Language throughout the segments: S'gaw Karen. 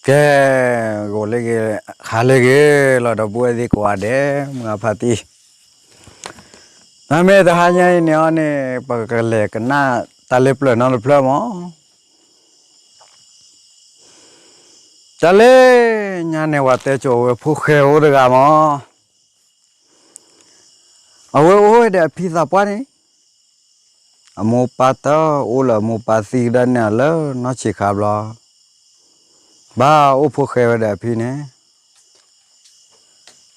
ကဲ, ဂီၤလၢဂ့ၤ, ဟါလၢဂ့ၤလီၤ ဒီပုၢ်ဝဲၢ်သ့ၣ်ကိးဂၤဒဲး မုၢ်ဂၤဖါတံၢ်, မ့ၢ်တဟါညါအံၤန့ၣ်အီၤန့ၣ် ပကလဲၤကနၣ်တၢ်လၢပျၢၤနီတဖျၢၣ်မး. တၢ်လၢညါန့ၣ် ပှၤတဲကၠိဝဲဖိၣ်ဃဲအိၣ်တဂၤမး, အဝဲအိၣ်ဝဲဒီးအဖံသးပှၢ်န့ၣ်, အမိၢ်ပၢ်တအိၣ်လၢၤ အမိၢ်ပၢ်သံကဒါန့ၣ်လၢနီၢ်ဆံးခါဘျီ, ဘၣ်အိၣ်ဖိၣ်ဃဲဝဲဒီးအဖံန့ၣ်,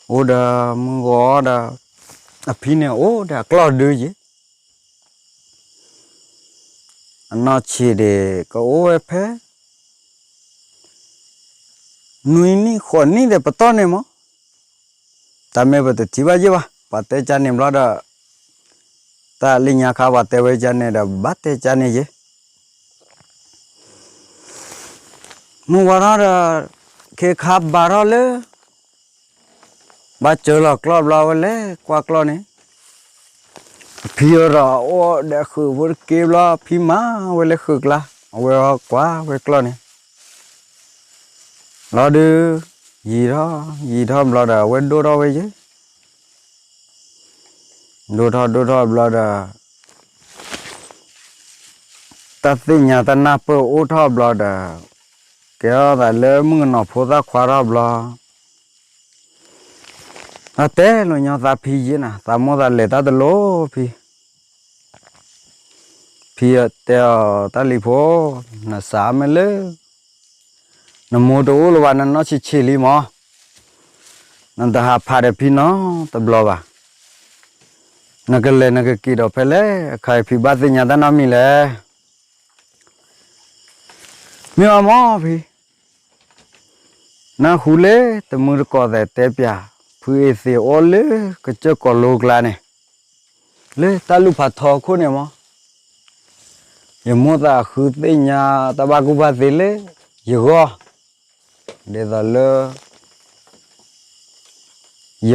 အိၣ်ဒီးမုၢ်ဂီၤဒီး အဖံန့ၣ်အိၣ်ဒီးအကျီၢ်ဒုယဲ, အနီၢ်ဆံးဒံးကအိၣ်ဝဲဖဲ နွံနံၣ်ဃိးနံၣ်ဒီးပတီၢ်န့ၣ်မး, တၢ်မ့ၢ်ပတထံၣ်ဘၣ်ယဲၢ်ဘၣ် ပှၤတဲကၢ်န့ၣ်ဘျီဒီး, တၢ်လၢညါခါပှၤတဲဝဲကၢ်န့ၣ်ဒီး ဘၣ်တဲကၢ်န့ၣ်ယဲၢ် မုၢ်ဝါထီၣ်ဒီး ခ့ခါဘါထီၣ်လၢ ဘၣ်စၢလီၤကျီၢ်ဘျီဝဲလဲၤကွၢ်ကျီၢ်န့ၣ်, အဖံအီၤဒီးအိၣ်ဒီးဃုာ်ဖိတက့ဘျီ ဖံမၤဝဲလၢဃုာ်ကျါ အဝဲဟီကွၢ်ဝဲကျီၢ်န့ၣ်, လီၤဒုး ယံာ်ထီၣ်ယံာ်ထီၣ်ဘျီဒီး အဝဲဒိၣ်ထီၣ်ဝဲယဲၢ် ဒိၣ်ထီၣ်ဒိၣ်ထီၣ်ဘျီဒီး တၢ်သ့ၣ်ညါတၢ်နၢ်ပၢၢ်အိၣ်ထီၣ်ဘျီဒီး, ကဲထီၣ်သးလၢမုၣ်ကနီၤဖိသၣ်ခွါထီၣ်ဘျီ, အတဲလိာ်ညီသးဖံယဲၢ်နၤ သးမိၢ်သးလဲၤတၢ်တလိၣ်ဖံ, ဖံတဲအီၤ တၢ်လံၤဖိ, နစးမ့ၢ်လၢ နမိၢ်တအိၣ်လၢၤဘၣ် နနီၢ်ဆံးဆံးလံမး, နတဟးဖးဒီးဖံနီတဘျီဘၣ်, နကလဲၤနကက့ၤဒီးဖဲလဲၣ် အခါအံၤဖံဘၣ်သ့ၣ်ညါတၢ်နီတမံၤလဲၣ် မ့ၢ်အမ့ၢ်ဖံ, နၢ်ဟူလၢတမုၢ်တကိးသဲးတဲပၠး, ဖုအ့သ့းအိၣ်လၢကစၢၢ်ကီးလိကျါန့ၣ်, လၢတၢ်လူၢ်ဖးထီခိၣ်န့ၣ်မး, ယမိၢ်သးဃုသ့ၣ်ညါတၢ်ဘၣ်ကူၣ်ဘၣ်သ့လၢယဂီၢ်, ဒ်သိးလၢ ယ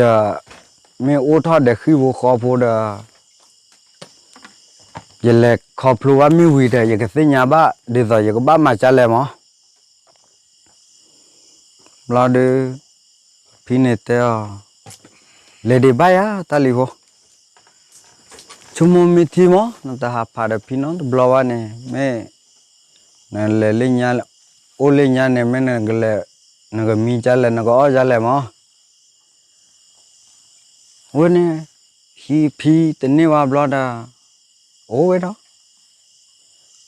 မ့ၢ်အိၣ်ထီၣ်ဒီးဃံဖိဃီဖိဒီး ယလဲၤခီဖျိဘၣ်မ့ၢ်ဝံၤဒီး ယကသ့ၣ်ညါဘၣ် ဒ်သိးယကဘၣ်မၤကၢ်လဲၣ်မး. ဘျီဒုး ဖံန့ၣ်တဲအီၤ, လဲၤဒံးဘၣ်ယၤ တၢ်လံၤဖိ, ဆိကမိၣ်မ့ၢ်ထံမး နတဟးဖးဒီးဖံနီတဘျီဘၣ်န့ၣ် မ့ၢ်နလဲၤလၢညါ အိၣ်လၢညါန့ၣ် မ့ၢ်နကလဲၤ နကမံကၢ်လဲၣ် နကအီၣ်ကၢ်လဲၣ်မး. ဝဲန့ၣ် ဟံးဖံတန့ၢ်ဝဲဘျီဒီး အိၣ်ဝဲဒီး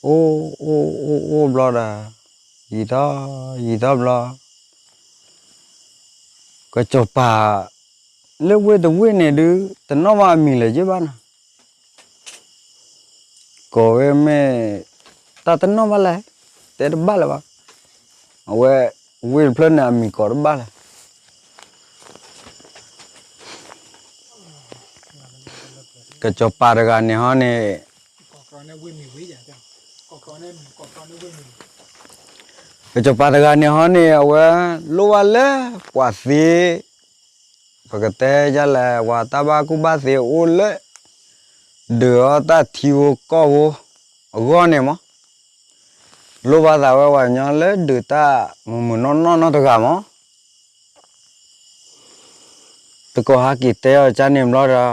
အိၣ်အိၣ်အိၣ်အိၣ်ဘျီဒီး ယံာ်ထီၣ် ယံာ်ထီၣ်ဘျီ ကစီၤပၤ လၢဝ့ၢ်တဝ့ၢ်န့ၣ်ဒုး တနီၣ်ဘၣ်အမံၤလၢၤယ့ၢ်ဘၣ်နီၤ. ကိးဝဲမ့ၢ် တၢ်တနီၣ်ဘၣ်လဲၣ် တဲတဘၣ်လၢၤဘၣ်. အဝဲ ဝ့ၢ်တဖျၢၣ်န့ၣ်အမံၤကိးတဘၣ်လဲၣ်. ကစီၤပၤတဂၤန့ၣ်ဟီန့ၣ် ကစီၤပၤတဂၤန့ၣ်ဟီန့ၣ် အဝဲလိၣ်ဘၣ်လၢပှၤသ့ ပကတဲယလဲၣ် ပှၤတၢ်ဘၣ်ကူၣ်ဘၣ်သ့အိၣ်လၢ ဒုးအီၣ်တၢ်ထံဖိကီၢ်ဖိအဂီၢ်န့ၣ်မး, လိၣ်ဘၣ်သးဝဲပှၤကညီလၢဒုးတၢ်မုာ်မုာ်နီၢ်နီၢ်နီတဂၤမး. တကိးဟဲက့ၤတဲအီၤကၢ်န့ၣ်ဘျီဒီး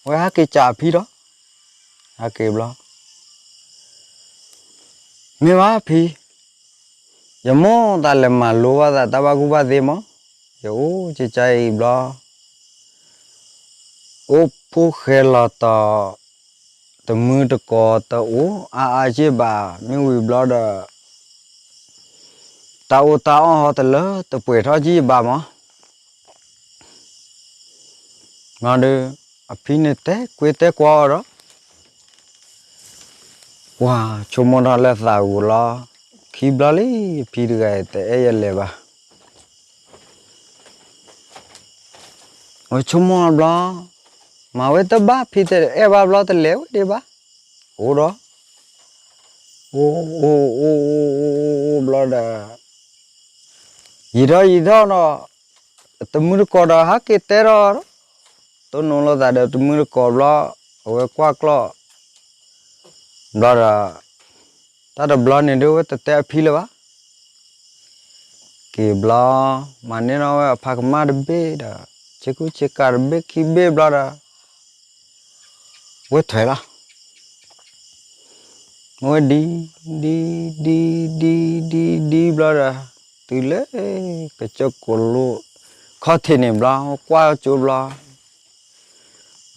အဝဲဟဲက့ၤကးအဖံဒီး ဟဲက့ၤဘျီ မ့ၢ်ဘၣ်ဖံ, ယမိၢ်သးလဲၤမၤလိဘၣ်သးတၢ်ဘၣ်ကူၣ်ဘၣ်သ့မး, ယအိၣ်ကကါအံၤဘျီ အိၣ်ဖိၣ်ဃဲလီၤတီၤ တမုၢ်တကိးတအိၣ်အါအါက့ၢ်ဘၣ် မ့ၢ်ဝံၤဘျီဒီး တၢ်အိၣ်တၢ်အီၣ်ဟီတလၢတပှဲၤထီၣ်က့ၢ်ဘၣ်မး. ဘျီဒီး အဖံန့ၣ်တဲကွ့တဲကွီအီၤဒီး ပှၤဆိကမိၣ်ထီၣ်လၢသးဧိၤလီၤ, ခံဘျီလံ ဖံတဂၤအံၤတအဲၣ်ယလဲၤဘၣ်. ဝဲဆိကမိၣ်အဘျီ, မၤဝဲတဘၣ် ဖံတအဲၣ်ဘၣ်ဘျီတလဲၤဝဲဒံးဘၣ်. အိၣ်ဒီး အိၣ်အိၣ်အိၣ်အိၣ်အိၣ်အိၣ်ဘျီဒီး ယံာ်ထီၣ်ယံာ်ထီၣ်ဒီး တမုၢ်တကိးဒီးဟဲက့ၤတဲထီၣ်ဒီး တိၢ်နီၣ်လိာ်သးဒီးတမုၢ်တကိးဘျီ အဝဲကွၢ်ကျီၢ် ဘျီဒီး တၢ်တဘျီန့ၣ်ဒုးဝဲတတဲအဖံလၢၤဘၣ်. အံၤဘျီ မၤန့ၢ်ထီၣ်ဝဲအဖးကမၣ်တဘ့ၣ်ဒီး ဆ့ကူဆ့ကၤတဘ့ၣ်ခံဘ့ၣ်ဘျီဒီး ဝဲထွဲလီၤ. မ့ၢ်ဝဲဒ် ဒ် ဒ် ဒ် ဒ် ဒ်ဘျီဒီး တုၤလၢ ကစၢၢ်ကိးလိာ် ခီၣ်ထံးန့ၣ်ဘျီ ကွၢ်ကၠိဘျီ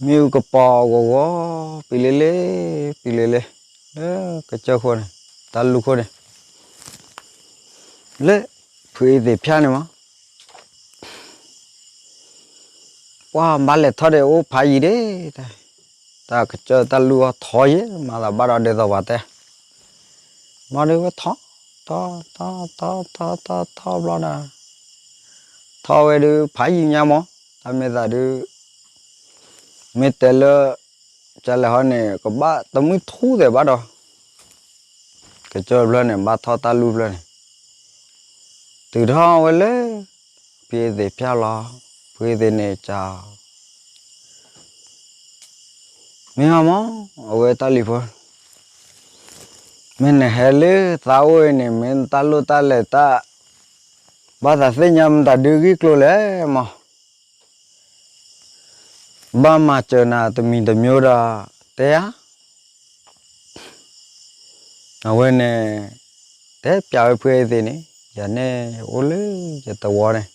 မ့ၣ်အူကပီၤဂီၤဂီၤ ပံၤလ့လ့ ပံၤလ့လ့ လၢကစၢၢ်ခိၣ်န့ၣ် တၢ်လူၢ်ခိၣ်န့ၣ် လၢ ဖုအ့သ့ၣ်ဖၠၣ်န့ၣ်မး ပှၤဘၣ်လဲၤထီၣ်ဒီးအိၣ်ဖးယံၤဒ့ၣ်, တၢ်ကစၢၢ်တၢ်လူၢ်အီၤထီယဲၢ် မၤသးဘၣ်ဒီးဒ်သိးပှၤတဲ, ဘျီဒုးဝဲထီၣ်, ထီၣ်ထီၣ်ထီၣ်ထီၣ်ထီၣ်ထီၣ်ဘျီဒီး, ထီၣ်ဝဲဒုးဖးယံၤညါမး, တၢ်မ့ၢ်သးဒုး, မ့ၢ်တဲလၢ, ကလဲၤဟီန့ၣ် ကဘၣ်တမုၢ်ထူၣ်သဲးဘၣ်ဒီး ကစၢၢ်ဖျၢၣ်န့ၣ် ဘၣ်ထီၣ်တၢ်လူၢ်ဖျၢၣ်န့ၣ်, တုၤထီၣ်ဝဲလၢ ဖုအ့သ့ၣ်ဖၠၣ်လီၤ, ဖုအ့သ့ၣ်န့ၣ်စံး, မ့ၢ်ဟီမး, အဝဲတၢ်လံၤဖိ, မ့ၢ်နဟဲလၢသးအိၣ်အံၤန့ၣ် မ့ၢ်နတၢ်လိၣ်တၢ်လဲၤတၢ် ဘၣ်သးသ့ၣ်ညါမတၤဒုးဂံၢ်ကျိၤလဲၣ်မး ဘၣ်မၤစၢၤနၤတမံၤတမံၤဒီး တဲဧါ, အဝဲန့ၣ် တဲပျးဝဲဖုအ့သ့ၣ်န့ၣ် ယၤန့ၣ်ယအိၣ်လၢယသဝီန့ၣ်,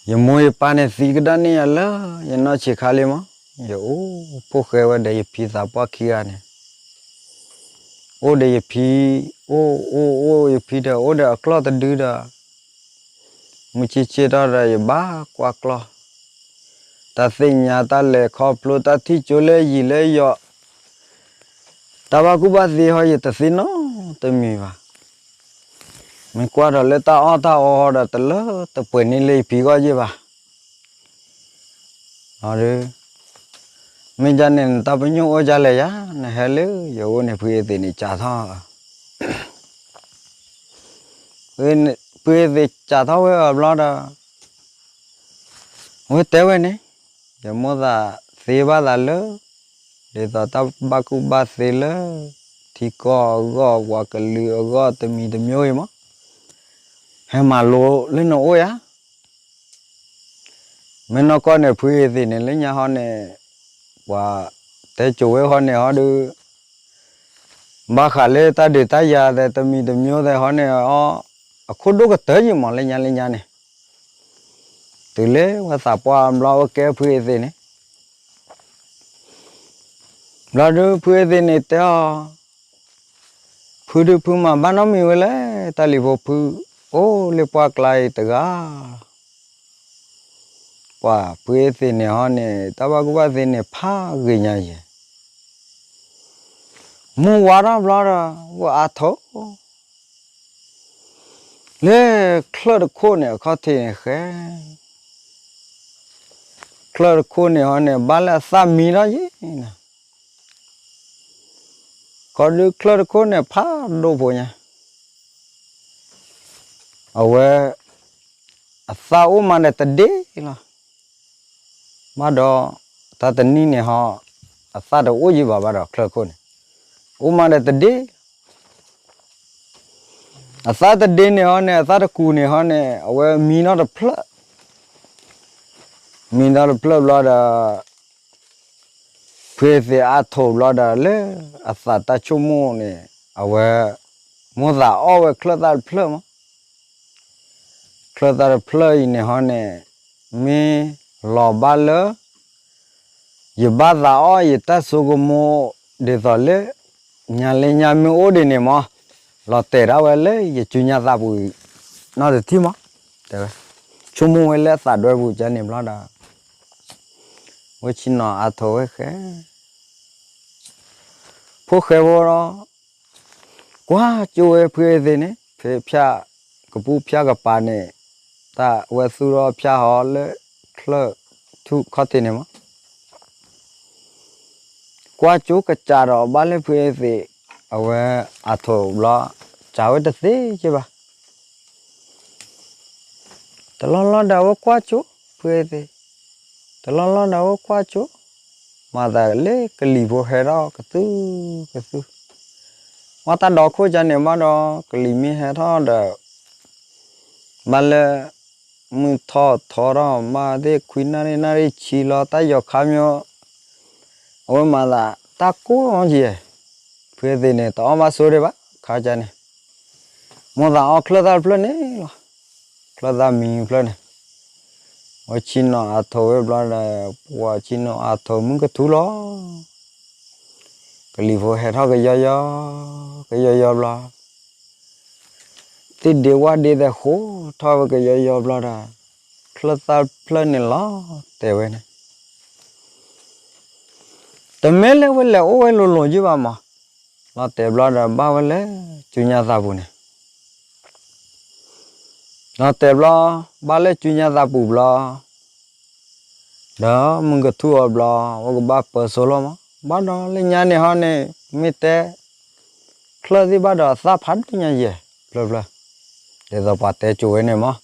ယမိၢ်ယပၢ်န့ၣ်သံကဒါန့ၢ်ယၤလၢယနီၢ်ဆံးခါလံမး, ယအိၣ်ဖိၣ်ဃဲဝဲဒီးယဖံသးပှၢ်ခံဂၤန့ၣ်, အိၣ်ဒီးယဖံ, အိၣ်အိၣ်အိၣ်ယဖံဒီး အိၣ်ဒီးအကျီၢ်တဒုဒီး မုၢ်ဆ့ၣ်ဆ့ၣ်ထီၣ်ဒီးယဘၣ်ကွၢ်ကျီၢ်, တၢ်သ့ၣ်ညါတၢ်လဲၤခီဖျိတၢ်ထံၣ်ကၠိလၢယံၤလၢယီၤ, တၢ်ဘၣ်ကူၣ်ဘၣ်သ့ဟီယတသ့နီတမံၤဘၣ်, မ့ၢ်ကွၢ်ဒီးလၢတၢ်အီၣ်တၢ်အီဒီးတလၢတပှဲၤန့ၢ်လၢယဖံဂီၢ်ယ့ၢ်ဘၣ် အဒုး, မ့ၢ်ဒ်န့ၣ်နတၢ်ပညိၣ်အိၣ်ဒ်လဲၣ်ယၤ, နဟဲလၢယအိၣ်န့ၣ် ဖုအ့သ့ၣ်န့ၣ်စံးထီၣ်, ဖုအ့သ့ၣ်စံးထီၣ်ဝဲအီၤဘျီဒီး, အဝဲတဲဝဲန့ၣ်, ယမိၣ်သးသ့ဘၣ်သးလၢ, ဒ်သိးတၢ်ဘၣ်ကူၣ်ဘၣ်သ့လၢ, ထံကီၢ်အဂီၢ်ပှၤကလုာ်အဂီၢ်တမံၤတမံၤအံၤမး, ဟဲမၤလိလၢနအိၣ်ယၤ မ့ၢ်နီၢ်ကီၢ်န့ၣ် ဖုအ့သ့ၣ်န့ၣ် လၢညါဟီန့ၣ်, ပှၤတဲကိၤဝဲဟီန့ၣ်ဟီဒုး, ဘၣ်ဃးလၢတၢ်ဒုးတၢ်ယၤသဲးတမံၤတမံၤသဲးဟီန့ၣ်အီၤ, အခိၣ်ဒိၣ်ကတၢၢ်ယံၤမးလၢညါလၢညါန့ၣ်, တုၤလၢဝဲသးပှၢ်ဘျီဝဲကဲဖုအ့သ့ၣ်န့ၣ် ဘျီဒုးဖုအ့သ့ၣ်န့ၣ်တဲအီၤ, ဖုဒုးဖုမၤဘၣ်နီတမံၤဝဲလဲၣ်, တၢ်လံၤဖိဖု, အိၣ်လၢပှၢ်ကျါအံၤတဂၤ, ပှၤဖုအ့သ့ၣ်န့ၣ်ဟီန့ၣ် တၢ်ဘၣ်ကူၣ်ဘၣ်သ့န့ၣ်ဖးဂ့ၤညါယဲၢ်, မုၢ်ဝါထီၣ်ဘျီဒီး ဝဲအါထီၣ် လၢချၢၣ်တခိၣ်န့ၣ် အခီၣ်ထံးန့ၣ်ဃဲ, ချၢၣ်တခိၣ်န့ၣ်ဟီန့ၣ် ဘၣ်လၢအသၣ်မံထီၣ်ယဲၢ်န့ၣ်, ခီဒုးချၢၣ်တခိၣ်န့ၣ်ဖးဒိၣ်ဖိညါ, အဝဲ အသၣ်အိၣ်မးဒီးတဒ့လီၤ, ဘၣ်ဒီး တၢ်တနံၣ်န့ၣ်ဟီ အသၣ်တအိၣ်ယံၤဘၣ်ဘၣ်ဒီးချၢၣ်ခိၣ်န့ၣ်, အိၣ်မးဒီးတဒ့ အသၣ်တဒ့န့ၣ်ဟီန့ၣ် အသၣ်တကူၣ်န့ၣ်ဟီန့ၣ် အဝဲမံထီၣ်တဖျၢၣ်, မံထီၣ်တဖျၢၣ်ဘျီဒီး ဖုအ့သ့ၣ်အါထီၣ်ဘျီဒီးလၢအသးတၢ်ဆိကမိၣ်န့ၣ် အဝဲ မိၣ်သးအီၣ်ဝဲချၢၣ်သၣ်တဖျၢၣ်မး, ချၢၣ်သၣ်တဖျၢၣ်အံၤန့ၣ်ဟီန့ၣ် မ့ၢ်လီၤဘၣ်လၢ ယဘၣ်သးအီၣ်ယတၢ်ဆိကမိၣ် ဒ်သိးလၢ ညါလၢညါမ့ၢ်အိၣ်ဒ်န့ၣ်မး လီၤတဲာ်ဒၣ်ဝဲလၢယစုညါသးပူၤ နီတထံၣ်မး တဲဝဲ, ဆိကမိၣ်ဝဲလၢအသးဒွဲပူၤကန့ၣ်ဘျီဒီး ဝဲဆ့ၣ်နီၤအါထီၣ်ဝဲဃဲ ဖိၣ်ဃဲဖိဒီး ကွၢ်ကၠိဝဲဖုအ့သ့ၣ်န့ၣ် ဖဲဖၠၣ် ကပူၤဖၠၣ်ကပၤန့ၣ် တၢ်ဝဲသူၣ်ထီၣ်ဖၠၣ်ဟီလၢ ချၢၣ်ထူၣ်ခီၣ်ထံးန့ၣ်မး ကွၢ်ကၠိကစးဒီးဘၣ်လၢဖုအ့သ့ၣ် အဝဲအါထီၣ်ဘျီ စးဝဲတသ့က့ဘၣ် တလီၢ်လီၢ်ဒီးအဝဲကွၢ်ကၠိ ဖုအ့သ့ၣ်, တလီၢ်လီၢ်ဒီးအဝဲကွၢ်ကၠိ, မၤသးလၢကလံၤဖိဟဲထီၣ်ကသုၣ်ကသုၣ်, ဝဲတၢ်ဒီခိၣ်ကန့ၣ်မးဒီး ကလံၤမ့ၢ်ဟဲထီၣ်ဒီး ဘၣ်လၢ မုၢ်ထီၣ်ထီထီၣ် ဘၣ်သ့ၣ်ခွံနၣ်ရံၣ် နၣ်ရံၣ်ဆံလီၤ တၢ်ယီၤခါမၠိ အဝဲမၤသးတၢ်ကိၢ်အီၤကဲ, ဖုသ့ၣ်န့ၣ် တအီၣ်ဘၣ်ဆိဒံးဘၣ် ခါကန့ၣ်, မိၣ်သးအီၣ်ချၢၣ်သၣ်တဖျၢၣ်န့ၣ်လီၤ. ချၢၣ်သၣ်မံဖျၢၣ်န့ၣ်, ဝဲဆ့ၣ်နီၤအထိးဝဲဘျီဒီး, ပှၤဆ့ၣ်နီၤအထိးမုၢ်ကထူလီၤ. ကလံၤဖိဟဲထီၣ်ကယီယီ, ကယီယီဘျီ သ့ၣ်ဒ့ဝၣ်ဒ့သဲးဃိထီၣ်ဝဲကယီယီဘျီဒီး, ချၢၣ်သၣ်တဖျၢၣ်န့ၣ်လီၤတဲာ်ဝဲန့ၣ်, တမ့ၢ်လၢဝဲလဲၤအိၣ်ဝဲလိၤလိၤယုၢ်ဘၣ်မး, လီၤတဲာ်ဘျီဒီးဘၣ်ဝဲလၢစုညါသးပူၤန့ၣ်, လီၤတဲာ်ဘျီ, ဘၣ်လၢစုညါသးပူၤဘျီ ဒီးမုၢ်ကထူၣ်အီၤဘျီ, ဝဲကဘၣ်ပၢၤစိလီၤမး, ဘၣ်ဒီးလၢညါန့ၣ်ဟီန့ၣ်, မ့ၢ်တဲ ချၢၣ်သ့ၣ်ဘၣ်ဒီးသၣ်ဖးဒိၣ်ညါယဲၢ်ဖျၢၣ်ဖျၢၣ်, ဒ်သိးပှၤတဲကိၤဝဲန့ၣ်မး,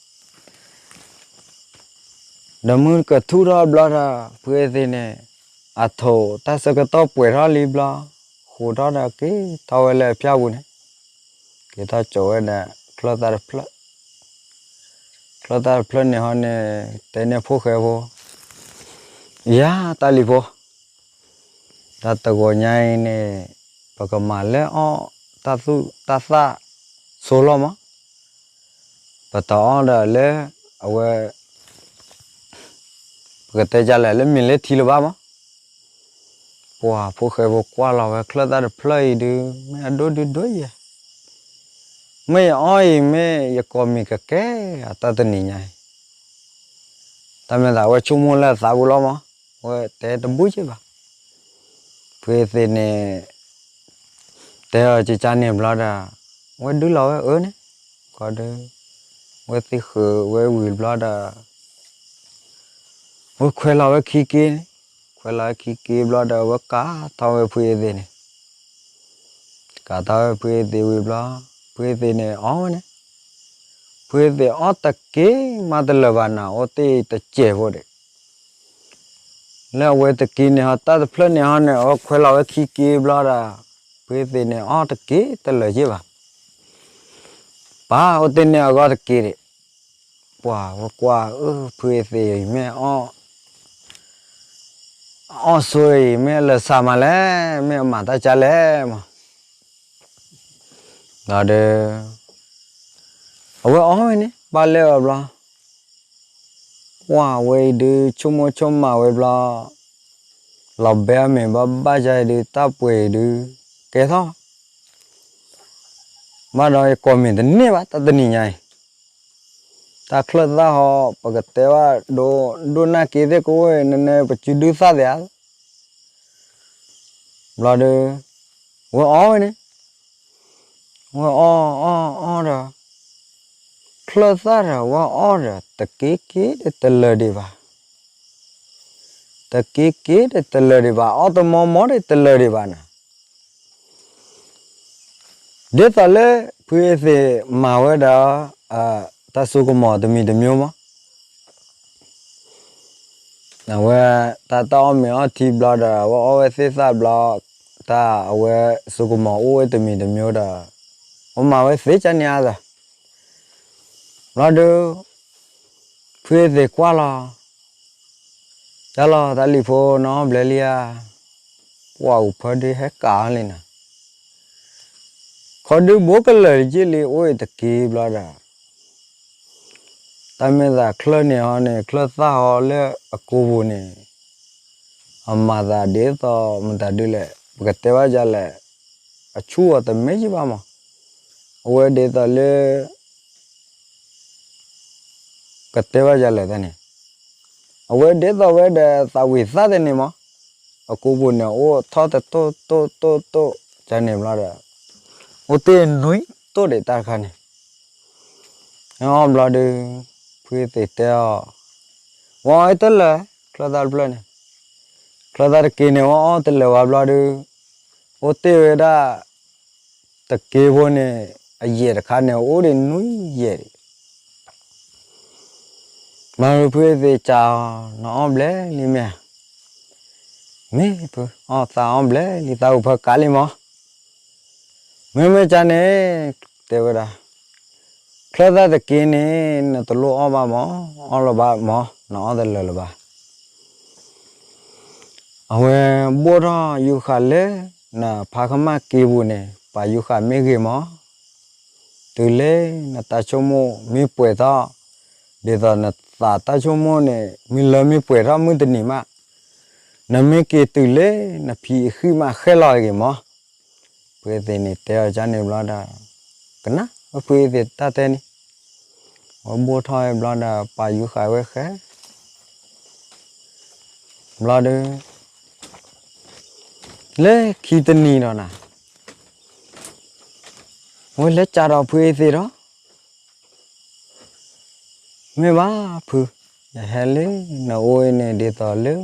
ဒီးမုၢ်ကထူၣ်ထီၣ်ဘျီဒီး ဖုအသ့ၣ်န့ၣ်, အထိးတၢ်ဆၢကတီၢ်ပှဲၤထီၣ်လံဘျီ, ဃိးထီၣ်ဒီးက့ၤထီၣ်ဝဲလၢအဖၠၣ်ပူၤန့ၣ်, က့ၤထီၣ်ကိၤဝဲဒီးချၢၣ်သၣ်တဖျၢၣ် ချၢၣ်သၣ်တဖျၢၣ်န့ၣ်ဟီန့ၣ်, တဲန့ၢ်ဖိၣ်ဃဲဖိ, ယၤတၢ်လံၤဖိ, တၢ်တဂီၤညါအံၤန့ၣ်, ပကမၤလၢအီၣ်တၢ်သူၣ်တၢ်သၣ်ဆိလီၤမး, ပတအီၣ်ဒီးလၢအဝဲ ပကတဲဒ်လဲၣ်လၢမ့ၢ်လၢထံလၢၤဘၣ်မး, ပှၤဖိၣ်ဃဲဖိကွၢ်လီၤဝဲချၢၣ်သၣ်တဖျၢၣ်အံၤဒုး မ့ၢ်အဒိၣ်ဒုးဒိၣ်ယဲၢ်, မ့ၢ်ယအီၣ်အံၤမ့ၢ်ယကိးမံၤကကဲအတၢ်တနံၤညါအံၤ, တၢ်မ့ၢ်သးဝဲဆိကမိၣ်လၢအသးပူၤလီၤမး, ဝဲတဲတဘူၣ်က့ဘၣ်, ဖုအသ့ၣ်န့ၣ် တဲအီၤကကန့ၣ်ဘျီဒီး, ဝဲဒုးလီၤဝဲအၢန့ၣ်, ကီဒုး, ဝဲသ့ၣ်ဃုာ်ဝဲဝံၤဘျီဒီး ဝဲခွဲးလီၤဝဲခံက့န့ၣ်, ခွဲးလီၤဝဲခံက့ဘျီဒီး ဝဲကၤထီၣ်ဝဲဖုအသ့ၣ်န့ၣ်, ကၤထီၣ်ဝဲဖုအသ့ၣ်ဝံၤဘျီ, ဖုအသ့ၣ်န့ၣ်အီၣ်ဝဲန့ၣ်, ဖုအသ့ၣ်အီၣ်တက့ၢ်မးတလၢာ်ဘၣ်နၤ အိၣ်တ့ၢ်တစဲးဖိဒံး, လၢအဝဲတက့ၢ်န့ၣ်ဟီ တၢ်တဖျၢၣ်န့ၣ်ဟီန့ၣ် အဝဲခွဲးလီၤဝဲခံက့ဘျီဒီး, ဖုအသ့ၣ်န့ၣ်အီၣ်တက့ၢ်တလၢာ်က့ဘၣ် ပၢ်အိၣ်တ့ၢ်န့ၢ်အဂီၢ်တက့ၢ်ဒံး, ပှၤဝဲကွၢ်အၢ ဖုအသ့ၣ်အံၤမ့ၢ်အီၣ် အီၣ်ဆိအံၤ မ့ၢ်အလၢာ်ဆးမးလဲၣ်, မ့ၢ်အမၤတၢ်ကါလဲၣ်မး, ဒီး အဝဲအီၣ်ဝဲန့ၣ် ဘၣ်လၢအီၤဘျီ, ပှၤဝဲအံၤဒုးဆိကမိၣ်ဆိကမးဝဲဘျီ, လီၤဘဲအီၣ်မ့ၤဘၣ်ဘၣ်ယါအံၤဒုး တၢ်ပှဲၤအံၤဒုး ကဲထီၣ် ဘၣ်ဒီးယကိးမံၤတန့ၢ်ဘၣ် တၢ်တနံၤညါအံၤ, တၢ်ချၢၣ်သၣ်ဟီ ပကတဲဘၣ်ဒိၣ်ဒိၣ်နၢ်က့သ့ၣ်ကအိၣ် နနဲပစုဒုသၣ်သ့ဧါ, ဘျီဒီး ဝဲအီၣ်ဝဲန့ၣ်, ဝဲအီၣ်အီၣ်အီၣ်ဒီး ချၢၣ်သၣ်ဒီးဝဲအီၣ်ဒီး တက့ၤက့ၤဒီးတလၢာ်ဒံးဘၣ်, တက့ၤက့ၤဒီးတလၢာ်ဒံးဘၣ်, အီၣ်တမီမီဒီးတလၢာ်ဒံးဘၣ်နၤ ဒ်သိးလၢ ဖုအသ့ၣ်မၤဝဲဒီး တၢ်စိကမီၤတမံၤတမံၤမး, အဝဲ တၢ်တၢ်အီၣ်မ့ၤအီထံဘျီဒီး အဝဲအီၣ်ဝဲသ့ၣ်သၣ်ဘျီ, တၢ်အဝဲစိကမီၤအိၣ်ဝဲတမံၤတမံၤဒီး အဝဲမၤဝဲသ့ၣ်ကန့ၣ်အါသၢ ဘျီဒီး ဖုအသ့ၣ်ကွၢ်လီၤ, ယလီၤ တၢ်လံၤဖိနအီၣ်ဘျဲလံဧါ, ပှၤအုၣ်ဖၢဒုးဟဲကးအီၤလံနၤ, ခီဒုးဘိကလၢာ်တက့ၢ်လံ အိၣ်အံၤတက့ၢ်ဘျီဒီး တၢ်မ့ၢ်သးချၢၣ်န့ၣ်ဟီန့ၣ် ချၢၣ်သၣ်ဟီလၢအကိာ်ပူၤန့ၣ် အမၤသးဒ်သိးမတၤဒုးလဲၣ် ပကတဲဘၣ်ယၤလဲၣ်, အဆူၣ်အီၤတမ့ၢ်ယဘၣ်မး, အဝဲဒ်သိးလၢ ကတဲဘၣ်ယၤလဲၣ်တၢ်န့ၣ်, အဝဲဒ်သိးဝဲဒီးသးဝံၤသၣ်တန့ၣ်မး, အကိာ်ပူၤန့ၣ် အိၣ်ထီၣ်တတိၢ်တိၢ်တိၢ်တိၢ် ကန့ၣ်ဘျီဒီး အိၣ်တ့ၢ်နွံတိၢ်ဒံးတၢ်တခါန့ၣ်, အီၣ်ဘျီဒီး ဖုသ့ၣ်တဲအီၤ, ဝဲအီၣ်တလၢာ် ချၢၣ်သၣ်တဖျၢၣ်န့ၣ်, ချၢၣ်သၣ်တက့ၢ်န့ၣ် ဝဲအီၣ်တလၢာ်ဝဲဘျီဒီး အိၣ်တ့ၢ်ဝဲဒၣ် တက့ၢ်ဖိန့ၣ် အယဲၢ်တခါန့ၣ် အိၣ်ဒံးနွံယဲၢ်ဒံး မၤရူဖုသ့ၣ်ကးအီၤ နအီၣ်ဘျဲလံမ့ၢ်ဧါ, မ့ၢ်ဖု အီၣ်သးအီၣ်ဘျဲလံ သးအုၣ်ဖၢကးလံမး, မ့မ့ၢ်ကန့ၣ် တဲဝဲဒၣ်, ချၢ တၢ်သၣ်တက့န့ၣ် နတလိၣ်အီၣ်ဘၣ်မၢ်, အီၣ်လၢၤဘၣ်မၢ်, နအီၣ်တလၢၤလၢၤဘၣ်. အဝဲဘိၣ်ထီၣ်ယူၤဃာ်လၢ နဖါကမၣ်က့ပူၤန့ၣ် ပာ်ယူၤဃာ်မ့ၢ်ဂ့ၤမၢ်. တုၤလၢနတၢ်ဆိကမိၣ်မ့ၢ်ပှဲၤထီၣ်, ဒ်သိးနသးတၢ်ဆိကမိၣ်န့ၣ် မ့ၢ်လၢမ့ၢ်ပှဲၤထီၣ်မုၢ်တနံၤမး, နမ့ၢ်က့ၤတုၤလၢနဖံအဃံၣ်မး ဃဲလီၤဂ့ၤမၢ်. ဖုအသ့ၣ်န့ၣ်တဲအီၤကန့ၣ်ဘျီဒီး, ကနၣ်ဝဲဖုအသ့ၣ်တၢ်တဲန့ၣ်, ဝဲဘိၣ်ထီၣ်ဝဲဘျီဒီး ပာ်ယူၤဃာ်ဝဲဃဲ ဘျီဒီး လၢခံတနံၤဒီးနၤ, ဝဲလဲၤစးဒီးဖုအသ့ၣ်ဒီး, မ့ၢ်ဘၣ်ဖု, ယဟဲလၢနအိၣ်အံၤန့ၣ် ဒ်သိးလၢ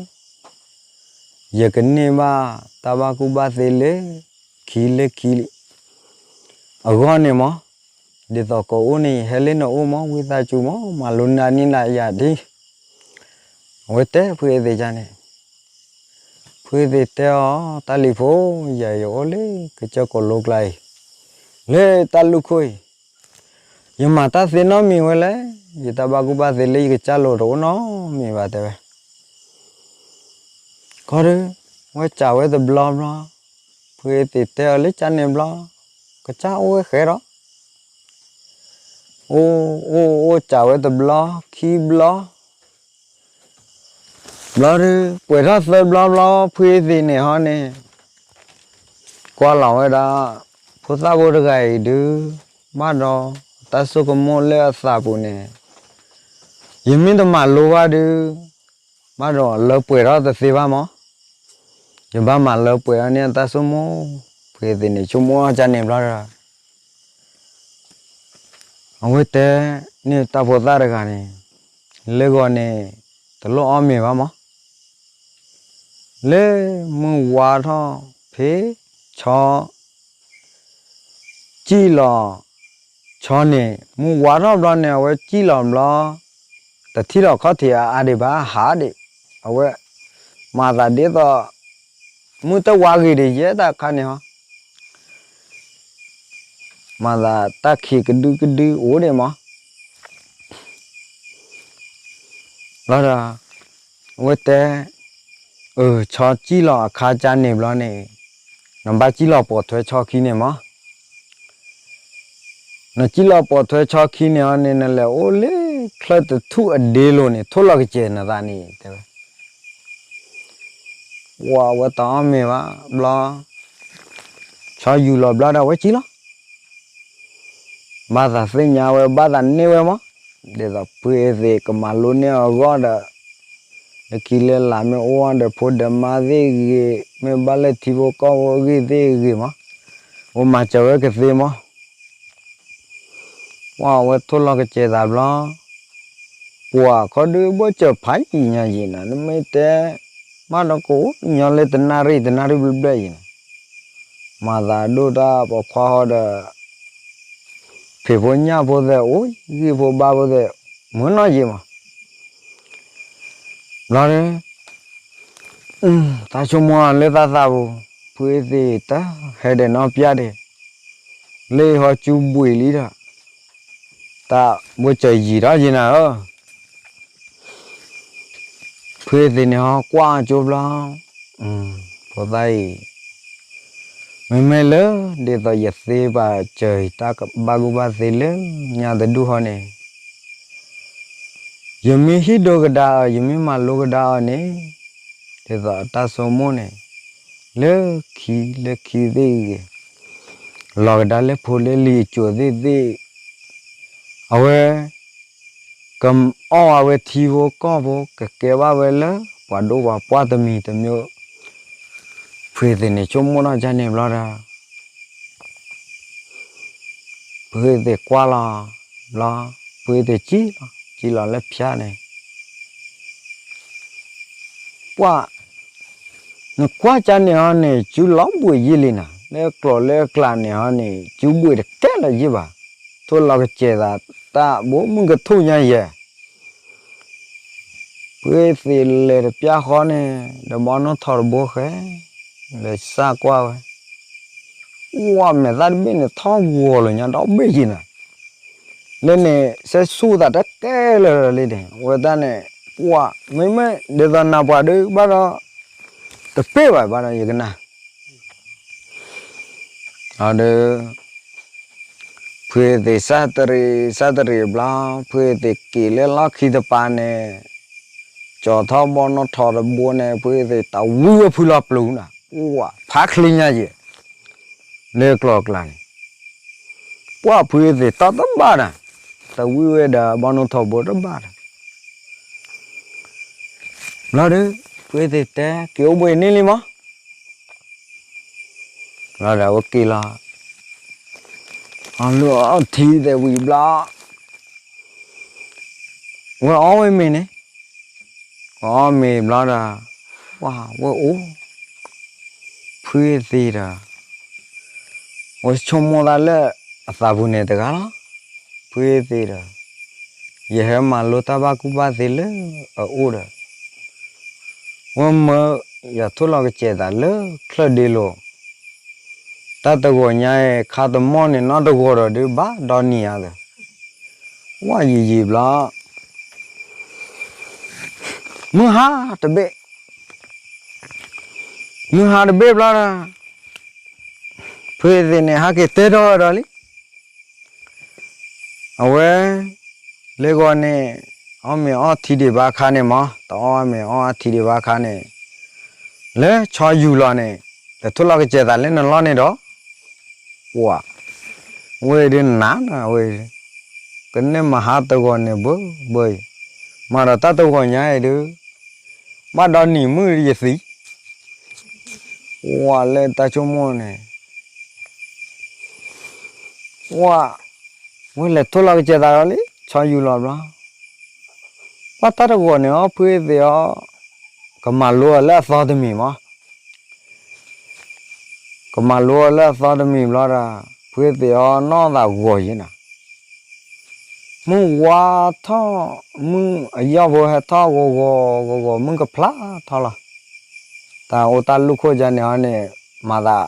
ယကန့ၢ်ဘၣ်တၢ်ဘၣ်ကူၣ်ဘၣ်သ့လၢ ခံလၢခံ အဂီၢ်န့ၣ်မၢ်, ဒ်သိးကအိၣ်န့ၣ် ယဟဲလၢနအိၣ်မၢ်, ဝံသးစူၤမၢ်, မၤလိနၤနံၣ်နၤယၤဒ်, အဝဲတဲဖုအသ့ၣ်ကန့ၣ်, ဖုအသ့ၣ်တဲအီၤ, တၢ်လံၤဖိ, ယၤယအိၣ်လၢကစၢၢ်ကိးလိကျါအံၤ, လၢတၢ်လူၢ်ခိၣ်အံၤ, ယမၤတၢ်သ့နီတမံၤဝဲလဲၣ်, ယတၢ်ဘၣ်ကူၣ်ဘၣ်သ့လၢယကစၢ်လိၤတအိၣ်နီတမံၤဘၣ်တဲဝဲ. ခီဒီး ဝဲစးဝဲတဘျီဘျီ, ဖုအသ့ၣ်တဲအီၤလၢကန့ၣ်ဘျီ, ကစၢ်အိၣ်ဝဲဃဲဒီး, အိၣ်အိၣ်အိၣ်စးဝဲတဘျီ, ခံဘျီ, ဘျီဒီး ပှဲၤထီၣ်သၢဘျီဘျီ, ဖုအသ့ၣ်န့ၣ်ဟီန့ၣ် ကွၢ်လီၤဝဲဒၣ် ဖိသၣ်ဖိတဂၤအံၤဒုး, ဘၣ်ဒီးတၢ်ဆိကမိၣ်လၢအသးပူၤန့ၣ်, ယမ့ၢ်တမၤလိဘၣ်ဒုး, ဘၣ်ဒီးလၢပှဲၤထီၣ်တသ့ဘၣ်မၢ်, ယဘၣ်မၤလၢပှဲၤထီၣ်န့ၢ်အတၢ်ဆိကမိၣ်, ဖုအသ့ၣ်န့ၣ်ဆိကမိၣ်အီၤကန့ၣ်ဘျီဒီး အဝဲတဲန့ၢ်တၢ်ဖိသၣ်တဂၤန့ၣ်, လၢဂီၤန့ၣ် တလိၣ်အီၣ်မ့ၤဘၣ်မး, လၢမုၢ်ဝါထီၣ်ဖဲ ဆီ စံၣ်လီၤ, ဆီန့ၣ် မုၢ်ဝါထီၣ်ဘျီန့ၣ် အဝဲစံၣ်လီၤဘျီ, တထံၣ်လီၤခီၣ်ထံးအါအါဒံးဘၣ် ဟးဒံး, အဝဲ မၤသးဒ်သိး မုၢ်တဝါဂ့ၤဒံးယဲတၢ်ခါန့ၣ်ဟီ မၤသးတၢ်ခံးကဒုကဒုအိၣ်ဒံးမး, ဘျီဒီး အဝဲတဲ, အၢ ဆီစံၣ်လီၤအခါကန့ၣ်ဘျီန့ၣ်, နဘၣ်စံၣ်လီၤပိာ်ထွဲဆီခံန့ၣ်မး, နစံၣ်လီၤပိာ်ထွဲဆီခံန့ၣ်အီၤန့ၣ် နလဲၤအိၣ်လၢချၢတထူၣ်အဒ့လိၤန့ၣ် ထိၣ်လီၤကစဲၤနသးန့ၣ် တဲဝဲ ဝဲတအီၣ်မ့ၤဘၣ်ဘျီ, ဆီယူၤလီၤဘျီဒီး အဝဲစံၣ်လီၤ, ဘၣ်သးသ့ၣ်ညါဝဲ ဘၣ်သးန့ၢ်ဝဲမး, ဒ်သိးဖုအသ့ၣ်ကမၤလိန့ၢ်အဂီၢ်ဒီး, လၢခံလၢလာ်မ့ၢ်အိၣ်ဒီးဖိဒီးမါသ့ၣ်ဂ့ၤ, မ့ၢ်ဘၣ်လၢထံဖိကီၢ်ဖိအဂ့ၢ်သ့ၣ်ဂ့ၤမး, အိၣ်မၤစၢၤဝဲကသ့မး ပှၤဝဲထိၣ်လီၤကစဲၤသးဘျီ, ပှၤခီဒုးဘၣ်စၢၤဖးယံာ်ညါယံာ်နၤ နမ့ၢ်တဲ, ဘၣ်ဒီးကအိၣ်ညီလၢတနၣ်ရံၣ်တနၣ်ရံၣ်ဘျဲၣ်ဘျဲၣ်ယံာ်နၤ, မၤသးဒိၣ်တၢ်ပိာ်ခွါဃီဒီး, ဖံးဖိညၣ်ဖိသဲး အိၣ်ဂံၢ်ဖိဘါဖိသဲး, မုၢ်နီၢ်ယံာ်မး ဘျီဒီး, တၢ်ဆိကမိၣ်လၢတၢ်သးပူၤ, ဖုအသ့ၣ်တၢ်ဟဲဒဲးနီၢ်ပျၢ်ဒံး, လၢဟီစုဘှံးလံဒီး, တၢ်ဘိၣ်စၢၤယံာ်ထီၣ်ယံာ်နၤဧၢ, ဖုအသ့ၣ်န့ၣ်ဟီကွၢ်ကၠိဘျီ, ဖိသၣ်အံၤ, မ့မ့ၢ်လၢ ဒ်သိးယသ့ပာ်စၢၤယတၢ်ဘၣ်ကူၣ်ဘၣ်သ့လၢညါတဒူၣ်ဃီန့ၣ် ယမ့ၢ်ဟံၣ်ဒိကဒါအီၤ ယမ့ၢ်မၤလိကဒါအီၤန့ၣ်, ဒ်သိးတၢ်ဆိကမိၣ်န့ၣ်, လၢခံလၢခံသ့ၣ်ဂ့ၤ, လီၤကဒါလၢဖိလၢလံၤအစိၤသ့ၣ်သ့ၣ်, အဝဲ ကအီၣ်ဝဲထံဖိကီၢ်ဖိ ကကဲဘၣ်ဝဲလၢပှၤဒိၣ်ပှၤပှၢ်တမံၤတမံၤ, ဖုအသ့ၣ်န့ၣ်ဆိကမိၣ်ထီၣ်ကန့ၣ်ဘျီဒီး ဖုအသ့ၣ်ကွၢ်လီၤဘျီ, ဖုအသ့ၣ်စံၣ်လီၤ, စံၣ်လီၤလၢဖၠါန့ၣ်, ပှၤ, နကွၢ်ကန့ၣ်ဟီန့ၣ် စုလီၤဘှံးယံာ်လံနၤ, လၢကျိၤလၢအကျါန့ၣ်ဟီန့ၣ် စုဘှံးတကဲလၢၤယံာ်ဘၣ်, ထိၣ်လီၤကစဲၤသးတၢ်ဘိမုၢ်ကထူၣ်ညါယဲၢ် ဖုအသ့ၣ်လဲၤတပျၢ်ဃီန့ၣ် ဒီးဘီနိၣ်ထီၣ်တဘိဃဲ, လဲၤစၢ်ကွၢ်ဝဲ, ဝဲမဲာ်သၣ်တဘ့ၣ်န့ၣ် ထီၣ်ဂီၤလၢညါဒီဘ့ၣ်ယံာ်နၤ, လၢန့ၣ် စဲဆူၣ်သးတကဲလၢာ်လံန့ၣ် အဝဲတၢ်န့ၣ် ပှၤ မ့မ့ၢ်ဒ်သိးနၤပှၤဒုးဘၣ်ဒီး တပ့ၢ်ဘၣ်ဘၣ်ဒီးယကနၣ် ဒီး ဖုသ့ၣ်စၢ်တရံး စၢ်တရံးဘျီ ဖုသ့ၣ်က့ၤလၢလီၢ်ခံတပၤန့ၣ် ကၠီၤထီၣ်ဘီနီၣ်ထီတဘိန့ၣ် ဖုသ့ၣ်တဝံဝဲဖုလီၤပျူၤနၤ ပှၤဖးချ့ညါယဲၢ် လၢကျီၢ်ကျါန့ၣ် ပှၤဖုသ့ၣ်တီတဘၣ်နၤ တဝံဝဲဒီးဘီနီၣ်ထီဘိတဘၣ်ဒီး ဘျီဒီး ဖုသ့ၣ်တဲ က့ၤအိၣ်ဘှံးန့ၣ်လံမး ဘျီဒီးအဝဲက့ၤလီၤ အီၣ်လုၢ်အီထံသဲးဝံၤဘျီ ဝဲအီၣ်ဝဲမ့ၤန့ၣ် ဝဲအီၣ်မ့ၤဘျီဒီး ပှၤဝဲအိၣ် ဖုသ့ၣ်ဒီး ဝဲဆိကမိၣ်သးလၢအသးပူၤန့ၣ်တဂၤလီၤ ဖုသ့ၣ်ဒီး ယဟဲမၤလိတၢ်ဘၣ်ကူဘၣ်သ့လၢအအိၣ်ဒီး ဝဲမၢယထိၣ်လီၤကစဲးသးလၢချၢၣ်ဒ့လိၤ တၢ်တဂီၤညါအံၤ ခါတမီၢ်န့ၣ် နီတဂီၤဒီးဒုးဘၣ်ဒီနံၤဧါသၢ ဝဲယံာ်ယံာ်ဘျီ မုၢ်ဟါတဘ့ၣ် မုၢ်ဟါတဘ့ၣ်ဘျီဒီး ဖုသ့ၣ်န့ၣ် ဟဲက့ၤတဲထီၣ်ဝဲဒီးလံ အဝဲ လၢဂီၤန့ၣ် အီၣ်မ့ၤအီထံဒံးဘၣ်ခါန့ၣ်မး တအီၣ်မ့ၤအီထံဒံးဘၣ်ခါန့ၣ် လၢဆီယူၤလီၤန့ၣ် လဲၤထိၣ်လီၤကစဲးသးလၢနလီၢ်န့ၣ်ဒီး ပှၤ ဝဲဒုးနၤနၤဝဲ ကန့ၢ်မဟါတဂီၤန့ၣ်ဘၢဘၢအံၤ မၤဒီးတၢ်တဂီၤညါအံၤဒုး ဘၣ်ဒီနံၤမုၢ်ယသံ ဝဲလၢတၢ်ဆိကမိၣ်န့ၣ် ဝဲ ဝဲလဲၤထိၣ်လီၤကစဲးသးဒီးလံ ဆီယူၤလီၤဘျီ ပှၤတၢ်တဂီၤန့ၣ်အီၤ ဖုသ့ၣ်အီၤ ကမၤလိအီၤလၢအသီတမံၤမး ကမၤလိအီၤလၢအသီတမံၤဘျီဒီး ဖုသ့ၣ်အီၤနီၢ်သးဂီၤယံၤနၤ မုၢ်ဝါထီၣ် မုၢ်အယီၢ်ဖိဟဲထီၣ်ဂီၤဂီၤဂီၤဂီၤ မုၢ်ကဖျါထီၣ်လီၤ တၢ်အိၣ်တၢ်လုၢ်ခိၣ်ယါန့ၣ်အီၤန့ၣ် မၤသး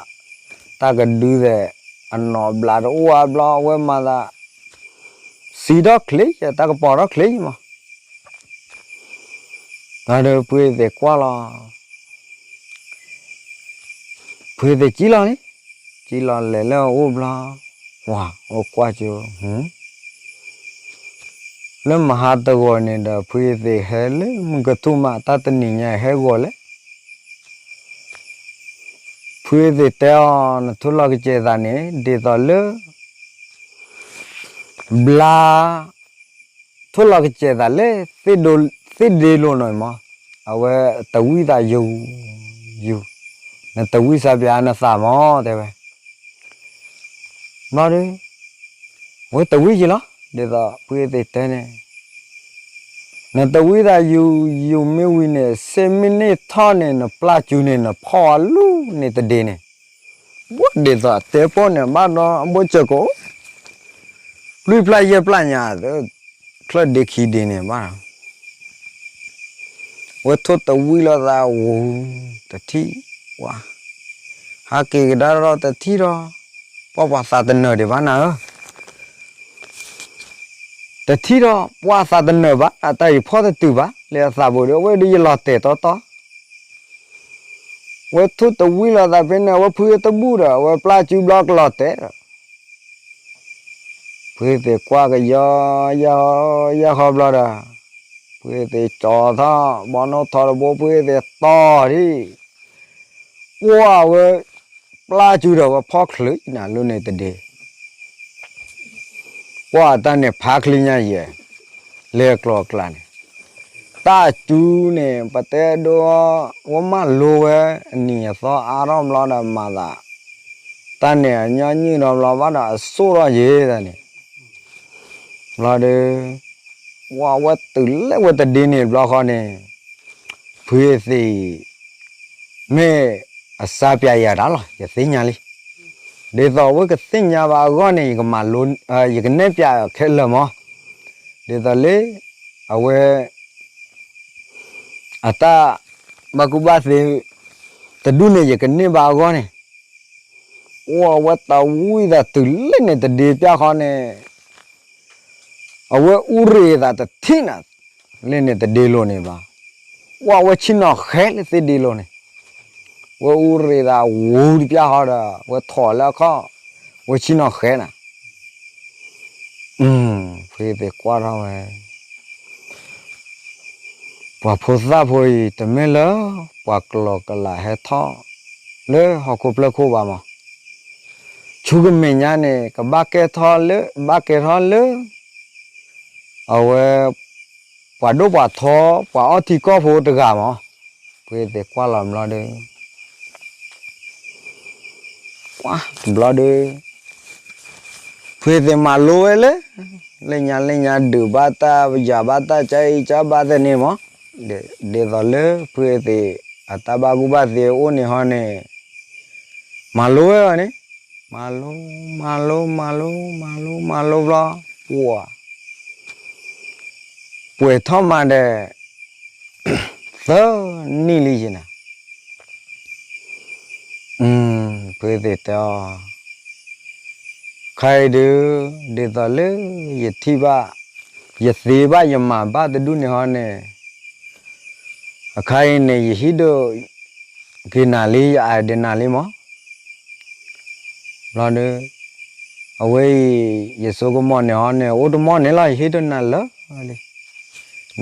တၢ်ကဒုသဲး အနီၢ်ဘျးတအိၣ်အါဘျီ အဝဲမၤသး စံးထီၣ်ချ့ တၢ်ကပီၤထီၣ်ချ့မး ဒီးဖုသ့ၣ်ကွၢ်လီၤ ဖုသ့ၣ်ကံလီၤလံ ကံလီၤလဲၤလၢအအိၣ်ဘျီ ဝဲအိၣ်ကွၢ်ကၠိ လၢမဟါတဂီၤန့ၣ်ဒီး ဖုသ့ၣ်ဟဲလၢမုၢ်ကထူၣ်မး တၢ်တနံၤညါဟဲဂီၤလဲၣ် ဖုသ့ၣ်တဲအီၤ နထိၣ်လီၤကစဲးသးန့ၣ် ဒ်သိးလၢ ဘျါ ထိၣ်လီၤကစဲးသးလၢ သ့ၣ်ဒ့လိၤနီၤမး, အဝဲတဝံသးယူၤ ယူၤ, နတဝံစးပၠးနသးမး တဲဝဲ. ဘျီဒီး အဝဲတဝံယံၤလီၤ, ဒ်သိးဖုသ့ၣ်တဲန့ၣ်, နတဝံသးယူၤယူၤမ့ၢ်ဝံၤန့ၣ် စ့မ့ၢ်န့ၢ်ထီၣ်န့ၣ် နပျၢ်စုန့ၣ် နဖီၣ်အလူၢ်န့ၣ်တဒ့န့ၣ်, ဘၣ်ဒ်သိးအတဲပီၢ်န့ၣ် ဘၣ်ဒီးအဘိစၢၤကအိၣ် လွံၢ်ဖျၢၣ်ယဲၢ်ဖျၢၣ်ညါ ချၢၣ်ဒ့ခံဒ့န့ၣ်ဘၣ်ဒီး ဝဲထိၣ်တဝံလိာ်သးဝူၤ တထံၣ်ဝဲ, ဟးက့ၤကဒါဒီးတထံၣ်ဒီး ပှၢ်ပှၤသးတနၢၤဒံးဘၣ်နၤဧၢ, တထံၣ်ဒီးပှၢ်သးတနၢၤဘၣ် အတၢ်ယဖီၣ်တတုၤဘၣ် လၢအသးဘိဒီး အဝဲဒီးယလီၤတဲာ်တီတီ ဝဲထိၣ်တဝံလိာ်သးဖဲန့ၣ် အဝဲဖုတဘူၣ်ဒီး အဝဲပျၢ်စုဘျီကလီၤတဲာ်ဒီး ဖုသ့ၣ်ကွၢ်ကယီယီ ယီဃီဘျီဒီး ဖုသ့ၣ်ကၠီထီၣ် ဘီနိၣ်ထီတဘိ ဖုသ့ၣ်တီၢ်ထံၣ် ကွၢ်ဝဲ ပျၢ်စုဒီးဝဲဖီၣ်ချုးနၤလၢန့ၣ်တဒ့ ကွၢ်တၢ်န့ၣ်ဖးချ့ညါယဲၢ် လၢကျိၤအကျါန့ၣ်, တၢ်စုန့ၣ် ပတဲဒိ ဝဲမၤလိဝဲ အနံၤအသီအါထီၣ်ဘျီဒီးမၤသး, တၢ်န့ၣ်အညီနုၢ်ဒီးဘျီဘၣ်ဒီးအစိၣ်ထီၣ်ယဲၢ်တၢ်န့ၣ်, ဘျီဒီး ဝဲတုၤလၢဝဲတဒ့န့ၣ်ဘျီဃီန့ၣ်, ဖုသ့ၣ် မ့ၢ်အစးပၠးယၤတၢ်လီၤ ယသ့ၣ်ညါလံ, ဒ်သိးအဝဲကသ့ၣ်ညါဘၣ်အဂီၢ်န့ၣ် ယကနဲၣ်ပၠးခဲလၢာ်မး, ဒ်သိးလၢ အဝဲ အတၢ်ဘၣ်ကူဘၣ်သ့ တဒူၣ်န့ၣ် ယကန့ၢ်ဘၣ်အဂီၢ်န့ၣ်, အိၣ်အဝဲတဝံသးတုၤလၢန့ၣ်တဒ့ပၠးဃီန့ၣ်, အဝဲအူရ့ၤသးတထံၣ်နၤ လၢန့ၣ်တဒ့လိာ်န့ၣ်ဘၣ်. ဝဲ ဝဲဆ့ၣ်နီၤဃဲလၢသ့ၣ်ဒ့လိာ်န့ၣ်, ဝဲအူရ့ၤသးဝူတပျၢ်ဟီဒီး ဝဲထီၣ်လၢအခီၣ်, ဝဲဆ့ၣ်နီၤဃဲနၤ. ဖုသ့ၣ်ကွၢ်ထီၣ်ဝဲ ပှၤဖိသၣ်ဖိအံၤ တမ့ၢ်လၢ ပှၤကလီကလးဟဲထီၣ် လၢဟီၣ်ခိၣ်ဖျၢၣ်ခိၣ်ဘၣ်မး, ဆူကမဲာ်ညါန့ၣ် ကဘၣ်ကဲထီၣ်လၢ ဘၣ်ကဲထီၣ်လၢ အဝဲ ပှၤဒိၣ်ပှၤထီ ပှၤအီထံကီၢ်ဖိတဂၤမး, ဖုသ့ၣ်ကွၢ်လီၤဘျီဒီး ကွၢ်တဘျီဒီး ဖုသ့ၣ်မၤလိဝဲလၢ လၢညါလၢညါဒုးဘၣ်တၢ်ယၤဘၣ်တၢ်ကၢအံၤကၢဘၣ်သ့ၣ်န့ၣ်မး, ဒ်သိးလၢဖုသ့ၣ် အတၢ်ဘၣ်ကူဘၣ်သ့အိၣ်န့ၣ်ဟီန့ၣ်, မၤလိဝဲအီၤန့ၣ်, မၤလိ မၤလိ မၤလိ မၤလိ မၤလိဘျီ, ပှၤ ပှဲၤထီၣ်မးဒီး သၢနံၣ်လံယဲနၤ. ဖုသ့ၣ်တဲအီၤ, ခါအံၤဒုး ဒ်သိးလၢယထံၣ်ဘၣ် ယသ့ဘၣ်ယမၤဘၣ်တဒူၣ်န့ၣ်ဟီန့ၣ်, အခါအံၤန့ၣ် ယဟံးဒိၣ်က့ၤနၤလံ ယအဲၣ်ဒိးနၤလံမး. ဘျီဒီး အဝဲအံၤ ယစိကမီၤန့ၣ်ဟီန့ၣ် အိၣ်တမီၢ်န့ၣ်လီၤ ယဟံးဒိၣ်နၤလၢာ်လံ.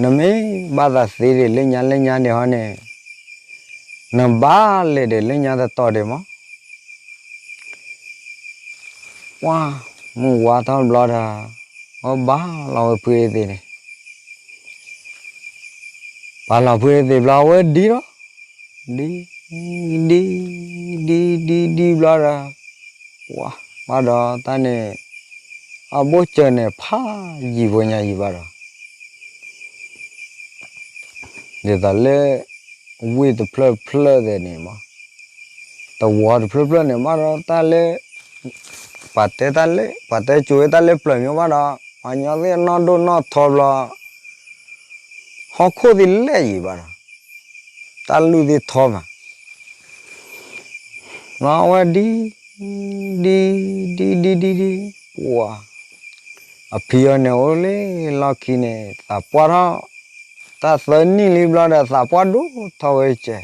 နမ့ၢ်ဘၣ်သးသ့ဒံးလၢညါလၢညါန့ၣ်ဟီန့ၣ်, နဘၣ်လဲၤဒံးလၢညါတတီၤဒံးမး. ပှၤ မုၢ်ဝါထီၣ်ဘျီဒီး အဝဲဘၣ်လီၤဝဲဖုအ့သ့ၣ်န့ၣ်, ဘၣ်လီၤဖုအ့သ့ၣ်ဘျီ အဝဲဒံထီၣ်, ဒံ ဒံ ဒံ ဒံ ဒံဘျီဒီး ပှၤ ဘၣ်ဒီးတၢ်န့ၣ် အဘိၣ်စၢၤန့ၣ် ဖးယံာ်ဖိညါယံာ်ဘၣ်ဒီး ဒ်သိးလၢ ဝ့ၢ်တဖျၢၣ်ဖျၢၣ်သ့ၣ်န့ၣ်မး, တဝီတဖျၢၣ်ဖျၢၣ်န့ၣ် ဘၣ်ဒီးတၢ်လၢ ပှၤတဲတၢ်လၢ ပှၤတဲကိၤဝဲတၢ်လၢပျၢၤမ့ၢ်ဘၣ်ဒီး ပှၤကညီသ့ၣ်နီၢ်ဒိၣ်နီၢ်ထီဘျီ ဟီၣ်ခိၣ်သ့ၣ်လဲၣ်ယံၤဘၣ်ဒီး တၢ်လုၢ်သ့ၣ်ထီမး လီၤဝဲဒ် ဒ် ဒ် ဒ် ဒ် ဒ် ပှၤ အဖံအီၤန့ၣ်အိၣ်လၢလီၢ်ခံန့ၣ် သးပှၢ်ထီၣ် တၢ်သၢနံၣ်လံဘျီဒီး သးပှၢ်ဒိၣ်ထီၣ်ဝဲကဲ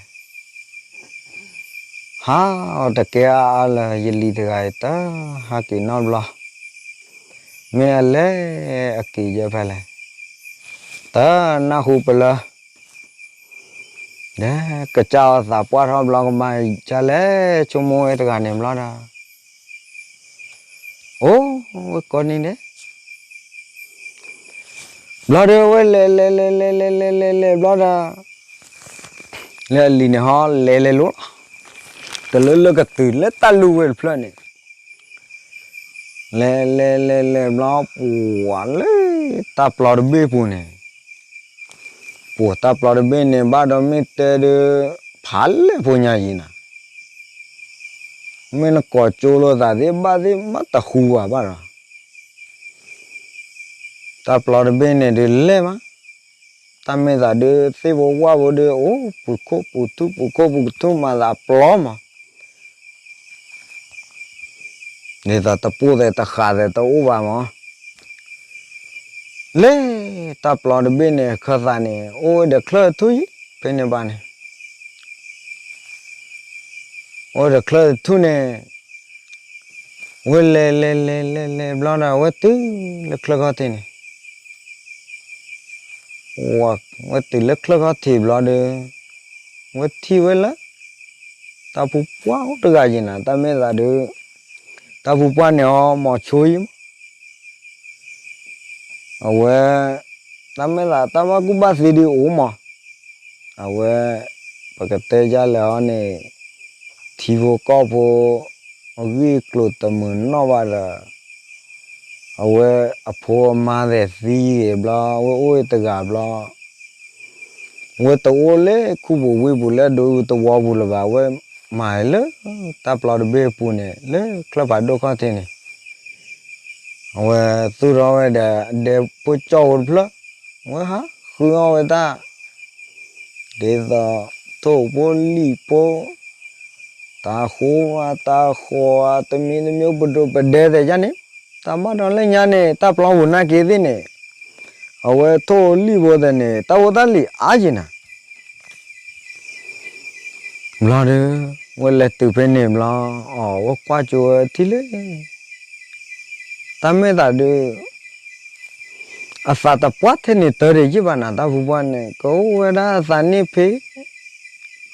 ဟးအီၤတကဲအါအါလၢယလံၤတဂၤအံၤ တဟးက့ၤနီတဘျီ, မ့ၢ်အလဲၤအက့ၤယဲဖဲလဲၣ်, တနၢ်ဟူပလၢ ဒီးကစၢ်အီၤသးပှၢ်ထီၣ်ဘျီကမၤဒ်လဲၣ် ဆိကမိၣ်ဝဲတဂၤန့ၣ်ဘျီဒီး အိၣ်ဝဲကိးနံၤဒဲး ဘျီဒီးဝဲလဲၤလဲၤလဲၤလဲၤလဲၤလဲၤလဲၤလဲၤဘျီဒီး လၢအလံၤန့ၣ်ဟီလဲၤလဲၤလိၤလီၤ, တလၢလၢကတုၤလၢတၢ်လူၢ်ဝဲတဖျၢၣ်န့ၣ် လဲၤလဲၤလဲၤလဲၤဘျီ ပှၤလၢတၢ်ပျီတဘ့ၣ်ပူၤန့ၣ် ပှၤတၢ်ပျီတဘ့ၣ်န့ၣ် ဘၣ်ဒီးမ့ၢ်တဲဒီး ဖးလဲၢ်ဖိညါယံၤနၤ, မ့ၢ်နကိးကၠိလိာ်သးသ့ၣ်ဘၣ်သ့ၣ်မးတဟူဘၣ်ဘၣ်ဒီး တၢ်ပျီတဘ့ၣ်န့ၣ်ဒုးလဲၢ်မး, တၢ်မ့ၢ်သးဒုးသ့ၣ်ဖိဝၣ်ဖိဒုး အိၣ်ပူၤခိၣ်ပူၤထူၣ် ပူၤခိၣ်ပူၤထူၣ်မၤသးပျီမး ဒ်သိးတပိၢ်သဲးတဃာ်သဲးတအိၣ်ဘၣ်မး, လၢတၢ်ပျီတဘ့ၣ်န့ၣ် ခၢၣ်သးန့ၣ် အိၣ်ဝဲဒီးချၢၣ်ထူၣ်ယံၤ ဖဲန့ၣ်ဘၣ်န့ၣ် အိၣ်ဒီးချၢၣ်ထူၣ်န့ၣ် ဝဲလဲၤလဲၤလဲၤလဲၤလဲၤဘျီဒီး ဝဲတုၤလၢချၢၣ်ခီၣ်ထံးန့ၣ် ဝဲတုၤလၢချၢၣ်ခီၣ်ထံးဘျီဒီး ဝဲထံၣ်ဝဲလၢ တၢ်ပူၤပှၢ်အိၣ်တဂၤယံၤနၤ တၢ်မ့ၢ်သးဒုး တၢ်ပူၤပှၢ်န့ၣ်အီၤမီၤဆိယံၤမး အဝဲ တၢ်မ့ၢ်သးတၢ်ဘၣ်ကူၣ်ဘၣ်သ့ဒုးအိၣ်မး, အဝဲ ပကတဲယါလဲၣ်အီၤန့ၣ် ထံဖိကီၢ်ဖိ အဂ့ၢ်အကျိၤတမုာ်နီၣ်ဘၣ်ဒီး အဝဲအဖိအမါသဲးသံဂ့ၤဘျီ အဝဲအိၣ်ဝဲတဂၤဘျီ အဝဲတအိၣ်လၢခူပူၤဝ့ၢ်ပူၤလၢဒူသဝီပူၤလၢၤဘၣ် အဝဲမၤလၢတၢ်ပျီတဘ့ၣ်အပူၤန့ၣ် လၢချၢၣ်ဖးဒိၣ်ခီၣ်ထံးန့ၣ် အဝဲသူၣ်ထီၣ်ဝဲဒီးအဒဲဖိကၠီၣ်ဖိတဖျၢၣ် အဝဲဟးဃုအီၣ်ဝဲတၢ် ဒ်သိးထိၣ်ဖိလံၣ်ဖိ တၢ်ဃိဧါ တၢ်ဃီဧါ တမံၤတမံၤပဒိၣ်ပဒဲသဲးယါန့ၣ် တၢ်ဘၣ်ဒီးလၢညါန့ၣ် တၢ်ပျီပူၤနာ်က့ၤသ့ၣ်န့ၣ် အဝဲထိၣ်လံၣ်ဖိသ့ၣ်န့ၣ် တၢ်ဖိတၢ်လံၤအါယံၤနၤ. ဘျီဒီး ဝဲလဲၤတုၤဖဲန့ၣ်ဘျီ, အီၣ်ဝဲကွၢ်ကၠိဝဲထံလၢ တၢ်မဲာ်သးဒုး အသးတပှၢ်ထဲန့ၣ်တၢ်ဒံးယံာ်ဘၣ်နၤ တၢ်ဖုပှၢ်န့ၣ် ကအိၣ်ဝဲဒၣ်အသးနံၣ်ဖဲ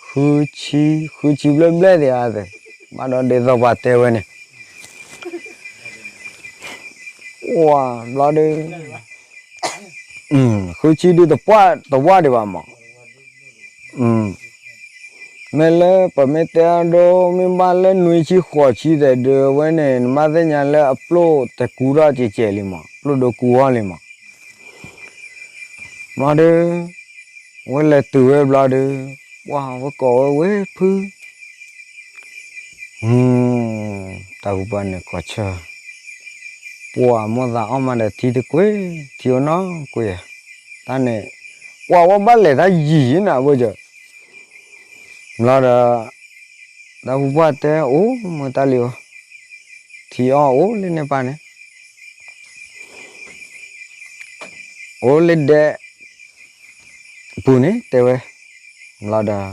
ဃုဆံ, ဃုဆံဘျဲၣ်ဘျဲၣ်သ့ၣ်ဧါသ့ၣ်, ဘၣ်ဒီးဒ်သိးပှၤတဲဝဲန့ၣ် အိၣ်ဘျီဒီး ဃုဆံဒုးတပှၢ်တဝၢ်ဒံးဘၣ်မး, မ့ၢ်လၢပမ့ၢ်တဲအဒိမ့ၢ်ဘၣ်လၢနွံဆံဃိးဆံသ့ၣ်ဒုး အဝဲန့ၣ် နမ့ၢ်သ့ၣ်ညါလၢအပျိၢ်တကူထီၣ်ကဲးကဲးလံမး, ပျိၢ်ဒိကူထီၣ်လံမး. ဘျီဒီး ဝဲလဲၤတုၤဝဲဘျီဒီး ပှၢ်ဝဲကိးဝဲဝဲဖု တၢ်ဖုပှၢ်န့ၣ်ကိးဆၢ, ပှၢ်မိၢ်သးအီၣ်မးဒီးထံတကွ့ၢ်, ထံအိၣ်နီတကွ့ၢ်ဧါ, တၢ်န့ၣ် ပှၢ်ဝဲဘၣ်လဲၤတၢ်ယံာ်ယံာ်နၤဘၣ်ယၢၤ, ဘျီဒီး တၢ်ဖုပှၢ်တဲအိၣ်မ့ၢ်တၢ်လံဧိၤ, ထံအီၣ်အိၣ်လၢန့ၣ်ပၢ်န့ၣ် အိၣ်လၢဒဲ ပူၤန့ၣ်တဲဝဲ, ဘျီဒီး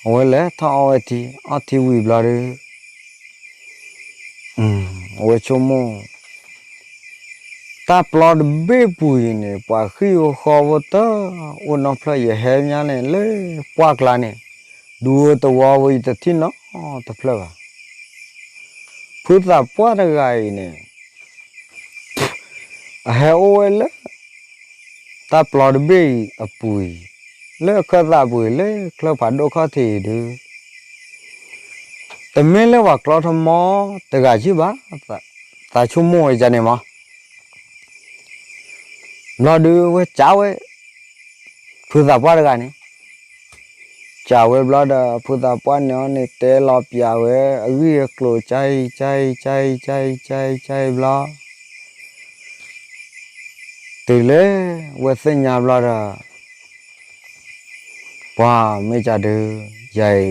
အဝဲလဲၤထီၣ်အီၣ်ဝဲထံ, အီၣ်ထံဝံၤဘျီဒီး အဝဲဆိကမိၣ် တၢ်ပျီတဘ့ၣ်ပူၤအံၤန့ၣ် ပှၤဃံၣ်ဖိဃီဖိတအိၣ်နီတဖျၢၣ်, ယဟဲညါန့ၣ်လၢပှၢ်ကျါန့ၣ် ဒူဖိသဝီဖိအံၤတထံၣ်နီတဖျၢၣ်ဘၣ်. ဖုသးပှၢ်တဂၤအံၤန့ၣ် အဟဲအိၣ်ဝဲလၢ တၢ်ပျီတဘ့ၣ်အံၤအပူၤအံၤ, လၢအခၢၣ်သးပူၤအံၤ လၢချၢၣ်ဖးဒိၣ်ခီၣ်ထံးအံၤဒုး တမ့ၢ်လၢပှၤကျီထီၣ်မီတဂၤကံဘၣ်, သးဆိကမိၣ်ဝဲဒ်န့ၣ်မး. ဘျီဒုးဝဲစံးဝဲ ဖုသးပှၢ်တဂၤန့ၣ် စံးဝဲဘျီဒီး ဖုသးပှၢ်န့ၣ်အီၤန့ၣ် တဲလီၤပျးဝဲ အဂံၢ်အကျိၤ ကၠါအံၤ ကၠါအံၤ ကၠါအံၤ ကၠါအံၤ ကၠါအံၤဘျီ တုၤလၢဝဲသ့ၣ်ညါဘျီဒီး ပှၢ်မ့ၢ်ကဒုး ယၤအံၤ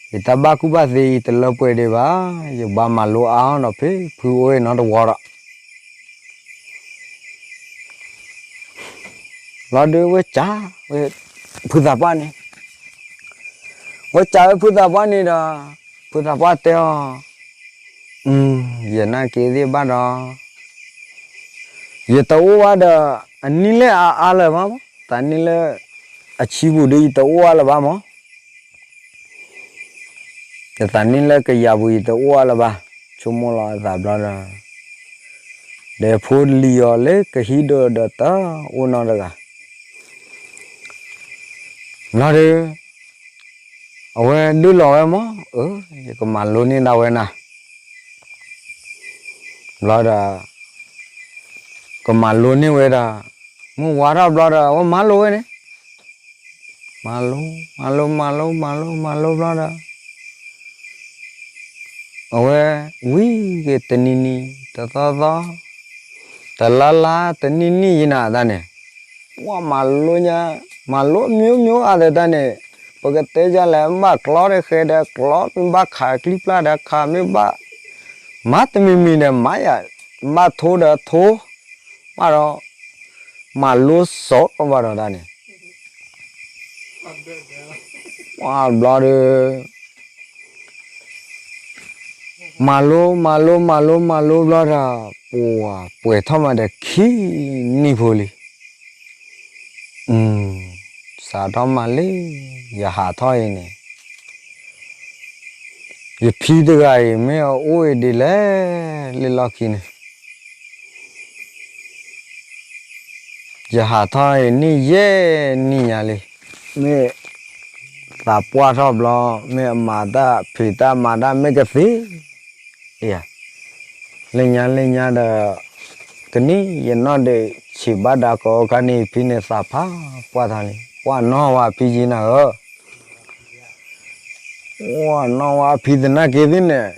ယတၢ်ဘၣ်ကူၣ်ဘၣ်သ့အံၤ တလၢပှဲၤဒံးဘၣ်, ယဘၣ်မၤလိအါအီၤဒီး ဖဲဖုအိၣ်နီတဝီဒီး လီၤဒုးဝဲစံးဝဲ ဖုသးပှၢ်န့ၣ်, ဝဲစံးဝဲဖုသးပှၢ်န့ၣ်ဒီး ဖုသးပှၢ်တဲအီၤ, ယနာ်က့ၤသ့ၣ်ဘၣ်ဒီး ယတအိၣ်ဘၣ်ဒီး အနံၣ်လၢအအါလၢၤဘၣ်မး, သးနံၣ်လၢအဆံပူၤဒီး ယတအိၣ်အါလၢၤဘၣ်မး, ယသးနံၣ်လၢကယၤပူၤ ယတအိၣ်အါလၢၤဘၣ်, ဆိကမိၣ်လီၤအသးဘျီဒီး ဒီးဖိလံၤအီၤလၢကဟံးဒိၣ်ဒီးတအိၣ်နီတဂၤ ဘျီဒီး အဝဲဒုးလီၤဝဲမး, အၢ ယကမၤလိန့ၢ်ဒၣ်ဝဲနၤ ဘျီဒီး ကမၤလိန့ၢ်ဝဲဒီး မုၢ်ဝါထီၣ်ဘျီဒီး အဝဲမၤလိဝဲန့ၣ်, မၤလိ မၤလိ မၤလိ မၤလိ မၤလိဘျီဒီး အဝဲဝံၤက့ၤတနံၤနံၤ တသီသီ တလါလါ တနံၣ်နံၣ်ယံၤနၤတၢ်န့ၣ်, ပှၤမၤလိညါ မၤလိမျိုးမျိုးအါသတးန့ၣ်, ပကတဲယလဲၣ် ဘၣ်ကျီဒီးဃဲဒီးကျီ, မ့ၢ်ဘၣ်ခးကျံပျၢ်ဒီးခး, မ့ၢ်ဘၣ်မၤတမံၤမံၤဒီးမၤယၤ, ဘၣ်ထိဒီးထိ, ဘၣ်ဒီး မၤလိစီၤဘၣ်ဒီးတၢ်န့ၣ် ပှၤဘျီဒီး မၤလိ မၤလိ မၤလိ မၤလိဘျီဒီး ပှၤပှဲၤထီၣ်မးဒီး ခံနံၣ်ဖိလံ. စးထီၣ်မၤလံ, ယဟးထီၣ်အံၤန့ၣ် ယဖံတဂၤအံၤ မ့ၢ်အအိၣ်အံၤဒ်လဲၣ်, လၢလီၢ်ခံန့ၣ် ယဟးထီၣ်အံၤန့ၣ် ယဲၢ်နံၣ်ညါလံ. မ့ၢ်သးပှၢ်ထီၣ်ဘျီ, မ့ၢ်အမၤတၢ်ဖံးတၢ်မၤတၢ် မ့ၢ်ကသ့, လၢညါလၢညါဒီး ကနံၣ်ယနီၢ်ဒံးဆံးဘၣ်ဒၣ်ကိးခါန့ၣ် ဖံန့ၣ်သးဖးပှၢ်ထီၣ်လံ. ပှၢ်နီၢ်ဝဲဖံယံနၤဧၢ, ပှၢ်နီၢ်ဝဲဖံသနာ်က့သ့ၣ်န့ၣ်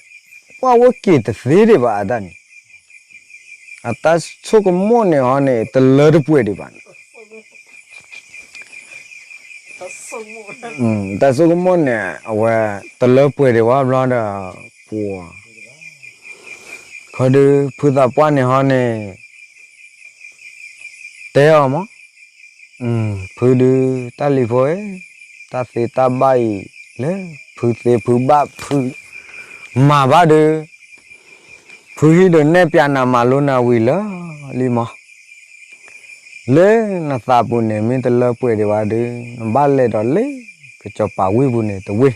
ပှၢ်ဝဲက့ၤတသ့ဒံးဘၣ်အတၢ်န့ၣ်, အတၢ်ဆိကမိၣ်န့ၣ်ဟီန့ၣ် တလၢတပှဲၤဒံးဘၣ်န့ၣ်, တၢ်ဆိကမိၣ်န့ၣ် အဝဲတလၢပှဲၤဒံးဝဲဘျီဒီး ပှၤ ခီဒုး ဖုသးပှၢ်န့ၣ်ဟီန့ၣ် တဲအီၤမး, ဖုဒုး တၢ်လံၤဖိဧၢ, တၢ်သ့တၢ်ဘၣ်အံၤ လၢဖုသ့ဖုဘၣ်ဖုမၤဘၣ်ဒီး ဖုဟံၣ်ဒီးနဲၣ်ပၠးနၤမၤလိနၤဝံၤလၢာ်လံမး. လၢနသးပူၤန့ၣ် မ့ၢ်တလၢပှဲၤဒံးဘၣ်ဒီး နဘၣ်လဲၤဒီးလၢကစီၤပၤဝ့ၢ်ပူၤန့ၣ်တဝ့ၢ်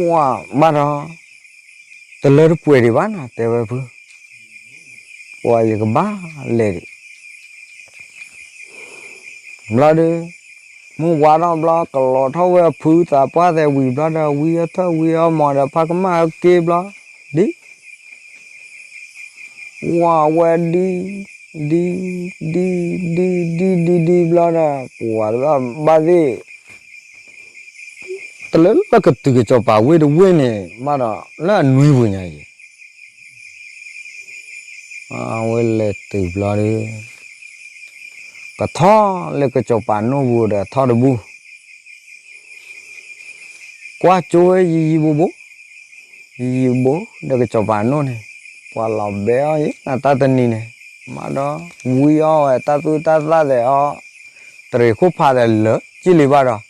ဝဲဘၣ်ဒီး တလၢတပှဲၤဒံးဘၣ်နၤ တဲဝဲဖု, ပှၤယကဘၣ်လဲၤဒံး ဘျီဒီး မုၢ်ဝါထီၣ်ဘျီ ကလီၤထီၣ်ဝဲအဖုသးပှၢ်သဲးဝံၤဘျီဒီး ဝံအထၢၣ်ဝံအီမီၤဒီး ဖးကမၣ်ဟဲက့ၤဘျီ ဒ် ဝဲဒ် ဒ် ဒ် ဒ် ဒ် ဒ် ဒ် ဘျီဒီး ပှၤတဘၣ်ဘၣ်သ့ၣ် တလၢလၢကတုၤကစီၤပၤဝ့ၢ်တဝ့ၢ်န့ၣ် ဘၣ်ဒီးလၢအနွံပူၤညါအံၤ အဝဲလဲၤတုၤဘျီဒီး ကထီၣ်လၢကစီၤပၤနိၣ်ပူၤဒီးထီၣ်တဘူၣ် ကွၢ်ကၠိဝဲယံၤယံၤဘိဘိ, ယံၤယံၤဘိဒီးကစီၤပၤနိၣ်န့ၣ် ပှၤလီၤဘဲအီၤယံၤနတၢ်တနံၤန့ၣ် မးဒီး ဝံအီဝဲတၢ်သူၣ်တၢ်သၣ်သဲးအီၤ တရံးခိၣ်ဖးသဲးလၢကံၣ်လံဘၣ်ဒီး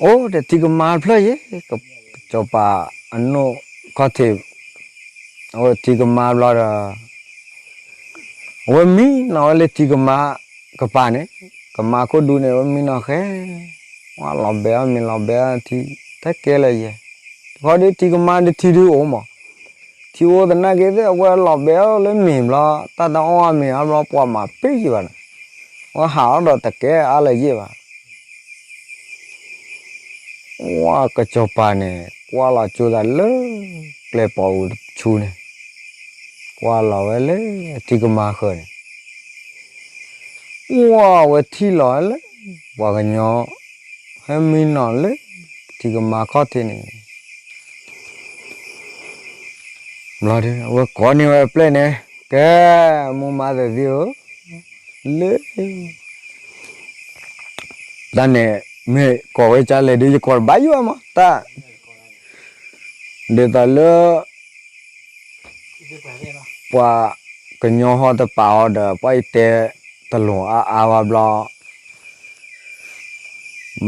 အိၣ်ဒီးထံကမါတဖျၢၣ်ယဲၢ်, ကစီၤပၤအနိၣ်ခီၣ်ထံး, အဝဲထံကမါဘျီဒီး အဝဲမံနီၤဝဲလၢထံကမါကပၤန့ၣ်, ကမါခိၣ်ဒူန့ၣ် အဝဲမံနီၤဃဲ, ဝဲလီၤဘဲအီၤမ့ၤလီၤဘဲအီၤထံ, တၢ်ကဲလၢယဲၢ်, တခီဒီးထံကမါဒုးထံဒုးအိၣ်မး, ထံအိၣ်သနာ်က့သ့ၣ် အဝဲလီၤဘဲအီၤလၢမ့ၤဘျီ, တၢ်တအီၣ်အမ့ၤအါဘျီ ပှၤမၤပ့ၢ်ယံၤဘၣ်န့ၣ်, အဝဲဟးအီၣ်ဒီးတကဲအါလၢၤယဲၢ်ဘၣ် ဝဲကစီၤပၤန့ၣ် ကွၢ်လီၤကၠိသးလၢ ကျဲပိာ်အူတဆူန့ၣ်, ကွၢ်လီၤဝဲလၢထံကမါဃၢၤန့ၣ်, ဝဲဝဲထံၣ်လီၤဝဲလၢ ပှၤကညီ ဟဲမံနီၤလၢ ထံကမါခီၣ်ထံးန့ၣ် ဘျီဒီး အဝဲကိးန့ၢ်ဝဲအပျဲၢ်န့ၣ်, ကဲ မိၢ်မါသးသံဧၢ, လၢ တၢ်န့ၣ် မ့ၢ်ကိးဝဲကလဲၣ်ဒီး ယကိးတဘၣ်ယိၣ်မး တၢ် ဒ်သိးလၢ ပှၤကညီဟီတပာ်အီၤဒီး ပှၤအံၤတဲတလိၤအါအါဘၣ်ဘျီ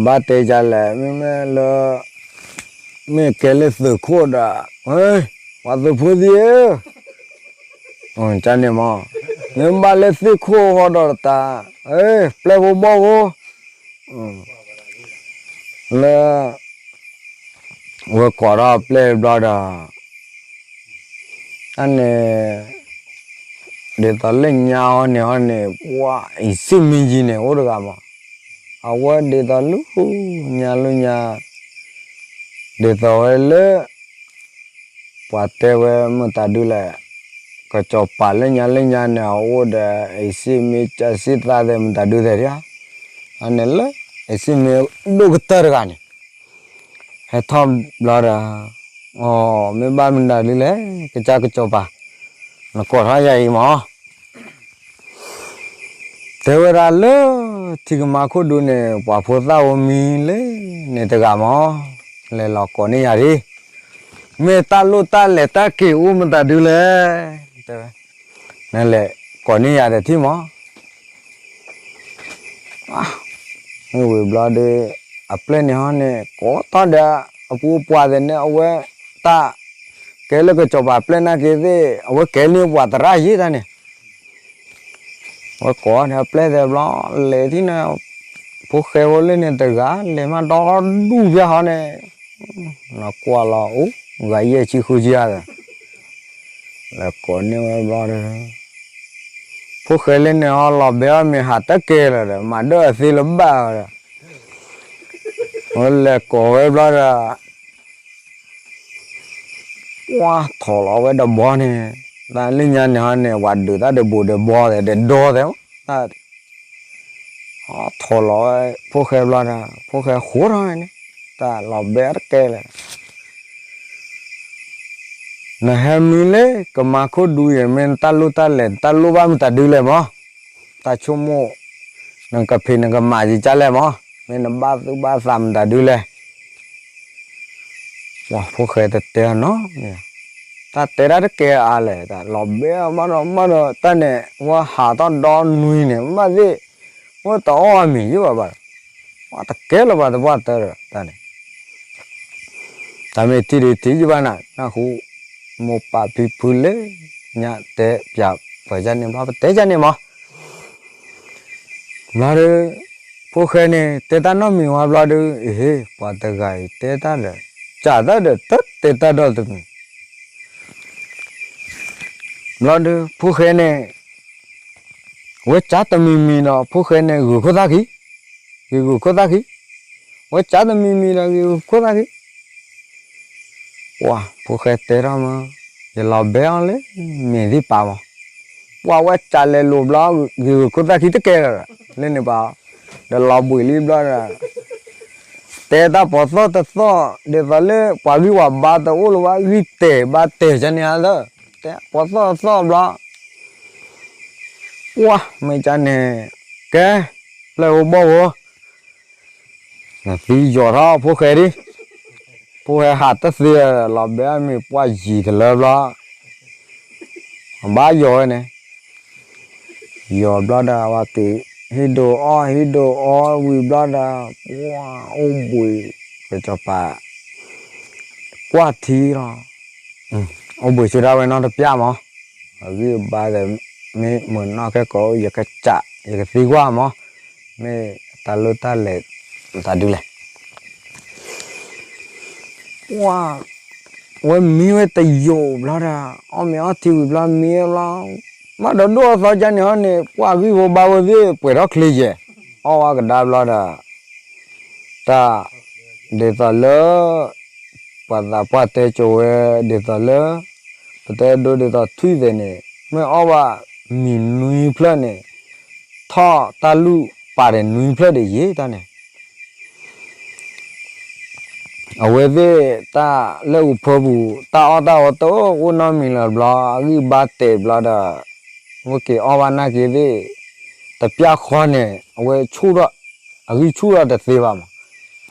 ဘၣ်တဲယလဲၣ် မ့မ့ၢ်လၢ မ့ၢ်ကဲလၢသုးခိၣ်ဒီး ပှၤသုးဖိသံဧၢ, ကန့ၣ်မး, မ့ၢ်ဘၣ်လၢသ့ၣ်ခိၣ်ဟီဒီးတၢ်, ပျဲၢ်ဖိဘီၣ်ဖိ, လၢ ဝဲကိးထီၣ်ပျဲၢ်ဘျီဒီး အန့ၣ် ဒ်သိးလၢညါအီၤန့ၣ်အီၤန့ၣ် ပှၤအံၤစ့ၣ်မ့ၢ်ယံၤန့ၣ် အိၣ်တဂၤမး, အဝဲဒ်သိးလၢညါလၢညါ ဒ်သိးဝဲလၢ ပှၤတဲဝဲမတၤဒုလဲၣ်, ကစီၤပၤလၢညါလၢညါန့ၣ် အအိၣ်ဒီး အံးစ့ၣ်မ့ၢ်ကစံၣ်သးသဲးမတၤဒုသဲးဒၣ်, အန့ၣ်လၢ အံးစ့ၣ်မ့ၢ်ဒိၣ်ကတၢၢ်တဂၤန့ၣ် ဟဲထီၣ်ဘျီဒီး အ မ့ၢ်ဘၣ်မတၤဒုလဲၣ် ကစၢ်ကစီၤပၤ နကိးထီၣ်ယၤအံၤမး တဲဝဲဒၣ်လၢ ထံကမါခိၣ်ဒူန့ၣ် ပှၤဖိသၣ်ဧိၤမံၤလၢန့ၣ်တဂၤမး, လဲၤလီၤကိးန့ၢ်ယၤဒၣ်, မ့ၢ်တၢ်လိၣ်တၢ်လဲၤတၢ်က့ၤအိၣ်မတၤဒုလဲၣ်, တဲဝဲ, နလဲၤကိးန့ၢ်ယၤဒီးထံၣ်မး, မ့ၢ်ဝံၤဘျီဒီး အပျဲၢ်န့ၣ်ဟီန့ၣ် ကိးထီၣ်ဒီး အပူၤအပှၤသ့ၣ်န့ၣ် အဝဲတၢ် ကဲလၢကစီၤပၤပျဲၢ်နာ်က့သ့ၣ် အဝဲကဲန့ၢ်ပှၤသရၣ်ယံၤတၢ်န့ၣ် ဝဲကိးန့ၣ် အပျဲၢ်သ့ၣ်ဘျီ လဲၤထံၣ်န့ၣ် ဖိၣ်ဃဲဖိလၢန့ၣ်တဂၤ လဲၤမးဒီဒူၣ်ဖျဲၣ်ဟီန့ၣ် နကွၢ်လီၤအိၣ် ဂၤယဲၢ်ဆံဃုဆံဧါဒီး လဲၤကိးန့ၢ်ဝဲဘျီဒီး ဖိၣ်ဃဲလၢန့ၣ်ဟီ လီၤဘဲအီၤမ့ၢ်ဟးတၢ်ကဲလီၤဒီး မၤဒၢၣ်အသ့လၢဘၣ်ဒီး ဝဲလဲၤကိးဝဲဘျီဒီး ကွၢ်ထီၣ်လီၤဝဲဒီးဘီန့ၣ် တၢ်လၢညါန့ၣ်ဟီန့ၣ် ပှၤဒုးတၢ်ဒီးဘူးဒီးဘီသဲးဒီးဒီသဲးမး တၢ် ထီၣ်လီၤဝဲ ဖိၣ်ဃဲဘျီဒီး ဖိၣ်ဃဲဃိထီၣ်န့ၣ် တၢ်လီၤဘဲအတကဲလဲၣ် နဟဲမံလၢကမၤခိၣ်ဒူယဲၢ် မ့ၢ်နတၢ်လိၣ်တၢ်လဲၤ နတၢ်လိၣ်ဘၣ်မတၤဒုလဲၣ်မး တၢ်ဆိကမိၣ် နကဖံးနကမၤယံၤကၢ်လဲၣ်မး မ့ၢ်နဘၣ်သူၣ်ဘၣ်သးမတၤဒုလဲၣ် ပှၤဖိၣ်ဃဲတတဲအီၤနီတမံၤ တၢ်တဲဒၣ်တကဲအါလဲၣ်, တၢ်လီၤဘဲအီၤမးဒီးမးဒီး တၢ်န့ၣ် ဝဲဟးထီၣ်ဒီနွံန့ၣ် မ့ၢ်သ့ၣ် ဝဲတအီၣ်အမံၤယုၢ်ဘၣ်ဘၣ်, ဝဲတကဲလၢၤဘၣ်တပှၢ်တၢၢ်ဒီး တၢ်န့ၣ် တၢ်မ့ၢ်ထံၣ်ဒုးထံၣ်ယုၢ်ဘၣ်နၤ နၢ်ဟူ မိၢ်ပၢ်ဖံဖုလၢညါတဲပၠးပၢၤယါန့ၣ်ဘျီ ပတဲယါန့ၣ်မး ဘျီဒီး ဖိၣ်ဃဲန့ၣ် တဲတၢ်နီတမံၤဝဲဘျီဒီး အဟ့ၣ် ပှၤတဂၤအံၤတဲတၢ်ဒီး စးတၢ်ဒီးတၢ်တဲတၢ်ဒီးတမံၤ ဘျီဒီး ဖိၣ်ဃဲန့ၣ် ဝဲစးတမံၤမံၤဒီး ဖိၣ်ဃဲန့ၣ် ဂုာ်ခိၣ်သၣ်ခံ, ဂ့ၤဂုာ်ခိၣ်သၣ်ခံ, ဝဲစးတမံၤမံၤဒီး ဂ့ၤဂုာ်ခိၣ်သၣ်ခံ ပှၤဖိၣ်ဃဲတဲထီၣ်မး, ယလီၤဘဲအီၤလၢ မ့ၢ်သ့ၣ်ပာ်မး, ပှၤဝဲစးလဲၤလိာ်ဘျီ ဂ့ၤဂုာ်ခိၣ်သၣ်ခံတကဲလၢၤ, လၢန့ၣ်ပာ်, ဒီးလီၤဘှံးလံဘျီဒီး တဲတၢ်ပီၤသီၣ်တသီၣ် ဒ်သိးလၢပှၤဂံၢ်ဝၤဘါတအိၣ်လၢၤဘၣ် ဂံၢ်တဲာ်ဘါတဲာ်ကန့ၣ်ဧါသၢ, တဲပီၤသီၣ်တသီၣ်ဘျီ ပှၤမ့ၢ်ကန့ၣ် ကဲ ပျဲၢ်ဧိၤဘီၣ်ဧိၤ နသံယီၤထီၣ်ဖိၣ်ဃဲဒံး, ဖိၣ်ဃဲဟးတသ့လီၤဘဲမ့ၢ်ပှၢ်ယံၤတလၢဘျီ, ဘၣ်ယီၤဝဲန့ၣ်, ယီၤဘျီဒီး ဝဲက့ၤ ဟံၣ်ဒိးအီၣ် ဟံၣ်ဒိးအီဝံၤဘျီဒီး ပှၢ်အိၣ်ဘှံး ကစီၤပၤ ကွၢ်ထံလီၤ, အိၣ်ဘှံးဆူဒၣ်ဝဲနီတပျၢ်မး, အဂံၢ်အဘါဒီး မ့ၢ်မုာ်နီၢ်ခဲကိး ယကစး ယကသံကွၢ်မး, မ့ၢ်တၢ်လိၣ်တၢ်လဲၤ မတၤဒုလဲၣ် ပှၢ် ဝဲမံဝဲတယိာ်ဘျီဒီး အီၣ်မ့ၤအီထံဝံၤဘျီမံဝဲဘျီ, မ့ၢ်ဒီးဒိၣ်အသီကန့ၣ်ဟီန့ၣ် ပှၢ်ဂံၢ်ဖိဘါဖိသ့ၣ် ပှဲၤထီၣ်ချ့ယဲၢ်, အီၣ်ဝဲကဒါဘျီဒီး တၢ် ဒ်သိးလၢ ပှၤသးပှၢ်တဲကိၤဝဲ ဒ်သိးလၢ ပတဲဒိဒ်သိးထွံၣ်သဲးန့ၣ် မ့ၢ်အီၣ်ဘၣ်မံၤနွံဖျၢၣ်န့ၣ် ထီၣ်တၢ်လူၢ်ပာ်ဒီးနွံဖျၢၣ်ဒံးယံၤတၢ်န့ၣ် အဝဲသ့ၣ်တၢ်လၢအူးဖၢပူၤ တၢ်အီၣ်တၢ်အီတအိၣ်နီတမံၤလၢၤဘျီ အဂံၢ်ဘါတဲာ်ဘျီဒီး ဝဲက့ၤအီၣ်ဘၣ်နာ်က့ၤသ့ၣ် တပျၢ်ဃီန့ၣ် အဝဲဆူၣ်ထီၣ် အဂံၢ်ဆူၣ်ထီၣ်တသ့ဘၣ်မး,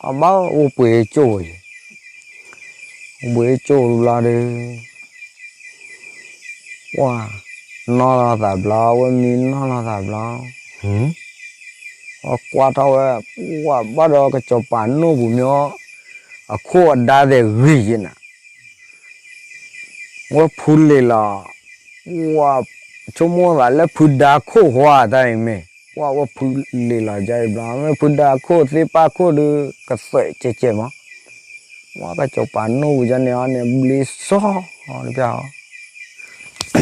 အဘၣ်အိၣ်ပှ့ၤကၠိၣ်ယံၤ, အိၣ်ဘှံးကၠိၣ်ဘျီဒီး ပှၢ် နီၢ်လီၤသးဘျီ ဝဲမံနီၢ်လီၤသးဘျီ, အကွၢ်ထီၣ်ဝဲ ပှၢ်ဘၣ်ဒီးကစီၤပၤနိၣ်ပူၤမ့ၢ်အီၤ, အခိၣ်အဒါသဲးဂ့ၤယံၤနၤ, ဝဲဖုလ့ၤလီၤ, ဝဲဆိကမိၣ်သးလၢဖုဒါခိၣ်ဃီဧါတၢ်အံၤမ့ၢ်, ပှၢ်ဝဲဖုလ့ၤလီၤယါအံၤဘျီ မ့ၢ်ဖုဒါခိၣ်သ့ၣ်ပၢ်ခိၣ်ဒီး ကသွဲးကဲးကဲးမး ပှၢ်ကစီၤပၤနိၣ်ပူၤယါန့ၣ်အီၤန့ၣ် ဘျ့စီၣ်တပျၢ်အီၤ,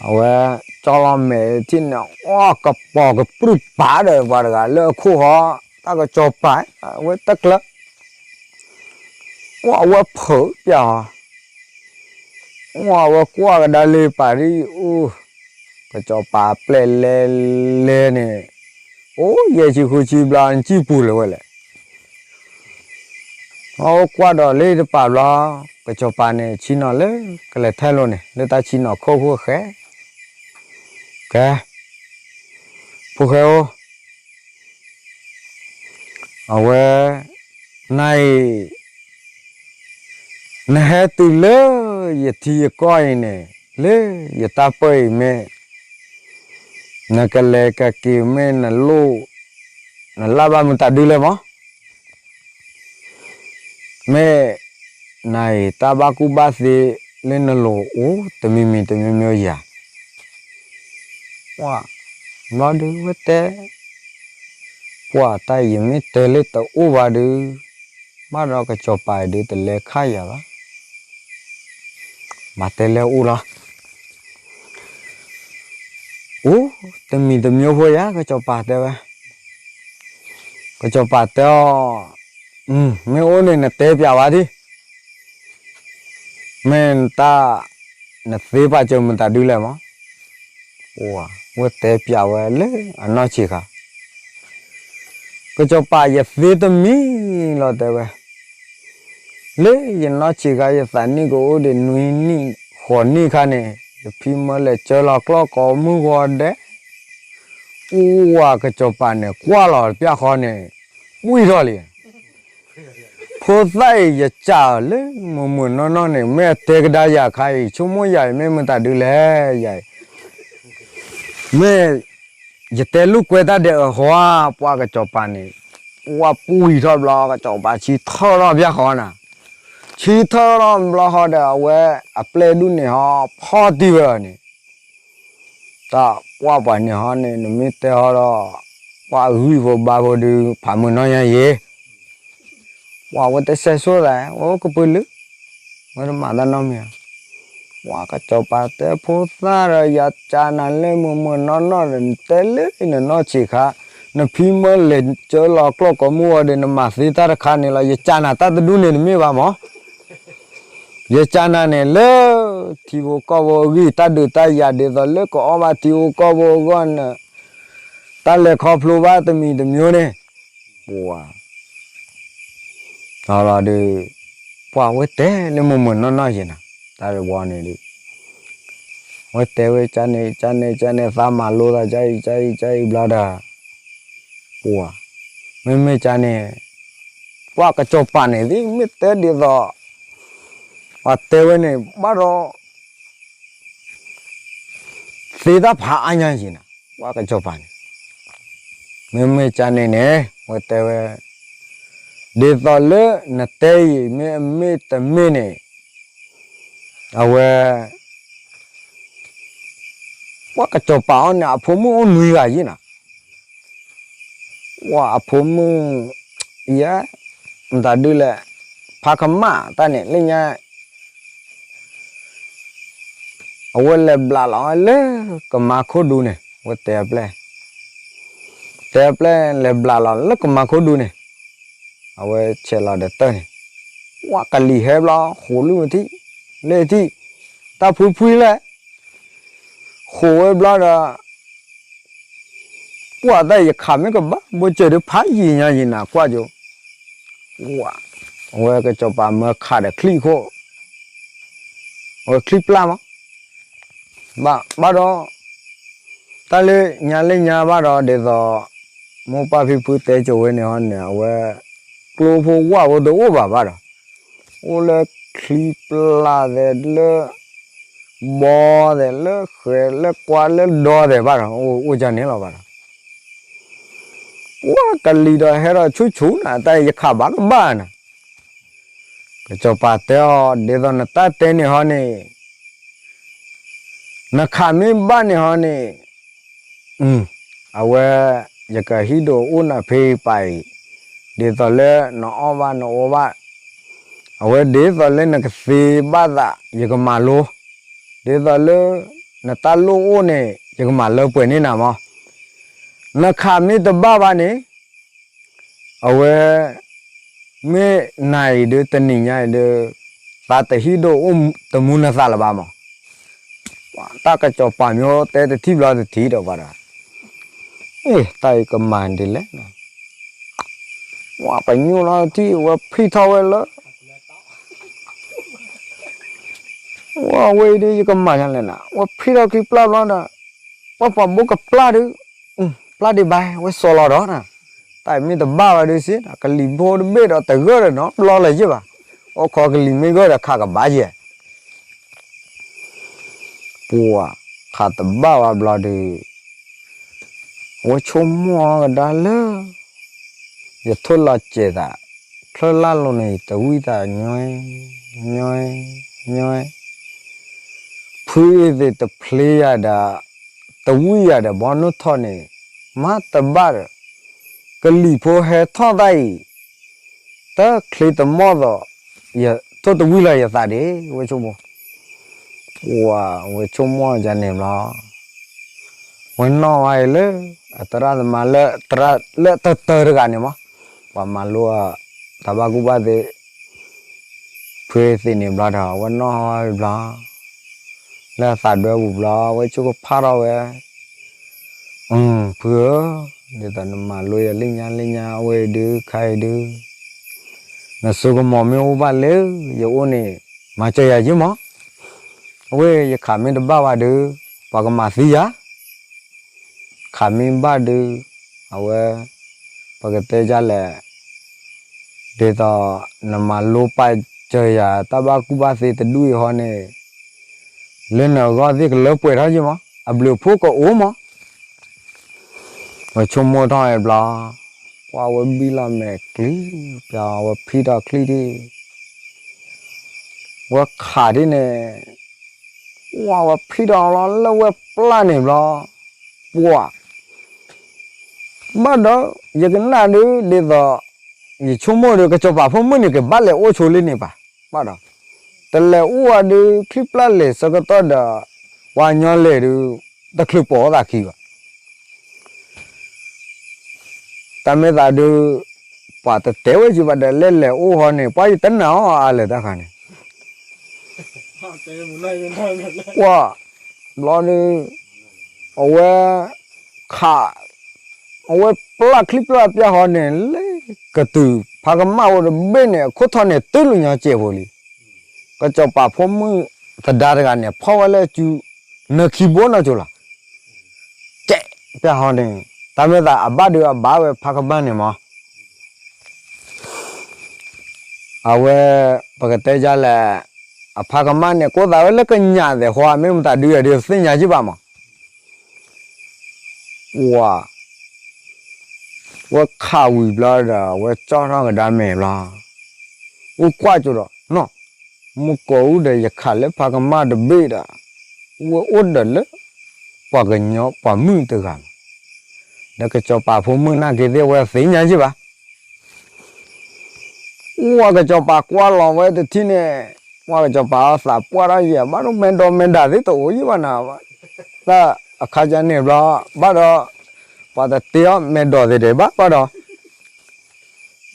အဝဲ ကၠီလီၤမဲာ်ထံၣ်န့ၣ် အီၣ်ကပီၤကပြုၢ်ပာ်ဒီးပှၤတဂၤလၢအခိၣ်ဃီ, တၢ်ကစီၤပၤ အဝဲတကျၢၤ အဝဲဖုးပျၢ်အီၤ, အဝဲကွၢ်ကဒါလၢပာ်ဒ်အူ, ကစီၤပၤပျဲၢ်လဲလဲန့ၣ်, အိၣ်ယဲၢ်ဆံဃုဆံဘျီ နစံၣ်ပူၤလၢၤဝဲလဲၣ် အဝဲကွၢ်ဒီးလၢတပာ်ဘျီ, ကစီၤပၤန့ၣ် ဆ့ၣ်နီၤလၢကလဲၤထဲလိၤန့ၣ် လၢတၢ်ဆ့ၣ်နီၤခိၣ်ဖိဃဲ, ကဲ, ဖိဃဲဧိၤ, အဝဲ, နၤအံၤ, နဟဲတုၤလၢယထံယကီၢ်အံၤန့ၣ် လၢယတၢ်ပၢၢ်အံၤမ့ၢ်, နကလဲၤကက့ၤမ့ၢ်နလိၣ်, နလၢ်ဘၣ်မတၤဒုလဲၣ်မး မ့ၢ်, နၤအံၤတၢ်ဘၣ်ကူၣ်ဘၣ်သ့လၢနလိၤအိၣ်တမံၤမံၤတမံၤမံၤဧါ, ပှၤ, ဘျီဒုဝဲတဲ, ပှၤတၢ်အံၤယမ့ၢ်တဲလၢတအိၣ်ဘၣ်ဒု, ဘၣ်ဒီးကစီၤပၤအံၤဒုတလဲၤခါယၤဘၣ် မၤတဲလဲၤအိၣ်လီၤ အိၣ်တမံၤတမံၤဖိယါ ကစီၤပၤတဲဝဲ, ကစီၤပၤတဲအီၤ, မ့ၢ်အိၣ်န့ၣ်နတဲပျးဝဲဒၣ်, မ့ၢ်တၢ်, နသ့ပာ်စၢၤမတၤဒုလဲၣ်မး, ဝဲတဲပျးဝဲလၢအနီၢ်ဆံးဃာ် ကစီၤပၤယသ့တမံၤလီၤတဲဝဲ, လၢယနီၢ်ဆံးခါယသးနံၣ်ကအိၣ်ဒံးနွံနံၣ်ဃိးနံၣ်ခါန့ၣ် ယဖံမၢလဲၤစၢလီၤကျီၢ်ကိးမုၢ်ဂီၤဒဲး, အိၣ်ဝဲကစီၤပၤန့ၣ် ကွၢ်လီၤတပျၢ်ဃီန့ၣ်, ဝံၣ်ထီၣ်လံ, ဖ ဖိသၣ်အံၤ ယစံးအီၤလၢမုာ်မုာ်နီၢ်နီၢ်န့ၣ် မ့ၢ်အတဲကဒါယၤခါအံၤ ဆိကမိၣ်ယၤအံၤ မ့ၢ်မတၤဒုလဲၣ်ယၤအံၤ, မ့ၢ် ယတဲလိာ်ကွဲတၢ်ဒီးအဃီဧါ, ပှၤကစီၤပၤန့ၣ် ဝဲပှံၢ်ထီၣ်ဘျီ ကစီၤပၤဆံထီၣ်ထီၣ်ဘၣ်ဃီနၤ, ဆံထီၣ်ထီၣ်ဘျီဃီဒီး အဝဲအပျဲၢ်ဒူၣ်န့ၣ်ဟီ ဖီၣ်တံၢ်ဝဲအီၤန့ၣ်, တၢ်ပှၢ်ပှၤန့ၣ်ဟီန့ၣ် နမ့ၢ်တဲဟီဒီး ပှၤဂံၢ်ဖိဘါဖိဒုး ဖးမုာ်နီၢ်ညါယ့ၤ ပှၤဝဲတစဲးဆိသး ဝဲအိၣ်ကပၢၤလၢ ဝဲတမၤတၢ်နီတမံၤဧါ, ပှၤကစီၤပၤတဲဖိသၣ်ဒီး ယစံးနၤလၢမုာ်မုာ်နီၢ်နီၢ်ဒီး နတဲလၢနနီၢ်ဆံးခါ, နဖံမၢလဲၤကၢလီၤကျိာ်ကိးမုၢ်ဝဲဒီး နမၤသ့တၢ်တခါန့ၣ်လီၤ. ယစံးနၤတၢ်တဒူၣ်န့ၣ်တမ့ၢ်ဘၣ်မး ယစံးနၤန့ၣ်လၢ ထံဖိကီၢ်ဖိအဂံၢ် တၢ်ဒုးတၢ်ယၤ ဒ်သိးလၢကအီၣ်ဘၣ်ထံဖိကီၢ်ဖိအဂီၢ်န့ၣ်, တၢ်လဲၤခီဖျိဘၣ်တမံၤတမံၤန့ၣ်, ပှၤ ဒီးလီၤဒီး ပှၤဝဲတဲလၢမုာ်မုာ်နီၢ်နီၢ်ယ့ၤနၤ, တၢ်တဝီန့ၣ်ဒီး ဝဲတဲဝဲကန့ၣ် ကန့ၣ် ကန့ၣ် သးမၤလိသး ကအံၤ ကအံၤ ကအံၤဘျီဒီး ပှၤ မ့မ့ၢ်ကန့ၣ် ပှၤကစီၤပၤန့ၣ် သ့မ့ၢ်တဲဒ်သိး ပှၤတဲဝဲန့ၣ် ဘၣ်ဒီး သ့တၢ်ဖးအါညါယ့ၤနၤ, ပှၤကစီၤပၤန့ၣ် မ့မ့ၢ်ကန့ၣ်န့ၣ် ဝဲတဲဝဲ ဒ်သိးလၢနတဲအံၤ မ့ၢ်အမ့ၢ်တမ့ၢ်န့ၣ် အဝဲ ပှၤကစီၤပၤအီၤန့ၣ် အဖိမုၣ်အိၣ်နွံဂၤယ့ၤနၤ, ပှၤအဖိမုၣ် ယဲ မတၤဒုလဲၣ် ဖးကမၣ်တၢ်န့ၣ် လၢညါ အဝဲလဲၤဘျးလီၤလၢကမၤခိၣ်ဒူန့ၣ် အဝဲတဲအပျဲၢ်, တဲအပျဲၢ်လဲၤဘျးလီၤလၢကမၤခိၣ်ဒူန့ၣ်, အဝဲဆဲးလီၤဒီးတၢၢ်န့ၣ်, ပှၤကလံၤဟဲဘျီ ဃိးလုၢ်မထံၣ်, လၢထံၣ်, တၢ်ဖှံဖှံလဲၣ်, ဃိးဝဲဘျီဒီး ပှၤတၢ်ယခးမ့ၢ်ကဘၣ် ဘိစၢၤဒုးဖးယံာ်ညါယံာ်နၤကွၢ်ကၠိ, ဝဲကစီၤပၤမၢခးဒီးချံၣ်ခိၣ်, အဝဲချံၣ်ပျၢ်မး, ဘၣ်ဘၣ်ဒီး တၢ်လၢညါလၢညါဘၣ်ဒီး ဒ်သိး မိၢ်ပၢ်ဖံဖုတဲကၠိဝဲန့ၣ်ဟီန့ၣ် အဝဲ ကျိဖိဝၣ်ဖိတအိၣ်ဘၣ်ဘၣ်ဒီး အိၣ်လၢချံပျၢ်သဲးလၢ ဘီသဲးလၢဃဲးလၢကွါလၢဒီသဲးဘၣ်ဒီး အိၣ်ကန့ၣ်လီၤဘၣ်ဒီး ပှၤကလံၤဒီးဟဲဒီးဆူၣ်ဆူၣ်နၤ တၢ်ယခးဘၣ်ကဘၣ်နၤ, ကစီၤပၤတဲအီၤ ဒ်သိးနတၢ်တဲန့ၣ်ဟီန့ၣ် နခးမ့ၢ်ဘၣ်န့ၣ်ဟီန့ၣ် အဝဲ ယကဟံးဒိၣ်အိၣ်နၤဖဲပၤအံၤ, ဒ်သိးလၢနအီၣ်ဘၣ်နအိၣ်ဘၣ်, အဝဲဒ်သိးလၢနကသ့ဘၣ်သး ယကမၤလိ, ဒ်သိးလၢ နတၢ်လိၣ်အိၣ်န့ၣ် ယကမၤလၢပှဲၤန့ၢ်နၤမး, နခးမ့ၢ်တဘၣ်ဘၣ်န့ၣ် အဝဲ မ့ၢ်နၤအံၤဒုး တနံၤညါအံၤဒုး သးတဟံးဒိၣ်အိၣ်တမူနသးလၢၤဘၣ်မး, တၢ်ကစီၤပၤမ့ၢ်တဲတထံၣ်ဘျီတထံၣ်ဒီးဘၣ်ဒီး, တၢ်အံၤကမၤဒ်လဲၣ်, ပှၤပညိၣ်လီၤထံၣ်ဝဲဖံးထီၣ်ဝဲလၢ ဝဲအံၤဒုး ယကမၤယလဲၣ်နၤ ဝဲဖံးထီၣ်ခံပျၢ်ဘျီဒီး ပှၤပှၤဘိကပျၢ်ဒုး ပျၢ်ဒံးဘၣ် ဝဲစီၤလီၤဒီးနၤ, တၢ်အံၤမ့ၢ်တဘၣ်ဘၣ်ဒုးစ့ၢ် ကလံၤဖိတဘ့ၣ်ဒီးတဂၢၢ်ဒီးနီတဘျီလၢၤယ့ၢ်ဘၣ်, အိၣ်ခိးကလံၤမ့ၢ်ဂၢၢ်ဒီးခးကဘၣ်ယဲၢ် ပှၤခးတဘၣ်ဝဲဘျီဒီး အဝဲဆိကမိၣ်ကဒါလၢ ယထိၣ်လီၤစဲးသး ချၢလၢ်လိၤန့ၣ် တဝံၣ်သးညီ ညီ ညီ ဖုအ့သ့ၣ်တဖျ့ယၤဒီး တဝံၣ်ယၤဒီးဘီနုၢ်ထီၣ်န့ၣ် မၤတဘၣ်ဒီး ကလံၤဖိဟဲထီၣ်တၢ်အံၤ တချ့တမီၢ်သိး ထိၣ်တဝံၣ်လီၤယသးဒ့ ဝဲဆိကမိၣ် ဝဲဆိကမိၣ်ယၤန့ၣ်ဘျီ ဝဲနီၣ်ဝဲအံၤလၢ အသရၣ်သမါလၢ သရၣ်လၢတၢၢ်တဂၤန့ၣ်မး ပှၤမၤလိ တၢ်ဘၣ်ကူၣ်ဘၣ်သ့ ဖုသ့ၣ်န့ၣ်ဘျီဒီး ဝဲနီၣ်ဝဲဘျီ လၢအသးဒွဲပူၤဘျီ ဝဲဆိကဖးထီၣ်ဝဲ ဖုဧၢ, ဒ်သိးနမၤလိယၤလၢညါလၢညါ အဝဲအံၤဒုး ခါအံၤဒုး နစိကမီၤမ့ၢ်အိၣ်ဘၣ်လၢယအိၣ်န့ၣ် မၤစၢၤယၤယ့ၢ်မး, အဝဲယခးမ့ၢ်တဘၣ်ဘၣ်ဒုး ပှၤကမၤသံယၤ, ခးမ့ၢ်ဘၣ်ဒုး အဝဲ ပကတဲဒ်လဲၣ် ဒ်သိးနမၤလိပာ်စၢၤယၤတၢ်ဘၣ်ကူၣ်ဘၣ်သ့တဒူၣ်အံၤဟီန့ၣ်, လၢနဂီၢ်သ့ၣ်ကလၢပှဲၤထီၣ်ယ့ၢ်မး, အဘျုးအဖှိၣ်ကအိၣ်မး. ဝဲဆိကမိၣ်ထီၣ်ဝဲဘျီ, ပှၢ်ဝဲဘံၣ်လီၤမဲာ်ချံ, ပျီဝဲဖံထီၣ်ချံဒၣ်, ဝဲခးဒၣ်န့ၣ်, ပှၢ်ဝဲဖံထီၣ်လီၤလၢဝဲပျၢ်န့ၣ်ဘျီ, ပှၢ် ဘၣ်ဒီး ယကနၣ်ဒုး ဒ်သိး ယဆိကမိၣ်ဒီး ကစီၤပၤဖိမုၣ်န့ၣ် ကဘၣ်လဲၤအိၣ်ဆိလၢန့ၣ်ဘၣ်, ဘၣ်ဒီး တလဲၤအိၣ်ဝဲဒုး ချံပျၢ်လဲၤဆၢကတီၢ်ဒီး ပှၤညီလဲၤဒုး တချုးပိာ်အသးခံဘၣ်. တၢ်မ့ၢ်သးဒုး ပှၤတတဲဝဲက့ၤဘၣ်ဒီး လဲၤလဲၤအိၣ်ဟီန့ၣ် ပှၢ်ယတနာ်အီၤအါလၢတၢ်ခါန့ၣ် ကွၢ် ဘျီဒုး အဝဲ ခး အဝဲပျၢ်ချံပျၢ်ပျၢ်ဟီန့ၣ် လၢကတုၤဖးကမၣ်အိၣ်တဘ့ၣ်န့ၣ် အခိၣ်ထီၣ်န့ၣ် တုၤလၢညီကဲးဖိလံ. ကစီၤပၤဖိမုၣ်သဒါတဂၤန့ၣ် ဖီၣ်ဝဲလၢစု နၢခံဘိနီၢ်ကၠိလီၤ. ကဲးပျၢ်ဟီန့ၣ် တၢ်မ့ၢ်သးအဘၣ်ဒုးအဘၣ်ဝဲဖးကမၣ်န့ၣ်မး အဝဲ ပကတဲဒ်လဲၣ်, အဖးကမၣ်န့ၣ် ကိးသးဝဲလၢကညးသဲးဃီ မ့ၢ်မတၤဒုးယၤဒုးသ့ၣ်ညါက့ၤဘၣ်မး, ဝဲ ဝဲခးဝံၤဘျီဒီး ဝဲကၠီထီၣ်ကဒါမဲာ်ဘျီ, အိၣ်ကွၢ်ကၠိဒီး နီၢ် မုၢ်ကိးအူဒီး ယခးလၢဖးကမၣ်တဘ့ၣ်ဒီး ဝဲအိၣ်ဒီးလၢ ပှၤကညီပှၤမုၣ်တဂၤမး, ဒီးကစီၤပၤဖိမုၣ်နာ်က့ၤသ့ၣ် ဝဲသ့ၣ်ညါက့ၤဘၣ် ဝဲကစီၤပၤကွၢ်လီၤဝဲတထံၣ်န့ၣ်, ဝဲကစီၤပၤအသးပှၢ်ထီၣ်ယံာ် ဘၣ်ဒီးမဲာ်ဒိးမဲာ်ဒၣ်သ့ၣ်တအိၣ်ယံာ်ဘၣ်နၤ, တၢ်အခါကန့ၣ်ဘျီ, ဘၣ်ဒီး ပှၤတတဲအီၤမဲာ်ဒိးသ့ၣ်ဒဲးဘၣ် ဘၣ်ဒီး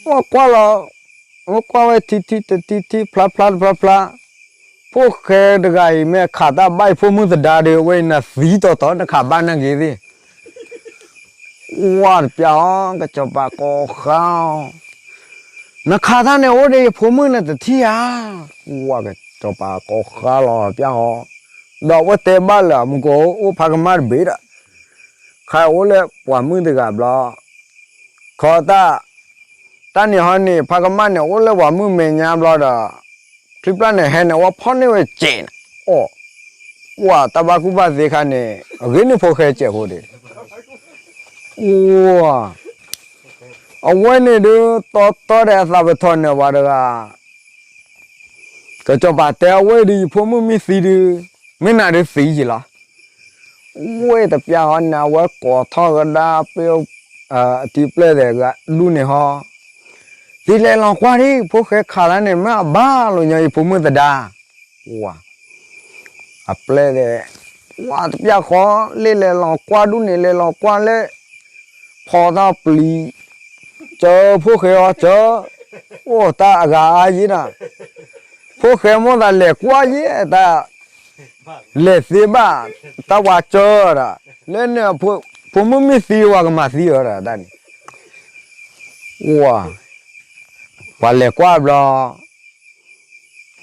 ဝဲကွၢ်လီၤ, ဝဲကွၢ်ဝဲထံထံတထံထံ ဖျါဖျါတဖျါဖျါ, ဖိၣ်ဃဲတဂၤအံၤ မ့ၢ်ခးတၢ်ဘၣ်အံၤ ဖိမုၣ်သဒါဒီး အဝဲအံၤနသံတီတီ နခးဘၣ်နာ်က့ၤသ့ၣ် ဝဲတပျၢ်အီၤ ကစီၤပၤကိးဃါအီၤ, နခးတၢ်န့ၣ်အိၣ်ဒီးယဖိမုၣ်န့ၣ်တထံၣ်ဧါ, ဝဲကစီၤပၤကိးဃါလီၤပျၢ်အီၤ, ဒီးအဝဲတဲဘၣ်လၢအမုၢ်ကိးအိၣ်ဖးကမၣ်တဘ့ၣ်ဒီး ခးအိၣ်လၢပှၤမုၣ်တဂၤဘျီ, ခီတၢ်, တၢ်န့ၣ်ဟီန့ၣ် ဖးကမၣ်န့ၣ် အိၣ်လၢပှၤမုၣ်မဲာ်ညါဘျီဒီး, ချံပျၢ်န့ၣ်ဟဲန့ၣ် ဝဲဖီၣ်န့ၢ်ဝဲစဲးန့ၣ်, အိၣ်, ဝဲတၢ်ဘၣ်ကူၣ်ဘၣ်သ့ခါန့ၣ် အဂ့ၢ်န့ၣ်ဖိၣ်ဃဲစဲးဖိဒံး, အိၣ်, အဝဲန့ၣ်ဒုး တီတီဒီးအသးပထီၣ်န့ၢ်ဝဲတဂၤ ကစီၤပၤတဲအဝဲဒုး ယဖိမုၣ်မ့ၢ်သံဒုး, မ့ၢ်နၤဒုးသံယံာ်လီၤ, ဝဲတပျၢ်ဟီန့ၣ် အဝဲကိးထီၣ်ကဒါပ့ၢ်, အထံပျဲၢ်သဲးဂၤဒူၣ်န့ၣ်ဟီ, သံလဲၤလီၤကွၢ်ဒံး ဖိၣ်ဃဲခးတၢ်န့ၣ် မ့ၢ်အဘၣ်လိာ်ညီယဖိမုၣ်သဒါ, ဝဲ အပျဲၢ်သဲး, ဝဲတပျၢ်ဃီ လ့ၣ်လဲၤလီၤကွၢ်ဒူၣ်န့ၣ် လဲၤလီၤကွၢ်လၢ ဖီတၢ်ပျံၤ, စၢၤဖိၣ်ဃဲအီၤစၢၤ, အိၣ်တၢ်အဂၤအါယံၤဒီး, ဖိၣ်ဃဲမိၢ်သးလဲၤကွၢ်ယဲၢ်တၢ်, လဲၤသ့ဘၣ်, တၢ်ဝၤစၢၤဒီး, လၢန့ၣ်, ဖိမုၣ်မ့ၢ်သံဝဲကမၤသံအီၤဒီးတၢ်န့ၣ်, ဝဲ ပှၤလဲၤကွၢ်ဘျီ,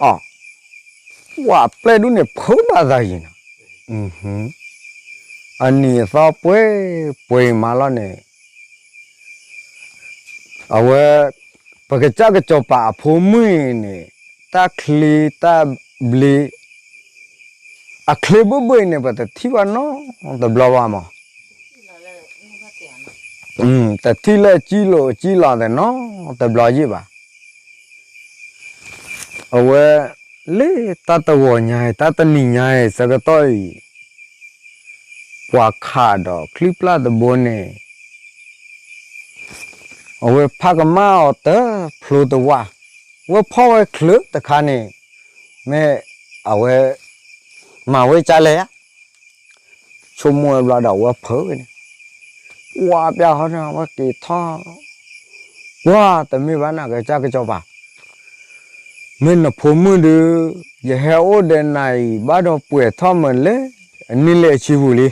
အီ, ဝဲပျဲၢ်ဒူၣ်န့ၣ်ဖုးဘၣ်သးယံၤနီၤ, အနံၤအသီပှဲၤပှဲၤမးလီၤန့ၣ်, အဝဲ, ပကစၢ်ကစီၤပၤအဖိမုၣ်န့ၣ်, တၢ်ချံတၢ်ဘျ့, အချ့ဘၣ်ဘၣ်အံၤန့ၣ် ပတထံၣ်ဘၣ်နီတဘျီဘၣ်မး တထံၣ်လၢကံလိာ်ကံလီၤသ့ၣ်နီတဘျီယံၣ်ဘၣ်. အဝဲ, လၢတၢ်တဂီၤညါအံၤ တၢ်တနံၤညါအံၤ ဆၢကတီၢ်အံၤ, ပှၤခးဒီးချံပျၢ်တဘိန့ၣ် အဝဲဖးကမၣ်အီၤတဖျိတဝၢ်, ဝဲဖီၣ်ဝဲချုးတခါန့ၣ်, မ့ၢ်အဝဲ မၤဝဲကၢ်လဲၣ်ဧါ, ဆိကမိၣ်ဝဲဘျီဒီးအဝဲဖုးဝဲန့ၣ်, ကွၢ်ပျၢ်ဟီန့ၣ် အဝဲက့ၤထီၣ်, ကွၢ်တမ့ၢ်ဘၣ်နၤ ကစၢ်ကစီၤပၤ, မ့ၢ်နဖိမုၣ်ဒုး, ယဟဲအိၣ်ဒီးနၤအံၤ ဘၣ်ဒီးပှဲၤထီၣ်မးလၢ အနံၣ်လၢအဆံပူၤလံ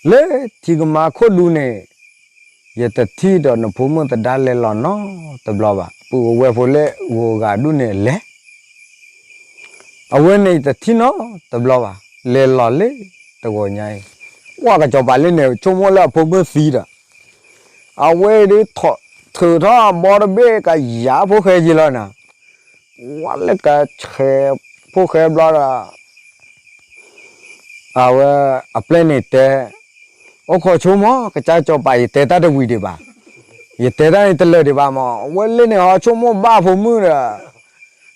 လၢထံကမါခိၣ်ဒူန့ၣ်, ယတထံၣ်ဒီးနဖိမုၣ်သဒါလဲၤလီၤနီတဘျီဘၣ်. ပုၢ်ဝဲၢ်ဖိလၢဂုၤဂၤဒူၣ်န့ၣ်လဲၤ, အဝဲန့ၣ်ယတထံၣ်နီတဘျီဘၣ်, လဲၤလီၤလၢတဂီၤညါအံၤ, ကွၢ်ကစီၤပၤလၢန့ၣ် ဆိကမိၣ်လၢအဖိမုၣ်သံဒီး, အဝဲဒုးထီၣ် ထုးထီၣ်အဘီတဘ့ၣ်ကယၤဖိၣ်ဃဲယံၤလီၤနၤ, ဝဲလၢကဆဲးဖိၣ်ဃဲဘျီဒီး အဝဲအပျဲၢ်န့ၣ်တဲ, အိၣ်ခိးဆိကမိၣ် ကစၢ်စီၤပၤ ယတဲတၢ်တဝံၤဒံးဘၣ်, ယတဲတၢ်န့ၣ်တလၢာ်ဒံးဘၣ်မး, ဝဲလၢန့ၣ်ဟီဆိကမိၣ်ဘၣ်ဖိမုၣ်ဒီး,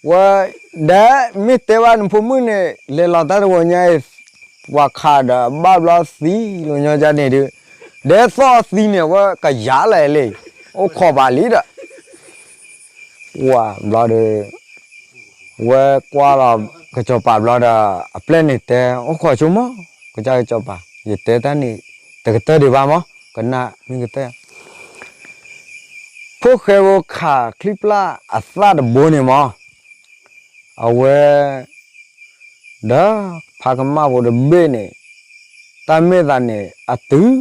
ဝဲ, ဒီးမ့ၢ်တဲဘၣ်နဖိမုၣ်န့ၣ် လဲၤလီၤတၢ်တဝီညါအံၤ, ပှၤခးဒီးဘၣ်ဘျီသံလီၤညီကန့ၣ်ဒုး, ဒီးသီၣ်သံန့ၣ် ဝဲကယၤလီၤလံ, အိၣ်ခိးဘၣ်လံဒီး ဝဲဘျီဒီး, ဝဲကွၢ်လီၤကစီၤပၤဘျီဒီး, အပျဲၢ်န့ၣ်တဲ, အိၣ်ခိးဆိကမိၣ်, ကစၢ်စီၤပၤ ယတဲတၢ်န့ၣ် တကတၢၢ်ဒံးဘၣ်မး, ကနၣ်မ့ၢ်ကတၢၢ်, ဖိၣ်ဃဲဖိခးချံပျၢ်အသၣ်တဘိန့ၣ်မး, အဝဲ ဒီးဖါကမၣ်ဖိတဘ့ၣ်န့ၣ်, တၢ်မ့ၢ်သးန့ၣ် အတုၤ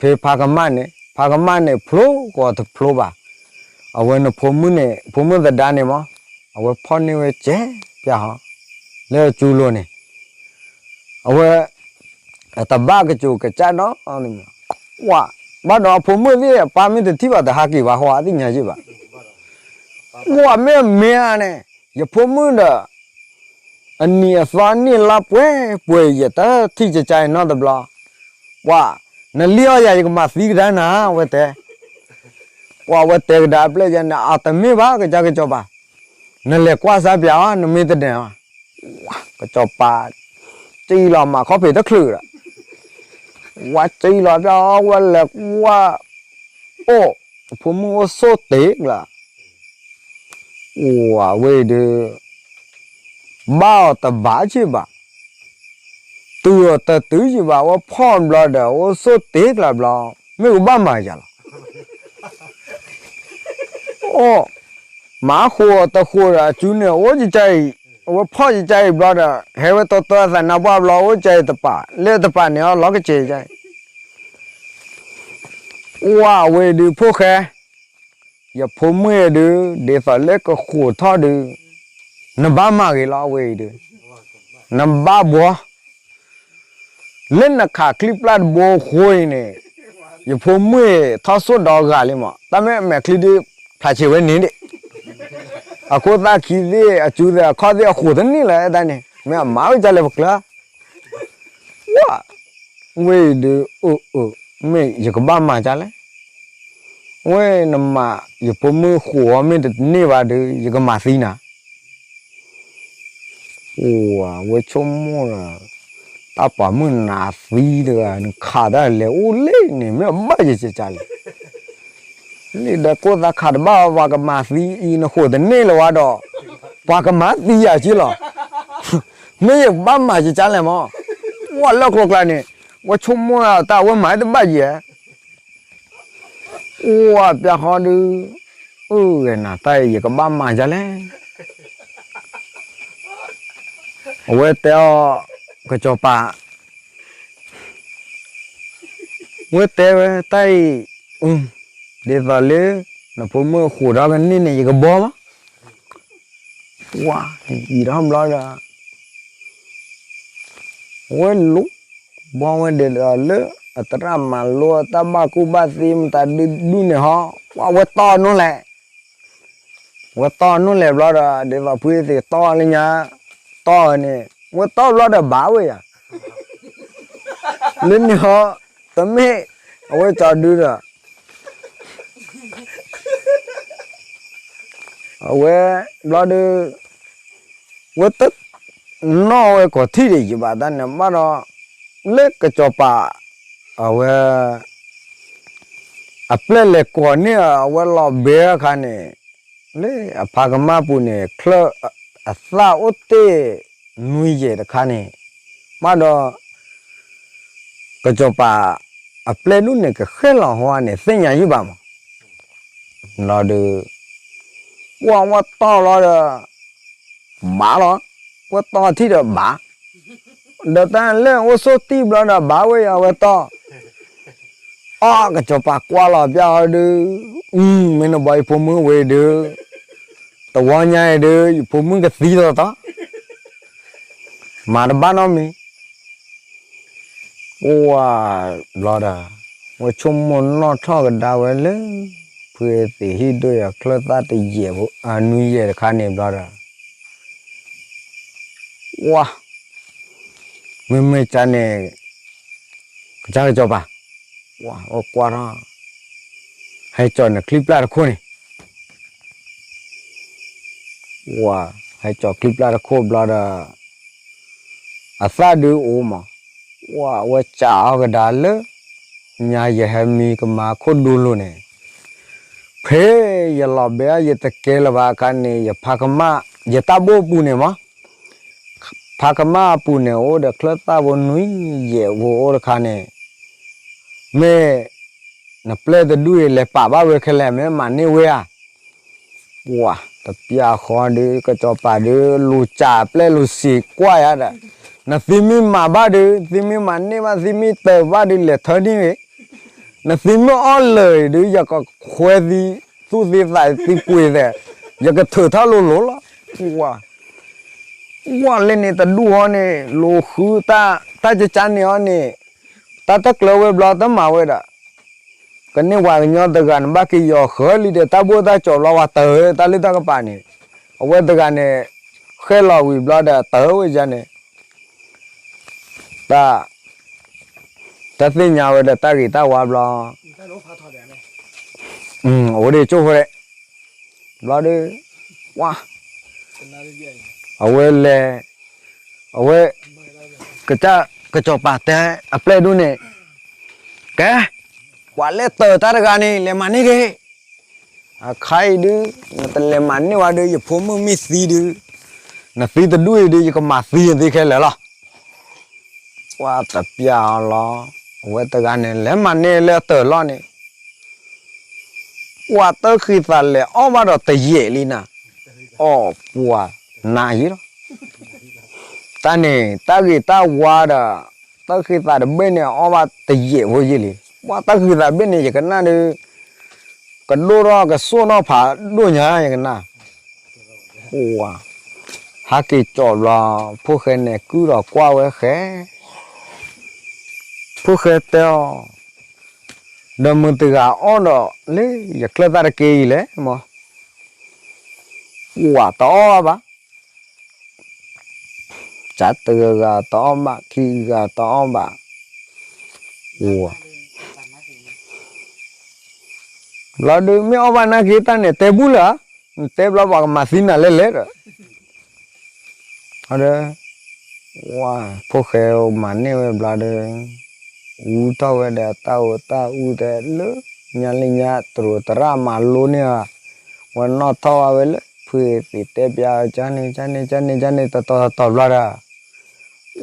ဖဲဖါကမၣ်န့ၣ်, ဖါကမၣ်န့ၣ် ဖျိကီးတဖျိဘၣ်, အဝဲနဖိမုၣ်န့ၣ် ဖိမုၣ်သဒါန့ၣ်မး, အဝဲဖီၣ်န့ၢ်ဝဲကဲပျၢ်ဟီ, လၢအကၠူလိၤန့ၣ်, အဝဲ အတဘၣ်ကစူၤကစၢ်နီတမံၤ, ကွၢ်, ဘၣ်ဒီးအဖိမုၣ်သ့ၣ်အပၢ်မ့ၢ်တထံၣ်ဘၣ်တဟးက့ၤဘၣ်ဟီအသ့ၣ်ညါယ့ၢ်ဘၣ်, ကွၢ်မ့ၢ်အမ့ၢ်ဧါန့ၣ်, ယဖိမုၣ်ဒီး အနံၤအသီအနံၣ်လါပှဲၤပှဲၤ ယတထံၣ်ကစၢ်အံၤနီတဘျီ, ကွၢ်, နလံၣ်အီၣ်ယၤ ယကမၤသံကဒါနၤ အဝဲတဲ, ကွၢ်ဝဲတဲကဒါအပျဲၢ်ယၤန့ၣ် အတမ့ၢ်ဘၣ်ကစၢ်ကစီၤပၤ, နလဲၤကွၢ်စၢ်ပျၢ်အီၤ နမ့ၢ်တဒဲးဘၣ်, ကစီၤပၤ စံၣ်လီၤမၤခီၣ်ဖံးတချုးဒီး, ဝဲစံၣ်လီၤပျၢ်အီၤ ဝဲလဲၤကွၢ်, အိၣ်, ဖိမုၣ်အိၣ်ဆိၣ်တ့ၢ်ကျါ, အိၣ်ဝဲအံၤဒုး ဘၣ်အီၤတဘၣ်က့ၤဘၣ်, တုၤအီၤတတုၤက့ၤဘၣ် ဝဲဖီၣ်ဘျီဒီး အိၣ်ဆိၣ်တ့ၢ်ကျါဘျီ, မ့ၢ်ကဘၣ်မၤယၤလီၤ, အိၣ်, မၤဃိာ်အီၤတဃိာ်ဒီး အစုန့ၣ် အိၣ်ကကါအံၤ, အဝဲဖီၣ်ကကါအံၤဘျီဒီး ဟဲဝဲတီတီအသးနါပှၢ်ဘျီ အိၣ်ကါအံၤတပၤ လၢတပၤန့ၣ်အီၤလီၤကစဲးကါအံၤ, အိၣ်ဝဲအံၤဒုးဖိၣ်ဃဲ ယဖိမုၣ်အံၤဒုး ဒ်သိးလၢကဃိာ်ထီၣ်ဒုး, နဘၣ်မၤဂ့ၤလီၤအဝဲအံၤဒုး, နဘၣ်ဘှီ, လၢနခးချံပျၢ်တဘိအဃိအံၤန့ၣ်, ယဖိမုၣ်အံၤထီၣ်စိၣ်ဒီးဂၤလံမး တၢ်မ့ၢ်အမဲာ်ချံဒုး ဖျါဆံးဝဲန့ၣ်ဒံး, အခိၣ်သၣ်ခံသ့ၣ် အစုသ့ၣ်အခီၣ်သ့ၣ်အဃိာ်တန့ၢ်လၢၤတၢ်န့ၣ် မ့ၢ်အမၤဝဲကၢ်လဲၣ်ပကျၢၤ ဝဲ, ဝဲအံၤဒုး အၢ အၢ မ့ၢ်ယကဘၣ်မၤကၢ်လဲၣ်, ဝဲနမၤ ယဖိမုၣ်ဃိာ်အီၤမ့ၢ်တန့ၢ်ဘၣ်ဒုး ယကမၤသံနၤ, အိၣ်ဝဲဆိကမိၣ်ဒီး, တၢ်ပှၤမုၣ်နၤသံတဂၤ နခးတၢ်လဲၤအိၣ်လၢန့ၣ် မ့ၢ်အဘၣ်ယကကၢ်လဲၣ် လံဒီးကိၣ်သးခးတဘၣ် ပှၤကမၤသံအံၤ နဃိာ်တန့ၢ်လၢၤဝဲဒီး, ပှၤကမၤသံယၤက့လီၤ, မ့ၢ်ယကဘၣ်မၤယကၢ်လဲၣ်မး, ဝဲလၢကျိၤကျါန့ၣ်, ဝဲဆိကမိၣ်တၢ်ဝဲမၤတဘၣ်ယဲ, အိၣ်အပျၢ်ဃီဒုး, အၢ ဂဲၤနၤတၢ်အံၤ ယကဘၣ်မၤယၤလဲၣ် အဝဲတဲအီၤ, ကစီၤပၤ, ဝဲတဲဝဲတၢ်အံၤ, ဒ်သိးလၢ နဖိမုၣ်ဃိာ်ထီၣ်ကန့ၢ်န့ၣ် ယကဘီမး, ဝဲယံာ်ထီၣ်ဘျီဒီး, ဝဲလူၤ, ဘီဝဲဒၣ်ဒီးလၢ အသရၣ်မၤလိအတၢ်ဘၣ်ကူဘၣ်သ့မတၤဒုဒူၣ်န့ၣ်ဟီ, ဝဲတီၢ်နီၣ်လဲၣ် ဝဲတီၢ်နီၣ်လဲၣ်ဘျီဒီး ဒ်သိးဖုသ့ၣ်တီၢ်လၢညါ, တီၢ်န့ၣ်, ဝဲတီၢ်ဘျီဒီးဘၣ်ဝဲယၤ, လၢန့ၣ်ဟီ, တမ့ၢ်, အဝဲကၠီဒုဒီး, အဝဲ, ဘျီဒီး, ဝဲတ, နီၣ်ဝဲကိးထံၣ်ဒံးယဘၣ်တၢ်န့ၣ်ဘၣ်ဒီး, လၢကစီၤပၤ, အဝဲ အပျဲၢ်လဲၤကိးန့ၢ်အဝဲလီၤဘဲအခါန့ၣ်, လၢအဖါကမၣ်ပူၤန့ၣ် ချၢၣ်, အသၣ်အိၣ်တ့ၢ်နွံယဲၢ်တခါန့ၣ်, ဘၣ်ဒီး, ကစီၤပၤ, အပျဲၢ်ဒူၣ်န့ၣ်ကဃဲၣ်လီၤဟီန့ၣ် သ့ၣ်ညါယုၢ်ဘၣ်မး, လီၤဒီး, ဝဲဝဲတီၢ်လီၤဒီး, ဘၣ်လီၤ, ဝဲတီၢ်ထံၣ်ဒီးဘၣ် ဒီးတၢ်လၢအိၣ်ဆိၣ်တံၢ်ဘျီဒီးဘၣ်ဝဲယၤဝဲတီၢ်, အီၣ်ကစီၤပၤကွၢ်လီၤပျၢ်အီၤဒုး, မ့ၢ်နဘီယဖိမုၣ်ဝဲဒုး, တဝီညါအံၤဒုး ယဖိမုၣ်ကသံလီၤတီၢ်, မၤတဘၣ်နီတမံၤ, အိၣ်ဝဲ, ဘျီဒီး, ဝဲဆိကမိၣ်နီၣ်ထီၣ်ကဒါဝဲလၢ, ဖု ဖုသံးဟံၣ်ဒိၣ်ယီၤချၢၣ်သၣ်တယဲၢ်ဖိ အနွံယဲၢ်တခါန့ၣ်ဘျီဒီး ဝါ, မ့မ့ၢ်ကါန့ၣ် ကစၢ်ကစီၤပၤ, ဝါ, အိၣ်ကွၢ်ထီၣ်, ဟဲကၠီၤန့ၣ်ချံပျၢ်တခိၣ်န့ၣ်, ဝါ, ဟဲကၠီၤချံပျၢ်တခိၣ်ဘျီဒီး အသၣ်ဒုးအိၣ်မး, ဝါ, အဝဲစံးအီၤကဒါလၢ ညါယဟဲမံကမၤခိၣ်ဒူလိၤန့ၣ် ဖဲယလီၤဘဲအီၤ ယတကဲလၢၤဘၣ်အခါန့ၣ် ယဖးကမၣ် ယတၢ်ဘိၣ်အပူၤန့ၣ်မး, ဖးကမၣ်အပူၤန့ၣ် အိၣ်ဒီးချၢၣ်သၣ်ဖိနွံယဲၢ်ဖိအိၣ်တခါန့ၣ်, မ့ၢ်နပျဲၢ်တဒူၣ်အံၤ လဲၤပာ်ဘၣ်ဝဲခဲလၢာ် မ့ၢ်မၤန့ၢ်ဝဲဧါ. ပှၤတပျၢ်ဃီဒုး ကစီၤပၤဒုး လူၤစံးပျဲၢ်လူၤစံးကွၢ်ယၤဒီး, နသုမ့ၢ်မၤဘၣ်ဒုး သုမ့ၢ်မၤန့ၢ်ဘၣ် သုမ့ၢ်တၢၤဘၣ်ဒုး လဲၤထၢန့ၢ်ဂ့ၤ, နသုမ့ၢ်အီၣ်လၢာ်ဒုး ယကခွဲသုသူၣ်သ့သးသ့ပှ့ၤသဲး, ယကထုးထီၣ်လိၤလိၤလီၤ. ဝါ, ဝါလဲၣ်န့ၣ် တဒူၣ်ဟီန့ၣ် လူၤဃုတၢ် တၢ်ကကါန့ၣ်အီၤန့ၣ်, တၢ်တကျၢၤဝဲဘျီတမၤဝဲဒီး ကန့ၢ်ပှၤကညီတဂၤန့ၣ် ဘၣ်က့ၤယီၤဃၢလံဒီး တၢ်ဘိၣ်တၢ်ကၠီၤဘျီ ပှၤတၢၤတၢ်လုၢ်တၢ်ကပၤန့ၣ်, အဝဲတဂၤန့ၣ် ဃဲလီၤဝံၤဘျီဒီး တၢၤဝဲယၤန့ၣ်, တၢ်, တၢ်သ့ၣ်ညါဝဲဒီးတၢ်ဂ့ၤတၢ်ဝါဘျီ, အိၣ်ဒံးကၠိဖိဒဲး, ဘျီဒီး, ဝါ, အဝဲလဲၤ, အဝဲ, ကစၢ်, ကစီၤပၤတဲအပျဲၢ်ဒိၣ်န့ၣ်, ကဲ, ပှၤလဲၤတၢၤတၢ်တဂၤန့ၣ် လဲၤမၤန့ၢ်က့ၤ, အခါအံၤဒုး, နတလဲၤမၤန့ၢ်ဝဲဒုး ယဖိမုၣ်မ့ၢ်သံဒုး, နသံတဒူၣ်အံၤဒုး ယကမၤသံနသ့ခဲလၢာ်လီၤ. ပှၤတပျၢ်အီၤလီၤ, အဝဲတဂၤန့ၣ် လဲၤမၤန့ၢ်လၢအတၢၤလီၢ်န့ၣ်, ပှၤတၢ်ဃံသးလဲၤအီၣ်ဘၣ်ဒီးတယဲၢ်လံနၤ, အီၣ်ပှၤနးယံၤလီၤ. တၢ်န့ၣ် တၢ်ဂ့ၤတၢ်ဝါဒီး, တၢ်ဃံသးတဘ့ၣ်န့ၣ် အီၣ်ဘၣ်တယဲၢ်ဖိယံၤလံ. ပှၤတၢ်ဃံသးဘ့ၣ်န့ၣ် ယကနၣ်ဒုး, ကဒိၣ်ထီၣ်ကစိၣ်နီၣ်ဖးဒိၣ်ညါယကနၣ်, ပှၤ, ဟးက့ၤကၠီၤဘျီ, ဖိၣ်ဃဲန့ၣ်ကုၢ်ဒီးကွၢ်ဝဲဃဲ ဖိၣ်ဃဲတဲအီၤ, ဒီးမုၢ်တဂၤအီၣ်ဒီးလၢယချၢၣ်သၣ်တက့ၢ်အံၤလဲၣ်မး, ဝါတအီၣ်ဘၣ်, စးတဂၤဂၤတအီၣ်ဘၣ် ခံဂၤတအီၣ်ဘၣ်, ဝါ ဘျီဒုးမ့ၢ်အီၣ်ဘၣ်နာ်က့ၤတၢ်န့ၣ် တဲဘူၣ်လၢၤ, နတဲဘျီပှၤကမၤသံနၤလဲၣ်လဲၣ်ဒီး, ဝါ, ဖိၣ်ဃဲမၤန့ၢ်ဝဲဘျီဒီး, ဝူထီၣ်ဝဲဒီးတၢ်အိၣ်တၢ်အူတဲလၢ, ညါလံညါတရူးတရၣ်မၤလိန့ၢ်ဧါ, ဝဲနီၣ်ထီၣ်ဝဲလၢ ဖုသံးတဲပျးအီၤ ကန့ၣ် ကန့ၣ် ကန့ၣ် ကန့ၣ် တတီၤတတီၤဘျီဒီး,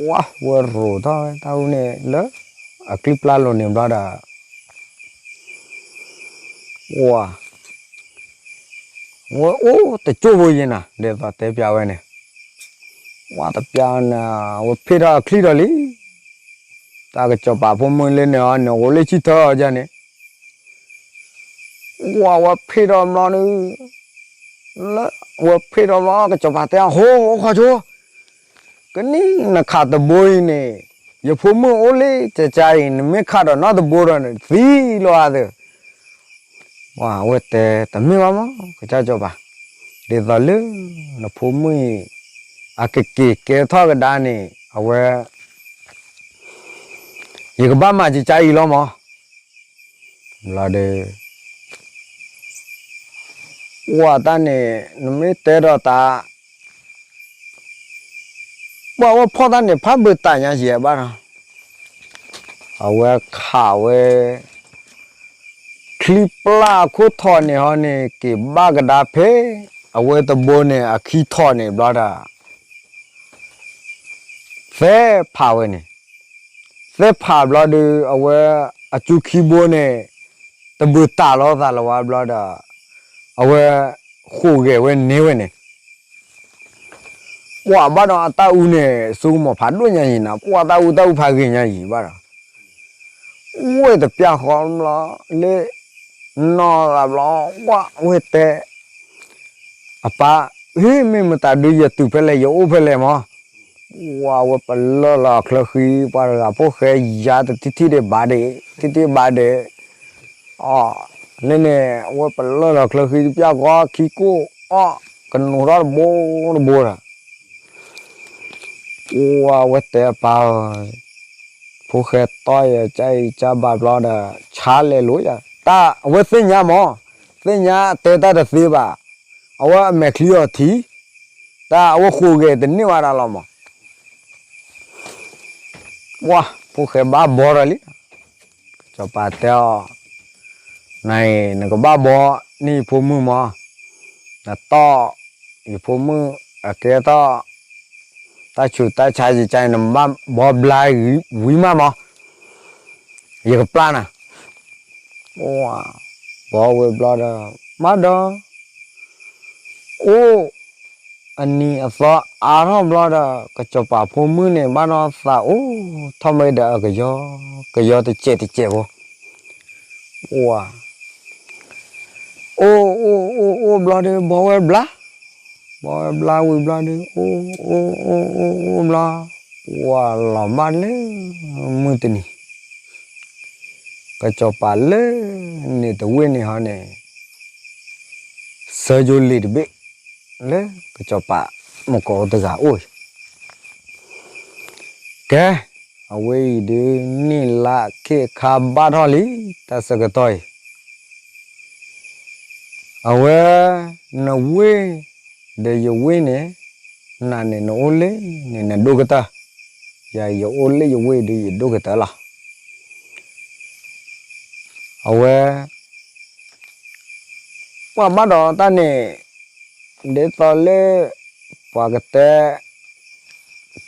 ဝါ, ဝဲရိးထီၣ်ဝဲတၢ်အူန့ၣ်လၢအချံပျၢ်လိၤန့ၣ်ဘျီဒီး, ဝါ, ဝဲအိၣ်တကၠိၢ်ဖိယံၤနၤ ဒ်သိးတဲပျးဝဲန့ၣ်, ဝါတပျးန့ၣ်, ဝဲဖ့ၣ်ထီၣ်အချံဒီးလံ, တၢ်ကစီၤပၤဖိမုၣ်လၢန့ၣ်အီၤန့ၣ် အိၣ်လၢဆံထၢအီၤဒ်န့ၣ် ဝဲဖ့ၣ်ထီၣ်ဘျီဒုး, လၢ, ဝဲဖ့ၣ်ထီၣ်ဘျီ ကစီၤပၤတဲအီၤ ဟိ အိၣ်ခိးဆိ, ကနံၣ်နခးတဘိအံၤန့ၣ်, ယဖိမုၣ်အိၣ်လၢကကါအံၤ နမ့ၢ်ခးဒီးနီတဘိဒီးန့ၣ် သံလီၤအသး, ဝဲတဲတမ့ၢ်ဘၣ်မး ကစၢ်စီၤပၤ, ဒ်သိးလၢ, နဖိမုၣ်အံၤ, အကက့ၤကဲထီၣ်ကဒါန့ၣ် အဝဲ ယကဘၣ်မၤကကါအံၤလီၤမး, ဘျီဒီး, ဝဲတၢ်န့ၣ် နမ့ၢ်တဲဒီးတၢ်, ပှၤဝဲဖီၣ်တၢ်န့ၣ် ဖးဘုးတၢ်ညါယဲၢ်ဘၣ်ဒီး, အဝဲခးဝဲ ချံပျၢ်အခိၣ်ထီၣ်န့ၣ်ဟီန့ၣ် က့ၤဘၣ်ကဒါဖဲ, အဝဲတဘိန့ၣ် အခံထီၣ်န့ၣ်ဘျီဒီး, သဲဖးဝဲန့ၣ်, သဲဖးဘျီဒီး အဝဲအကူခံဘိန့ၣ်, တဘုးတၢ်လီၤသးလၢၤဝဲဘျီဒီး, အဝဲဃိးဂဲၤဝဲန့ၢ်ဝဲန့ၣ် ပှၤဘၣ်ဒီးအတၢ်အူန့ၣ် စိကမီၤဖးဒိၣ်ညါယံၤနၤ ပှၤတၢ်အူတၢ်အူဖးဂ့ၤညါယံၤဘၣ်ဒီး, ဝဲတပျၢ်ဃီဘျီ, လၢ, နီၢ်သးဘျီ, ဝဲဝဲတဲ, အပၢ်, ဟ့ၣ်မ့ၢ်မတၤဒုးယတုၤဖဲလဲၣ် ယအိၣ်ဖဲလဲၣ်မး, ဝဲဝဲပလၢၢ်လီၤချၢဃံ ပှၤတဂၤဖိၣ်ဃဲယၤတထံၣ်ထံၣ်ဒံးဘၣ်ဒံး, ထံၣ်ထံၣ်ဘၣ်ဒံး, အီ လၢန့ၣ် အဝဲပလၢၢ်လီၤချၢဃံတပျၢ်ဃီ ခံကိၣ်အီၣ်ကနိးထီၣ်တဘိတဘိဒီး အိၣ်ဝဲတဲပၢ်ဧၢ, ဖိၣ်ဃဲတီၢ်ယၤကၢ်အံၤကၢ်ဘၣ်ဘျီဒီး ဆါလဲၤလိၤယၤ, တၢ်အဝဲသ့ၣ်ညါမး, သ့ၣ်ညါတဲတၢ်တသ့ဘၣ်, အဝဲအမဲာ်ချံအီၤထံ, တၢ်အဝဲဃိးဂဲၤတန့ၢ်ဝဲဒၣ်လီၤမး. ပှၢ် ဖိၣ်ဃဲဘၣ်ဘီထီၣ်လံ. ကစီၤပၤတဲအီၤ, နၤအံၤ နကဘၣ်ဘီန့ၢ်ယဖိမုၣ်မး, နတီၢ်ယဖိမုၣ်အကဲထီၣ် တၢ်ဆူးတၢ်ဆါယကါအံၤ နဘၣ်ဘီဘျါဝံၤမးမး, ယကပျၢ်နၤ. ဘီဝဲဘျီဒီး မးဒီး အိၣ် အနံၤအသီအါထီၣ်ဘျီဒီး ကစီၤပၤဖိမုၣ်န့ၣ် ဘၣ်ဒီးသးအိၣ်ထီၣ်မ့ၢ်ဒီးအကယီ, ကယီတစဲးတစဲးဖိ, အိၣ်အိၣ်အိၣ်အိၣ်ဘျီဒီး ဘီဝဲဘျါ, ဘီဝဲဘျါဝံၤဘျီဒီး အိၣ်အိၣ်အိၣ်အိၣ်အိၣ်ဘျီ, ပှၢ်လီၤမၢ်လၢမုၢ်တနံၤ ကစီၤပၤလၢန့ၣ်တဝ့ၢ်န့ၣ်ဟီန့ၣ် စၢယိၤလ့ၤတဘ့ၣ် လၢကစီၤပၤမုၢ်ကီးအိၣ်တဂၤအိၣ်အံၤ, ကဲ, အဝဲအံၤဒုး နံၣ်လါခ့ခါဘၣ်ထီၣ်လံ, တၢ်ဆၢကတီၢ်အံၤ အဝဲ နဝ့ၢ်ဒီးယဝ့ၢ်န့ၣ်, နၤန့ၣ်နအိၣ်လၢန့ၣ်နဒိၣ်ကတၢၢ်, ယၤယအိၣ်လၢယဝ့ၢ်ဒုးယဒိၣ်ကတၢၢ်လီၤ. အဝဲ ပှၤဘၣ်ဒီးတၢ်န့ၣ် ဒ်သိးလၢ ပှၤကတဲ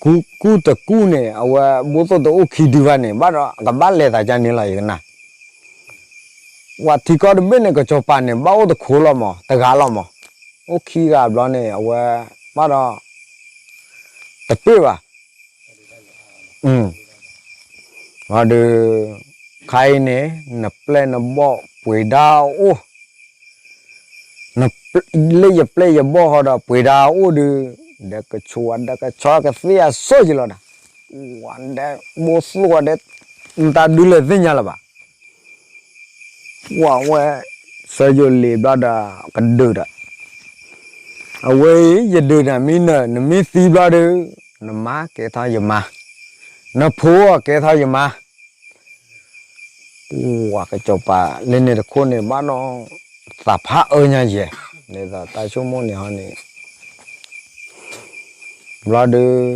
ကူကူတကူန့ၣ် အဝဲဘိၣ်သိၣ်တအိၣ်ခံဒုဘၣ်န့ၣ် ဘၣ်ဒီးကဘၣ်လဲၤသးကန့ၣ်လီၤ ယကနၣ်. ပှၤထံကီၢ်တဘ့ၣ်န့ၣ် ကစီၤပၤန့ၣ် ဘၣ်အိၣ်တခိၣ်လီၤမး တဂၤလီၤမး, အိၣ်ခံဂၤဘျီန့ၣ် အဝဲ ဘၣ်ဒီး တပ့ၢ်ဘၣ် ဒီး ခါအံၤန့ၣ် နပျဲၢ်နဘီၣ်ပှ့ၤဒၣ်အိၣ်, လၢယပျဲၢ်ယဘီၣ်ဃီဒီးပှ့ၤဒၣ်အိၣ်ဒုး, ဒီးကဆိးဝဲဒီးကဆီကသ့ၣ်အစိၣ်ယလီၤဒီး, ဝဲဒဲးဘိၣ်သိၣ်ဝဲဒဲး, နတၢ်ဒုးလဲၤသ့ၣ်ညါလၢၤဘၣ်. ပှၤဝဲ စၢယိၤလ့ၤဘျီဒီး ကဒုးဒီး အဝဲအံၤ ယဒုးနၤမ့ၢ်နၢၤ နမ့ၢ်သံဘျီဒီး နမါကဲထီၣ်ယမါ, နဖိအကဲထီၣ်ယမါ. ပှၤကစီၤပၤလၢန့ၣ်တခိၣ်န့ၣ် ဘၣ်ဒီး သးဖးအၢညါယဲၢ်, ဒ်သိးတၢ်ဆိကမိၣ်န့ၣ်ဟီန့ၣ် ဘျီဒီး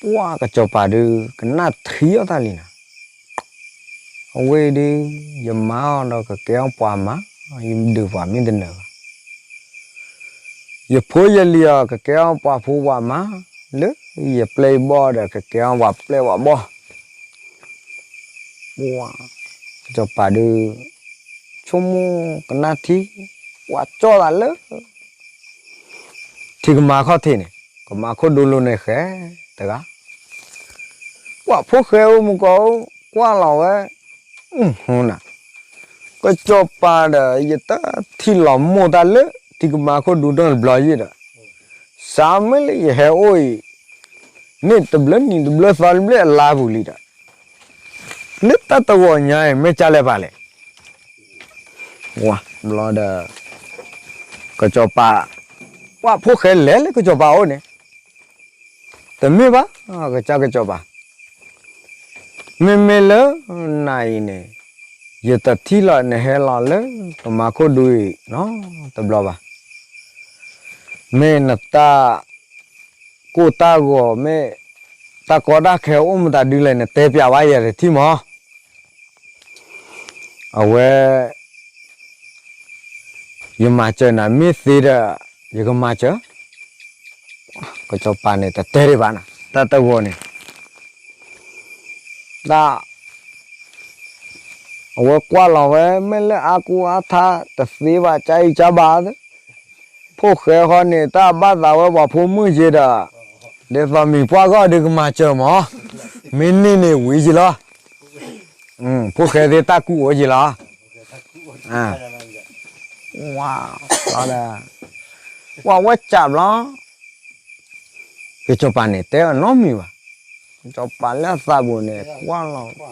ပှၤကစီၤပၤဒုး ကနၣ်ထံအီၣ်တၢ်လံနၤ, အဝဲဒုး ယမါအီၤဒီးကကဲထီၣ်ပှၤမါ, ယဒုးပှၤမ့ၢ်တနၢၤဘၣ်. ယဖိယလံၤအီၤ ကကဲထီၣ်ပှၤဖိပှၤမါ, လၢယပျဲၢ်ယဘီၣ်ဒီး ကကဲထီၣ်ပှၤပျဲၢ်ပှၤဘီၣ်. ပှၤကစီၤပၤဒုး ဆိကမိၣ်ကနၣ်ထံ, ပှၤကၠီၣ်သးလၢ ထံကမၤခီၣ်ထံးန့ၣ် ကမၤခိၣ်ဒူလိၤန့ၣ်ဃဲတဂၤ, ပှၤဖိၣ်ဃဲအိၣ်မူကီးအိၣ် ကွၢ်လီၤဝဲ, နၤ, ကစီၤပၤဒီး ယတထံၣ်လီၤမိၢ်တၢ်လၢ ထံကမၤခိၣ်ဒူနီတဘျီယံၤဒီး, စးမ့ၢ်လၢယဟဲအိၣ်အံၤ န့ၣ်တဘျီနံၤတဘျီသီတဘျီအလါပူၤလံဒီး, လၢတၢ်တဂီၤညါအံၤ မ့ၢ်ကၢ်လဲၣ်ပာ်လဲၣ်. ဘျီဒီး ကစီၤပၤ, ပှၤဖိၣ်ဃဲလဲၤလၢကစီၤပၤအိၣ်န့ၣ်, တမ့ၢ်ဘၣ်, ကစၢ်ကစီၤပၤ, မ့မ့ၢ်လၢနၤအံၤန့ၣ် ယတထံၣ်လီၤနဟဲလီၤလၢကမၤခိၣ်ဒူအံၤနီတဘျီဘၣ်. မ့ၢ်နတၢ်ကိၢ်တၢ်ဂီၤ မ့ၢ်တၢ်ကီတၢ်ခဲအိၣ်မတၤဒုလဲၣ် နတဲပျးဝဲယၤတထံၣ်မး. အဝဲ ယမၤစၢၤနၤမ့ၢ်သ့ဒီး ယကမၤစၢၤ. ကစီၤပၤန့ၣ် တတဲဒံးဘၣ်နၤ တၢ်တဂီၤန့ၣ်, တၢ် အဝဲကွၢ်လီၤဝဲ မ့ၢ်လၢအါကူအါထါတသ့ဘၣ် ကၢ်အံၤကၢ်ဘၣ်, ဖိၣ်ဃဲဃီန့ၣ် တၢ်ဘၣ်သးဝဲပှၤဖိမုၣ်က့ဒီး, ဒ်သိးမံၤပှၢ်ဂီၢ်ဒုးကမၤစၢၤမး, မ့ၢ်န့ၢ်န့ၣ်ဝံၤက့လီၤ. ဖိၣ်ဃဲသ့ၣ်တၢ်ကူၣ်အိၣ်က့လီၤ. ပှၤဝဲစးဘျီ ကစီၤပၤန့ၣ် တဲအီၤနီတမံၤဘၣ်. ကစီၤပၤလၢအသးပူၤန့ၣ် ကွၢ်လီၤ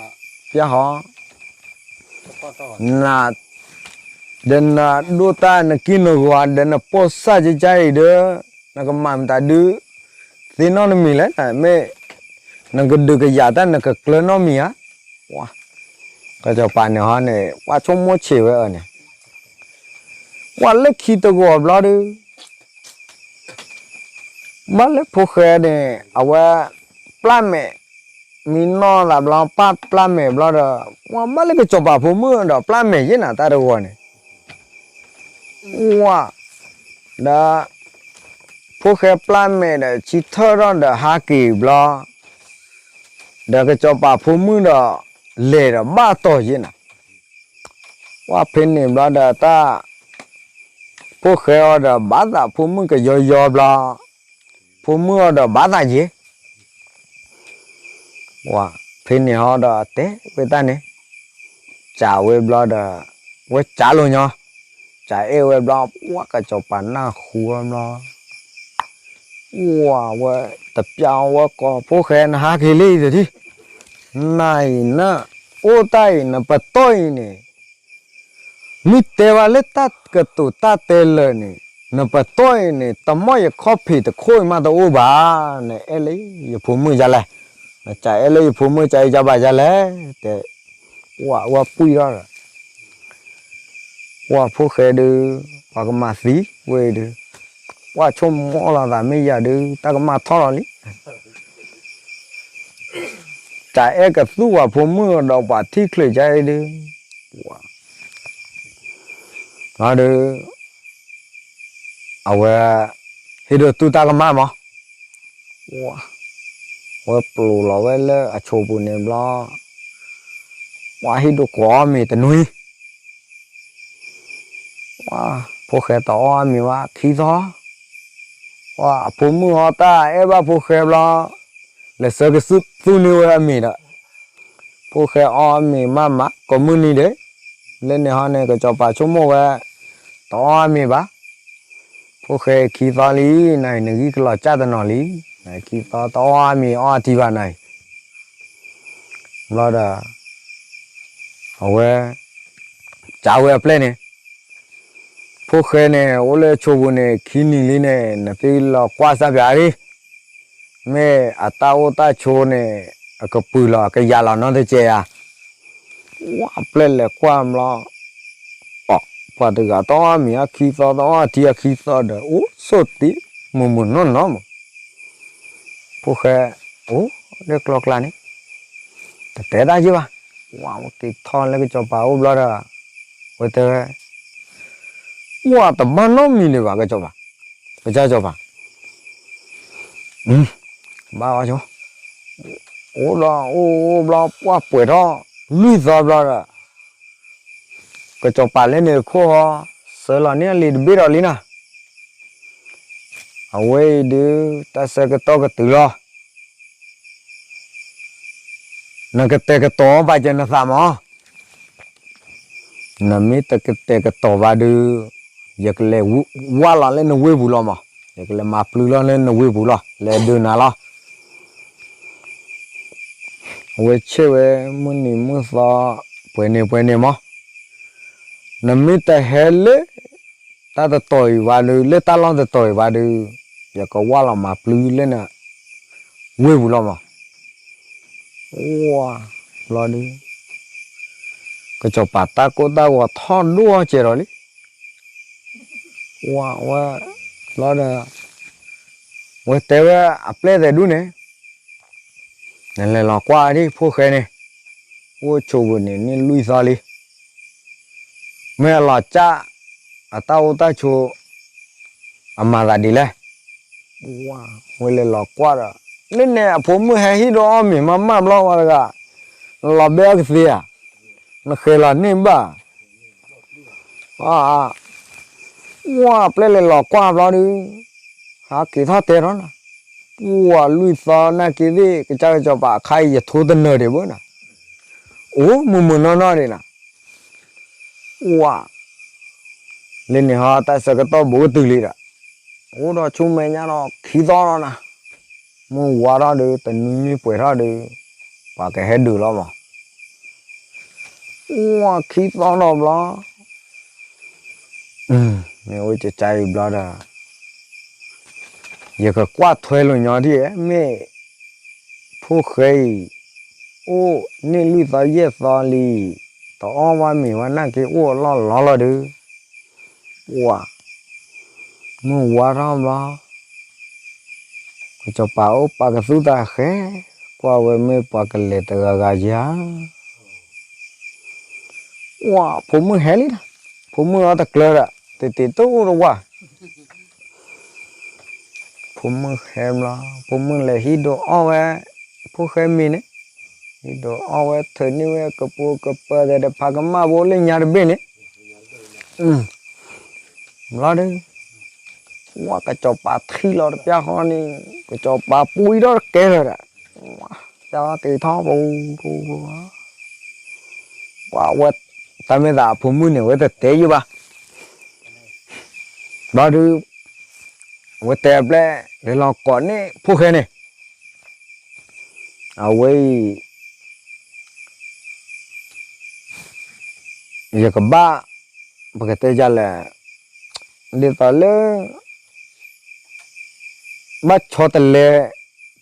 ပျၢ်ဟီ န ဒီးနဒိၣ်တၢ်နကံၢ်နဂီၤ ဒီးနပိာ်စၢ်ကကါအံၤဒီး နကမၤမတၤဒုး သ့ၣ်နီၣ်နမံၤလဲၣ်, မ့ၢ်နကဒုးကယၤတၢ်နကကျၢၤနီတမံၤဧါ. ကစီၤပၤန့ၣ်ဟီန့ၣ် ပှၤဆိကမိၣ်ဆံးဝဲအန့ၣ်, ပှၤလၢခံတဂီၤဘျီဒီး ဘၣ်လၢဖိၣ်ဃဲန့ၣ် အဝဲ ပျၢ်မဲာ်, မံနီၢ်သးဘျီ ပၢ်ပျၢ်မဲာ်ဘျီဒီး ပှၤဘၣ်လၢကစီၤပၤဖိမုၣ်ဒီးပျၢ်မဲာ်ယဲၢ်နၤ တၢ်တဂီၤန့ၣ်, ဝါ, ဒီး ဖိၣ်ဃဲပျၢ်မဲာ်ဒီး ဆံထၢၣ်ထီၣ်ဒီးဟးက့ၤဘျီ, ဒီးကစီၤပၤဖိမုၣ်ဒီး လဲၤဒီးဘၣ်တီၢ်ယဲၢ်နၤ, ဝါဖဲန့ၣ်ဘျီဒီးတၢ် ဖိၣ်ဃဲအီၤဒီးဘၣ်သးဖိမုၣ်ကယီယီဘျီ, ဖိမုၣ်အီၤဒီးဘၣ်သးယဲၢ်, ဝါ, ဖဲန့ၣ်ဟီဒီးတဲဝဲတၢ်န့ၣ်, စးဝဲဘျီဒီး ဝဲစးလိာ်ညီ, စးအဲၣ်ဝဲဘျီ ပှၤကစီၤပၤနၢ်ဟူအီၤဘျီ, ဝါ, ဝဲတပျၢ်ဝဲကိးဖိၣ်ဃဲ နဟးက့ၤလံတထံၣ်, နၤအံၤန အိၣ်တၢ်အံၤ နပတီၢ်အံၤန့ၣ် မ့ၢ်တဲဘၣ်လၢတၢ်ကတိၤတၢ်တဲလၢာ်န့ၣ် နပတီၢ်အံၤန့ၣ် တမီၢ်ယခီၣ်ဖံးတခိၣ်အံၤမးတအိၣ်ဘၣ်, နအဲၣ်လၢယဖိမုၣ်ဒ်လဲၣ်, နစးအဲၣ်လၢယဖိမုၣ် ကစးအံၤကဘၣ်ဒ်လဲၣ်, တဲ, ဝါ, ဝဲပှံၢ်ထီၣ်ဒီး ဝါဖိၣ်ဃဲဒုး ပှၤကမၤသံဝဲဒုး, ဝါဆိကမိၣ်လီၤသးမ့ၢ်ယၤဒုး တၢ်ကမၣ်ထီၣ်လီၤလံ, တၢ်အဲၣ်ကသူၣ်ဝဲဖိမုၣ်ဒီးပှၤထံၣ်ချုးကါအံၤဒုး, ဝါ, ဒီး အဝဲ ဟ့ၣ်ဒိးတူၢ်တၢ်ကမၣ်မး, ဝါ, ဝဲပျိးလီၤဝဲလၢအဆိပူၤန့ၣ်ဘျီ, ဝါဟ့ၣ်ဒိးကိးအီၣ်မ့ၤတနွံ ဝါ, ဖိၣ်ဃဲတအီၣ်အမ့ၤဝဲခံသီ, ဝါ, အဖိမုၣ်ဟီတၢ်အဲၣ်ဘၣ်ဖိၣ်ဃဲဘျီ, လဲၤဆှၢကသူၣ်န့ၢ်ဝဲအမ့ၤဒီး, ဖိၣ်ဃဲအီၣ်အမ့ၤမးမး ကိးမုၢ်နံၤဒဲး, လၢန့ၣ်ဟီန့ၣ် ကစီၤပၤဆိကမိၣ်ဝဲ, တအီၣ်အမ့ၤဘၣ်, ဖိၣ်ဃဲခံသီလံ, နဂံၢ်ကလီၤစၢ်တနီၤလံ, ခံသီတအီၣ်အမ့ၤအီၣ်အထံဘၣ်နၤအံၤ ဘျီဒီး အဝဲ စးဝဲအပျဲၢ်န့ၣ်, ဖိၣ်ဃဲန့ၣ် အိၣ်လၢဆိပူၤန့ၣ် ခံနံၤလံန့ၣ် နသုလီၤကွၢ်စၢ်ပၠးဒၣ်, မ့ၢ်အတၢ်အိၣ်တၢ်ဆိန့ၣ် အကပုာ်လီၤ အကယၤလီၤနီတစဲးဧါ, ဝါပျဲၢ်လဲၤကွၢ်ဘျီ, ပှၤတဂၤတအီၣ်မ့ၤအခံသီ တအီၣ်ထံအခံသီဒီး အိၣ်ဆိၣ်တ့ မုာ်မုာ်နီၢ်နီၢ်မး, ဖိၣ်ဃဲ အိၣ်လၢကျီကျါန့ၣ် တတဲတၢ်ယ့ၢ်ဘၣ်, ဝါက့ၤထီၣ်လၢကစီၤပၤအိၣ်ဘျီဒီး ဝဲတဲဝဲ, ဝါတဘၣ်နီတမံၤဒံးဘၣ် ကစီၤပၤ, ကစၢ်ကစီၤပၤ, ဘၣ်အီၤဆိ, အိၣ်ဒီးအိၣ်အိၣ်ဘျီ ပှၢ်ပှဲၤထီၣ် လွံၢ်သီဘျီဒီး ကစီၤပၤလၢန့ၣ်တခိၣ်ဟီ စၢလီၤန့ၢ်အလံာ်တဘ့ၣ်ဒီးလံနီၤ, အဝဲအံၤဒုး တၢ်ဆၢကတီၢ်ကတုၤလီၤ, နကတဲာ်ကတီၤပာ်စၢၤနသးမး, နမ့ၢ်တကတဲာ်ကတီၤဘၣ်ဒုး ယကလဲၤဝၢ်လီၤလၢနဝ့ၢ်ပူၤလီၤမး, ယကလဲၤမၤပျုၤလီၤလၢနဝ့ၢ်ပူၤလီၤ လဲၤဒုးနၤလီၤ, အဝဲဆ့ၣ်ဝဲ မုၢ်နံၤမုၢ်သီ ပှဲၤန့ၣ်ပှဲၤန့ၣ်မး, နမ့ၢ်တဟဲလၢ တၢ်တတီၤအံၤဘၣ်ဒုး လၢတၢ်လီၢ်တတီၤအံၤဘၣ်ဒုး ယကဝၢ်လီၤမၤပျုၤလၢန ဝ့ၢ်ပူၤလီၤမး, ဝါ, ဘျီဒုး ကစီၤပၤတၢ်ကိၢ်တၢ်ဂီၤထီၣ်ဒိၣ်အီၣ်စဲးဒီးလံ, ဝါဝဲ, ဘျီဒီး ဝဲတဲဝဲအပျဲၢ်သဲးဒူၣ်န့ၣ် နလဲၤလီၤကွၢ်ဒံးဖိၣ်ဃဲန့ၣ်, အိၣ်ဆိပူၤန့ၣ် န့ၢ်လွံၢ်သီလံ, မ့ၢ်အလီၤစၢ် အတၢ်အိၣ်တၢ်ဆိး အမၤသးဒ်လဲၣ်, ဝဲလဲၤလီၤကွၢ်ဒီး လၢန့ၣ်အဖိမုၣ်ဟဲဟံၣ်ဒိးအီၣ်မ့ၤမးမးဘျီဝဲတဂၤ, နလီၤဘဲအီၣ်ကသ့ဧါ, နဃဲၤလီၤန့ၢ်ဘၣ် ဝါ, ပျဲၢ်လဲၤလီၤကွၢ်ဘျီဒုး ဟးက့ၤထီၣ်တဲထီၣ်နၤ, ပှၤလွံၢ်သီနာ်က့ၤသ့ၣ် ကစၢ်ကစီၤပၤအခါအံၤ ယထိတနၢၤဒံးဘၣ်နၤ, အိၣ်မုာ်မုာ်နီၢ်နီၢ်ဒံးနၤ, ဝါ, လၢန့ၣ်ဟီတၢ်ဆၢကတီၢ်ဘူးကတုၤလံဒီး အိၣ်ဒီးဆူမဲာ်ညါဒီးခံသီလီၤနၤ, မုၢ်ဝါထီၣ်ဒုး တနွံမ့ၢ်ပှဲၤထီၣ်ဒုး ပှၤကဟဲဒုးလီၤမး အိၣ်ခံသီနီတဘျီ, မ့ၢ်အိၣ်ကကါအံၤဘျီဒီး ယကကွၢ်ထွဲလိာ်ညီဒ် မ့ၢ်ဖိၣ်ဃဲအံၤ အိၣ်န့ၢ်လွံၢ်သီယဲၢ်သီလံ, တအီၣ်ဘၣ်မ့ၤဘၣ်နာ်က့ အိၣ်အလီၢ်လီၤလီၤဒုး, ပှၤ မုၢ်ဝါထီၣ်ဘျီ, ကစီၤပၤအိၣ်ပာ်ကသူတၢ်ဃဲ, ကွၢ်ဝဲမ့ၢ်ပှၤကလဲၤတဂၤဂၤယၤ, ပှၤ ဖိမုၣ်ဟဲလံဒီး, ဖိမုၣ်အီၤတကျၢၤဒီး တတ့ၤတိၢ်တဝၢ် ဖိမုၣ်ဟဲဘျီ, ဖိမုၣ်လဲၤဟံးဒိးအီၣ်ဝဲ ဖိၣ်ဃဲမ့ၤန့ၣ်, ဟံးဒိးအီၣ်ဝဲ ထုးန့ၢ်ဝဲကပိာ်ကပၢၤသဲးဒီး ဖးကမၣ်ဖိလၢညါတဘ့ၣ်န့ၣ်, ဘျီဒီး ဝဲကစီၤပၤထံၣ်လီၤတပျၢ်ဃီန့ၣ်, ကစီၤပၤပူအံၤထီၣ်တကဲလၢၤဒီး, ပျၢ်ဃီတ့ထီၣ်ပူ, ပှၤဝဲ တၢ်မ့ၢ်သးအဖိမုၣ်န့ၣ် အဝဲတတဲယုၢ်ဘၣ်, ဘျီဒုး အဝဲတဲအပျဲၢ် လဲၤလီၤကိးန့ၢ်ဖိၣ်ဃဲန့ၣ်, အဝဲအံၤ ယကဘၣ် ပကတဲယၤလဲၣ်, ဒ်သိးလၢ ဘၣ်ဆီတလဲ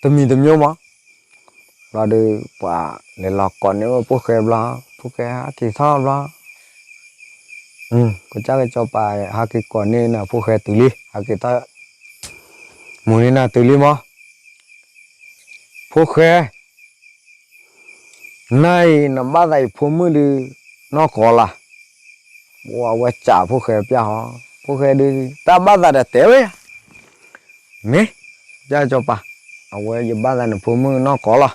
တမံၤတမျိုးမး, ဘျီဒီး ပှၤလဲၤလီၤကိးန့ၢ်ဝဲဖိၣ်ဃဲဘျီ, ဖိၣ်ဃဲဟးက့ၤထီၣ်ဘျီ, ကစၢ်ကစီၤပၤဟးက့ၤကိးန့ၢ်နၤဖိၣ်ဃဲတုၤလံ, ဟးက့ၤထီၣ် မုာ်န့ၢ်နၤတုၤလံမး, ဖိၣ်ဃဲ နၤအံၤနဘၣ်သးယဖိမုၣ်ဒုး နီၢ်ကီးလီၤ, ပှၤဝဲစံးဖိၣ်ဃဲပျၢ်ဃီ, ဖိၣ်ဃဲဒုး တၢ်ဘၣ်သးဒီးတဲဝဲယၤ, မ့ၢ် ကစၢ်ကစီၤပၤ, အဝဲယဘၣ်သးနဖိမုၣ်နီၢ်ကီးလီၤ,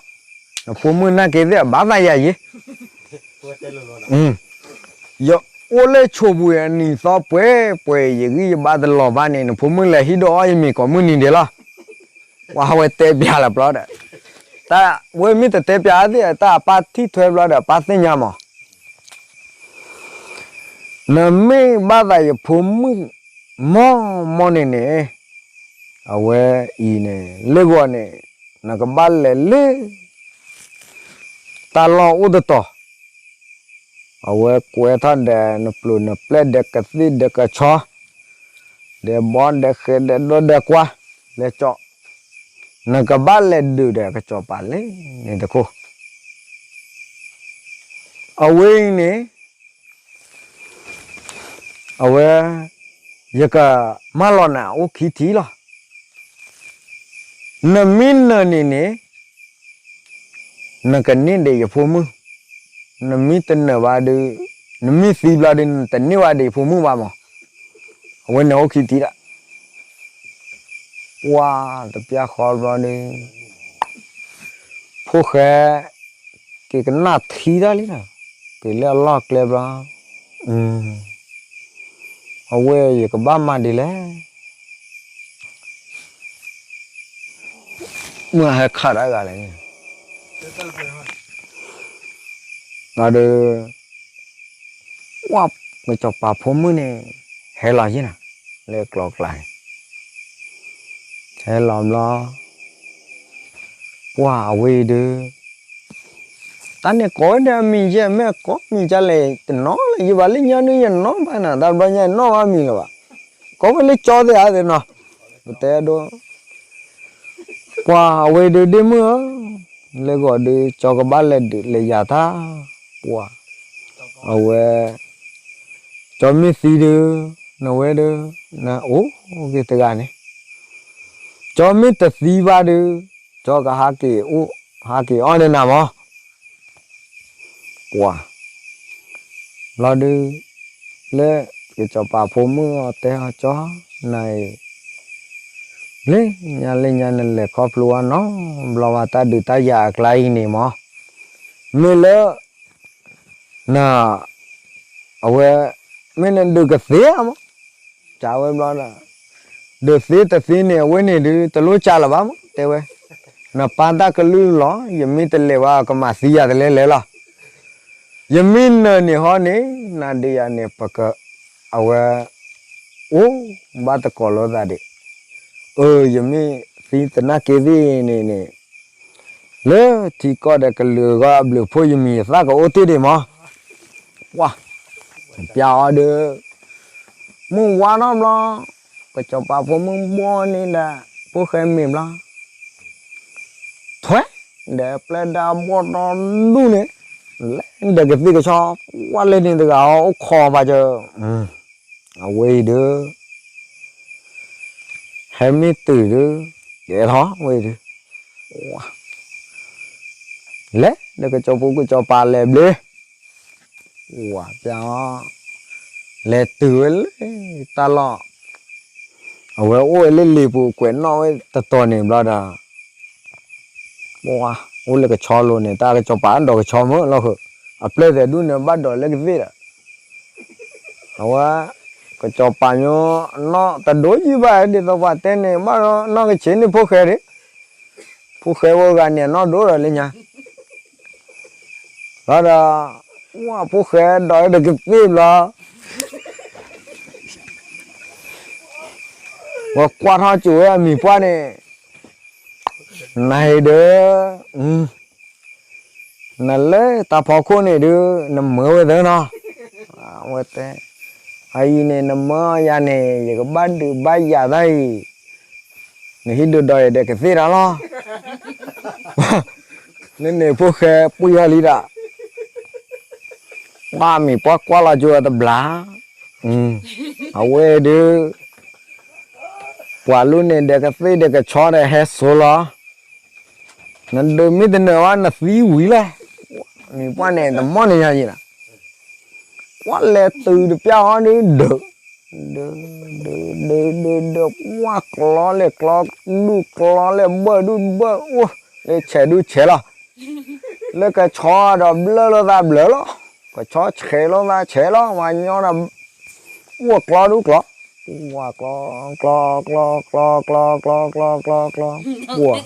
နဖိမုၣ်နာ်က့သ့ၣ်အဘၣ်သးယၤယ့ ယအိၣ်လၢဆိးပူၤအနံၤသီပှဲၤပှဲၤ ယဂံၢ်ယဘါတလီၤဘၣ်န့ၣ် နဖိမုၣ်လဲၤဟံးဒိးအီၣ်ယမ့ၤကိးမုၢ်နံၤဒဲးလီၤ, ပှၤဝဲတဲပျးလၢဘျီဒီး, တၢ်ဝဲမ့ၢ်တတဲပျးသ့ၣ် တၢ်အပၢ်ထံၣ်ထွဲဘျီဒီး အပၢ်သ့ၣ်ညါမး နမ့ၢ်ဘၣ်သးယဖိမုၣ် မီၢ်မီၢ်န့ၣ်န့ၣ်, အဝဲအံၤန့ၣ် လၢဂီၤန့ၣ် နကဘၣ်လဲၤလၢ တၢ်လီၢ်အိၣ်တတီၤ, အဝဲကွဲထီၣ်ဒီးနပျိၤနပျဲၢ်ဒီးကသ့ၣ်ဒီးကဆီ, ဒီးဘီဒီးဃဲဒီးဒီဒီးကွၢ်, လဲကၠီ, နကဘၣ်လဲၤဒုးဒီးကစီၤပၤလၢန့ၣ်တခိၣ်, အဝဲအံၤန့ၣ် အဝဲ ယကမၢလီၤနၤအိၣ်ခံထံၣ်လီၤ. နမ့ၢ်နၢၤန့ၣ်န့ၣ် နကန့ၢ်ဒံးယဖိမုၣ်, နမ့ၢ်တနၢၤဘၣ်ဒီး, နမ့ၢ်သံဘျီဒီး နတန့ၢ်ဘၣ်ဒံးယဖိမုၣ်ဘၣ်မး. အဝဲန့ၣ်အိၣ်ခံထံၣ်ဒၣ် ပှၤတပျၢ်ဃီဘျီဒီး ဖိၣ်ဃဲ က့ၤကနၣ်ထံတၢ်လံနီၤ, က့ၤလၢအလီၢ်ကျဲဘျီ, အဝဲယကဘၣ်မၤဒ်လဲၣ်, မုၢ်ဟဲခးတၢ်ဂၤလဲၣ်န့ၣ်, ဒီး ပှၤကစီၤပၤဖိမုၣ်န့ၣ် ဟဲလီၤယဲၢ်နၤ လၢကျီကျါန့ၣ်, ဟဲလီၤဘျီ ပှၤအဝဲအံၤဒီး တၢ်န့ၣ်ကိးဝဲဒၣ်အမံၤယဲၢ် မ့ၢ်ကိးမံၤဒ်လဲၣ် တနီၤလၢၤ ယဘၣ်လၢညါန့ၣ် ယနီၣ်ဘၣ်နၤ တၢ်ဘျီညါ ယနီၣ်ဘၣ်မံၤလၢၤဘၣ်, ကိးဝဲလၢကၠီသ့ၣ်ဧါသ့ၣ်နီၤ, ပတဲဒိ ပှၤအဝဲဒုးဒ့မုၣ်ဧၢ, လၢဂီၤဒုး ကၠီကဘၣ်လဲၤဒုးလဲၤယၤတၢ်, ပှၤ အဝဲ ကၠီမ့ၢ်သံဒုး နဝဲဒုး နအိၣ်က့ၤတဂၤန့ၣ်, ကၠီမ့ၢ်တသံဘၣ်ဒုး ကၠီကဟးက့ၤအိၣ် ဟးက့ၤအီၣ်ဒီးနၤမး ပှၤ ဘျီဒုး လၢကစီၤပၤဖိမုၣ်အီၤတဲအီၤ ကၠီ နၤအံၤ လၢညါလၢညါနလဲၤခီဖျိဝဲနီတဘျီဘၣ် တၢ်ဒုးတၢ်ယၤအကျါအံၤန့ၣ်မး, မ့ၢ်လၢ န အဝဲ မ့ၢ်နဒုးကသ့ဧါမး, ကးဝဲဘျီဒီး ဒုးသ့တသ့န့ၣ် အဝဲန့ၣ်ဒုး တလိၣ်ကးလၢၤဘၣ်မး တဲဝဲ, နပၢ်တၢ်ကလုၢ်လီၤ ယမ့ၢ်တလဲၤဘၣ် ကမၤသံယၤတလဲလဲၣ်လီၤ. ယမ့ၢ်နၢၤန့ၣ်ဟီန့ၣ် နၤဒုးယၤန့ၣ် ပက အဝဲ အိၣ်ဘၣ်တကိးလိာ်သးဒံး, အၢ ယမ့ၢ်သံသနာ်က့သ့ၣ်န့ၣ်န့ၣ် လၢထံကီၢ်ဒီးကလုာ်အဂီၢ်အဘျုးအဖှိၣ် ယမံၤယသၣ်ကအိၣ်တ့ၢ်ဒံးမး. ပှၤ ပျၢ်အီၤဒီး မုၢ်ဝါထီၣ်ဘျီ ကစီၤပၤဖိမုၣ်ဘီၣ်န့ၣ်ဒီး ဖိၣ်ဃဲမ့ၤဘျီ ထွဲ ဒီးပျဲၢ်ဒၣ်ဘီၣ်ဒီဒူၣ်န့ၣ် လဲၤဒီးကသ့ၣ်ကဆီ ပှၤလဲၤန့ၣ်တဂၤအီၤအိၣ်ခိးပာ်စၢၤ အဝဲအံၤဒီး ဟဲမ့ၢ်တုၤဒီး ကဲထီၣ်ဝဲအံၤဒီး လဲၤဒီးကစီၤဖိကစီၤပၤလဲၤဘျ့ ဝၤပျၢ်အီၤ လဲၤတုၤဝဲလၢတၢ်လီၢ် အဝဲအိၣ်ဝဲလၢလံာ်ပူၤကွဲးနီၣ်ဝဲတတီၤန့ၣ်ဘျီဒီး ပှၤအိၣ်လၢကဆီလိၤန့ၣ် တၢ်ကစီၤပၤဒိးကဆီမုၢ်လီၢ်ဃုာ် အပျဲၢ်သဲးဒူၣ်န့ၣ် ဘၣ်ဒိးလၢကသ့ၣ်ဒီး အဝဲ ကစီၤပၤညိ နီၣ်တဒိယံၢ်ဘၣ် ဒ်သိးပှၤတဲန့ၣ် ဘၣ်ဒီးနီၣ်ကဆ့န့ၣ်ဖိၣ်ဃဲဒၣ် ဖိၣ်ဃဲဝဲဂၤန့ၣ် အနီၣ်ဒိဒီးလၢညါ ဘျီဒီး ဝဲဖိၣ်ဃဲဒိးလၢတကသ့ၣ်ဘျီ ဝဲကွၢ်ထီၣ်ကၠိဝဲအမံၤပှၢ်န့ၣ် နဟ့ၣ်ဒီး နလၢတၢ်ဖီခိၣ်န့ၣ်ဒုး နမၢဝဲသၢနီၤ ဝဲတဲ အအံၤန့ၣ် နမၢယၤန့ၣ် ယကဘၣ်ဒုးဘၣ်ယၤတၢ်အံၤ နဟံးဒုးဒီးယၤဒီးကသ့ၣ်တၢ်လီၤ လၢန့ၣ်ဖိၣ်ဃဲပှံၢ်ထီၣ်လံဒီး ပှၤမံၤပှၢ်ကွၢ်လီၤကၠိအတဘျါ အဝဲဒုး ပှၤလူန့ၣ်ဒီးကသ့ၣ်ဒီးကဆီဒီးဟဲစိလီၤ နဒုးမ့ၢ်တနၢၤဘၣ်နသံဝံၤလဲၣ် မံၤပှၢ်န့ၣ်တမီၢ်န့ၣ်ညါယံၤလီၤ ကွၢ်လဲၤတုၤတပျၢ်ဟီဒုး ဒုး ဒုး ဒုး ဒုး ဒုး ဒုး ကွၢ်ကျီလဲၤကျီ ဒူၣ်ကျီလဲၤဘၢၣ်ဒူၣ်ဘၢၣ် အိၣ် လၢဆဲးဒူၣ်ဆဲးလီၤ လၢကဆီဒီးဘျၢလိာ်သးဘျၢလီၤ ကဆီဆဲးလိာ်သးဆဲးလီၤ ဝၤညီဒီး အိၣ်ကျီဒူၣ်ကျီ ဝၤကျီ ကျီ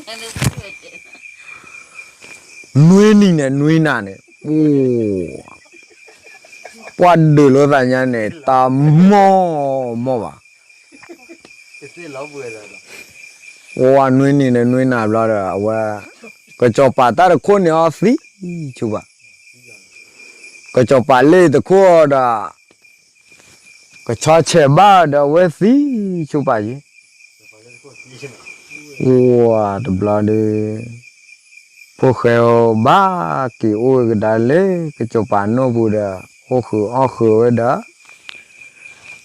ကျီ ကျီ ကျီ ကျီ ကျီ ကျီ ကျီ ကျီ ပှၤ နွံနံၤန့ၣ်နွံနၤန့ၣ် ပှၤ ပှၤဒုးလိာ်သးညါန့ၣ် တၢ်မီၢ်မီၢ်ဘၣ် ပှၤနွံနံၤန့ၣ်နွံနၤဘျီဒီး အဝဲ ကစီၤပၤတၢ်တခိၣ်န့ၣ်အီၤသံဆူၣ်ဘၣ် ကစီၤပၤလ့ၣ်တခိၣ်ဒီး ကဆီဆဲးဘၣ်ဒီးအဝဲသံဆူၣ်ဘၣ်ယံၤ ဝၤတဘျီဒီး ဖိၣ်ဃဲဧိၤဘၣ်က့ၤအိၣ်ဝဲကဒါလၢကစီၤပၤနီၢ်ပူၤဒီး အိၣ်ဃုာ်အီၣ်ဃုာ်ဝဲဒီး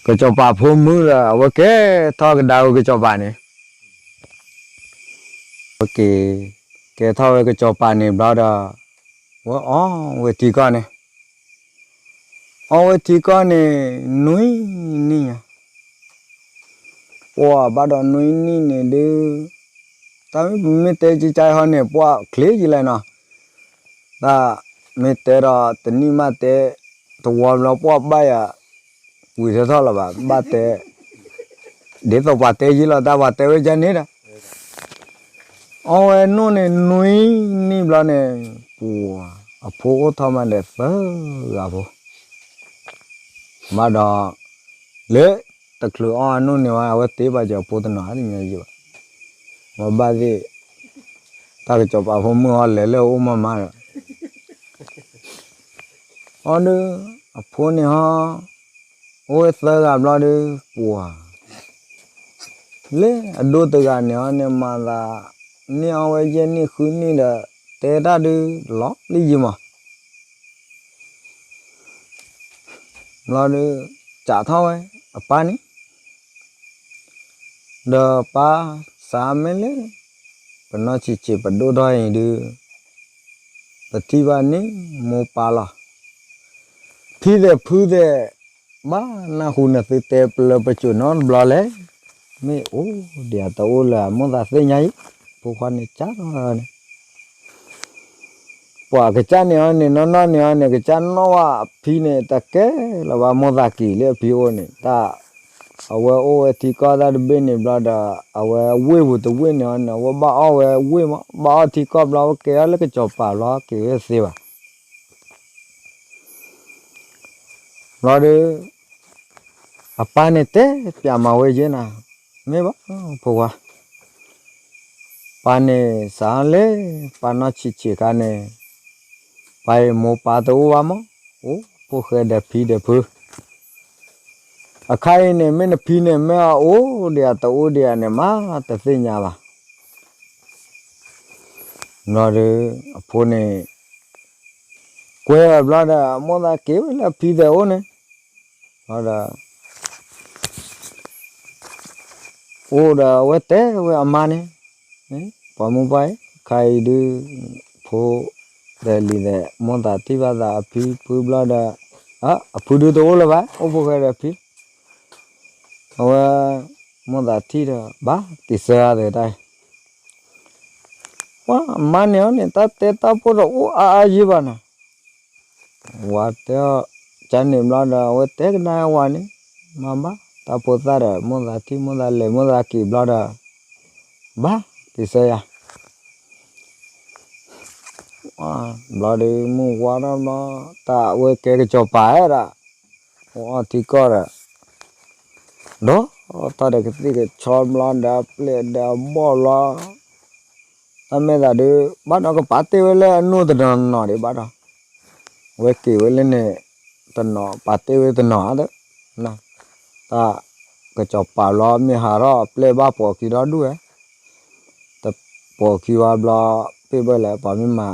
ကစီၤပၤဖိမုၣ်ဒီး အဝဲကဲထီၣ်ကဒါဝဲကစီၤပၤန့ၣ် ဝဲက့ၤ ကဲထီၣ်ဝဲကစီၤပၤန့ၣ်ဘျီဒီး ဝဲအီၣ်ဝဲထံကီၢ်န့ၣ် အီၣ်ဝဲထံကီၢ်န့ၣ် နွံနံၣ်ညါ ပှၤဘၣ်ဒီးနွံနံၣ်န့ၣ်ဒုး တၢ်မ့ၢ်ပမ့ၢ်တဲကကါဟီန့ၣ် ပှၤချ့ယံၤလဲၣ်နီၤ တၢ်မ့ၢ်တဲဒီးတနံၣ်မးတဲ တဝီဘျီပှၤဘၣ်ယၤ ဝံၤထီၣ်ထီၣ်လၢၤဘၣ် ဘၣ်တဲ ဒ်သိးပှၤတဲယံၤလီၤ တၢ်ပှၤတဲဝဲဒ်န့ၣ်ဒီး အီၣ်ဝဲနိၣ်န့ၣ် နွံနံၣ်ဘျီန့ၣ် ပှၤ အဖိအိၣ်ထီၣ်မးဒီးသၢဂၤဖိ ဘၣ်ဒီး လၢတချုးအီၣ်အနိၣ်န့ၣ်ဝဲ အဝဲတ့ဘၣ်ကီးဖိတနီၤတညီယံၤဘၣ် ဝဲဘၣ်သ့ၣ် တၢ်ကစီၤပၤဖိမုၣ်ဟီလဲၤလၢအအိၣ်မးမးဒီး အီၤဒီး အဖိန့ၣ်ဟီ အိၣ်ဝဲသၢဂၤဘျီဒီး ပှၤ လၢအဒိၣ်တဂၤန့ၣ်ဟီန့ၣ် မၤသး န့ၢ်အီၣ်ဝဲယဲၢ်နံၣ်ဃုနံၣ်ဒီး တဲတၢ်ဒုးလီၤလံယံၤမး ဘျီဒီး စးထီၣ်ဝဲ အပၢ်န့ၣ် ဒီးပၢ်စးမ့ၢ်လၢ ပနီၢ်ဆံးဆံးပဒိၣ်ထီၣ်အံၤဒုး ပထံၣ်ဘၣ်န့ၣ်မိၢ်ပၢ်လီၤ ဖံသဲးဖုသဲး ဘၣ်နၢ်ဟူနသုတဲပလၢပစိာ်နီတဘျီလဲၣ် မ့ၢ်အိၣ်ဒံးတအိၣ်လၢအမိၢ်သးသ့ၣ်ညါအံၤ ဖိခွါန့ၣ်ကၢ်ထီၣ်န့ၣ် ပှၤကစၢ်န့ၣ်အီၤန့ၣ် နီၢ်နီၢ်န့ၣ်အီၤန့ၣ် ကစၢ်နီၣ်ဝဲအဖံန့ၣ် တကဲလၢၤဘၣ်မိၢ်သးကံၤလၢအဖံအိၣ်န့ၣ် တၢ် အဝဲအိၣ်ဝဲထံကီၢ်တၢ်တဘ့ၣ်န့ၣ်ဘျီဒီး အဝဲဝ့ၢ်ပူၤတဝ့ၢ်န့ၣ်အီၤန့ၣ် အဝဲဘၣ်အီၣ်ဝဲဝ့ၢ်မး ဘၣ်အီၣ်ထံကီၢ်ဘျီ ဝဲကဲအီၤလၢကစီၤပၤဘျီ က့ၤဝဲသ့ဘၣ် ဘျီဒီး အပၢ်န့ၣ်တဲပျးမၤဝဲယဲၢ်နၤ မ့ၢ်ဘၣ် ဖိခွါ ပၢ်န့ၣ်စးလၢ ပၢ်နီၢ်ဆံးဆံးခါန့ၣ် ပၢ်အံၤမိၢ်ပၢ်တအိၣ်ဘၣ်မး အိၣ် ဖိၣ်ဃဲဒီးဖံဒီးဖု, အခါအံၤန့ၣ် မ့ၢ်နဖံန့ၣ် မ့ၢ်အအိၣ်ဒံးဧါတအိၣ်ဒံးဧါန့ၣ် မၤတသ့ၣ်ညါဘၣ်. ဘျီဒီး အဖိန့ၣ် ကွဲဝဲဘျီဒီး မိၢ်သးက့ၤဝဲလၢအဖံသဲးအိၣ်န့ၣ်, ဘျီဒီး အိၣ်ဒီးအဝဲတဲဝဲအမါန့ၣ်, ပှၤမိၢ်ပှၢ်အံၤ ခါအံၤဒုး ဖိ ဒီးလံၤသဲး မိၢ်သးထံၣ်ဘၣ်သးအဖံဖုဘျီဒီး, အဖုဒုးတအိၣ်လၢၤဘၣ် အိၣ်ဖိၣ်ဃဲဒီးဖံ, အဝဲ မိၢ်သးထံၣ်ဒီး ဘၣ်တံာ်စၢယၤသဲးတၢ်အံၤ, ပှၤအမါန့ၣ်အီၤန့ၣ် တၢ်တဲတၢ်ပိၢ်ဒီးအိၣ်အါအါယံၤဘၣ်နီၤ ဝၤတဲအီၤ ကန့ၣ်ဘျီဒီး အဝဲတဲကဒါဝၤန့ၣ်, မၤဘၣ် တၢ်ဖိသၣ်ဒီး မိၢ်သးထံၣ် မိၢ်သးလဲၤ မိၢ်သးက့ၤဘျီဒီး, ဘၣ်တံာ်စၢယၤ, ဘျီဒီး မုၢ်ဝါထီၣ်ဘျီ, တၢ်အဝဲကဲကစီၤပၤဝဲဒၣ်, အိၣ်အီၣ်ထံကီၢ်ဒီး ဒီးတၢ်ဒီးကသ့ၣ်ကဆီဘျီဒီး အပျဲၢ်ဒီးအဘီၣ်ဘျီ, တၢ်မ့ၢ်သးဒုး ဘၣ်ဒီးကပာ်တ့ၢ်ဝဲလၢအနိၣ်တနီၤနီၤဒံးဘၣ်ဒီး, ဝဲက့ၤဝဲလၢန့ၣ် တနီၤပာ်တ့ၢ်ဝဲတနီၤဧါ, တၢ်ကစီၤပၤဘျီမ့ၢ်ဟးထီၣ်အပျဲၢ်ဘၣ်ပိာ်ခံဒီဒူၣ်ဝဲ, တပိာ်ခံဝါဘျီ ပ့ၢ်ဘၣ်လဲၣ် ပှၤမ့ၢ်မၤ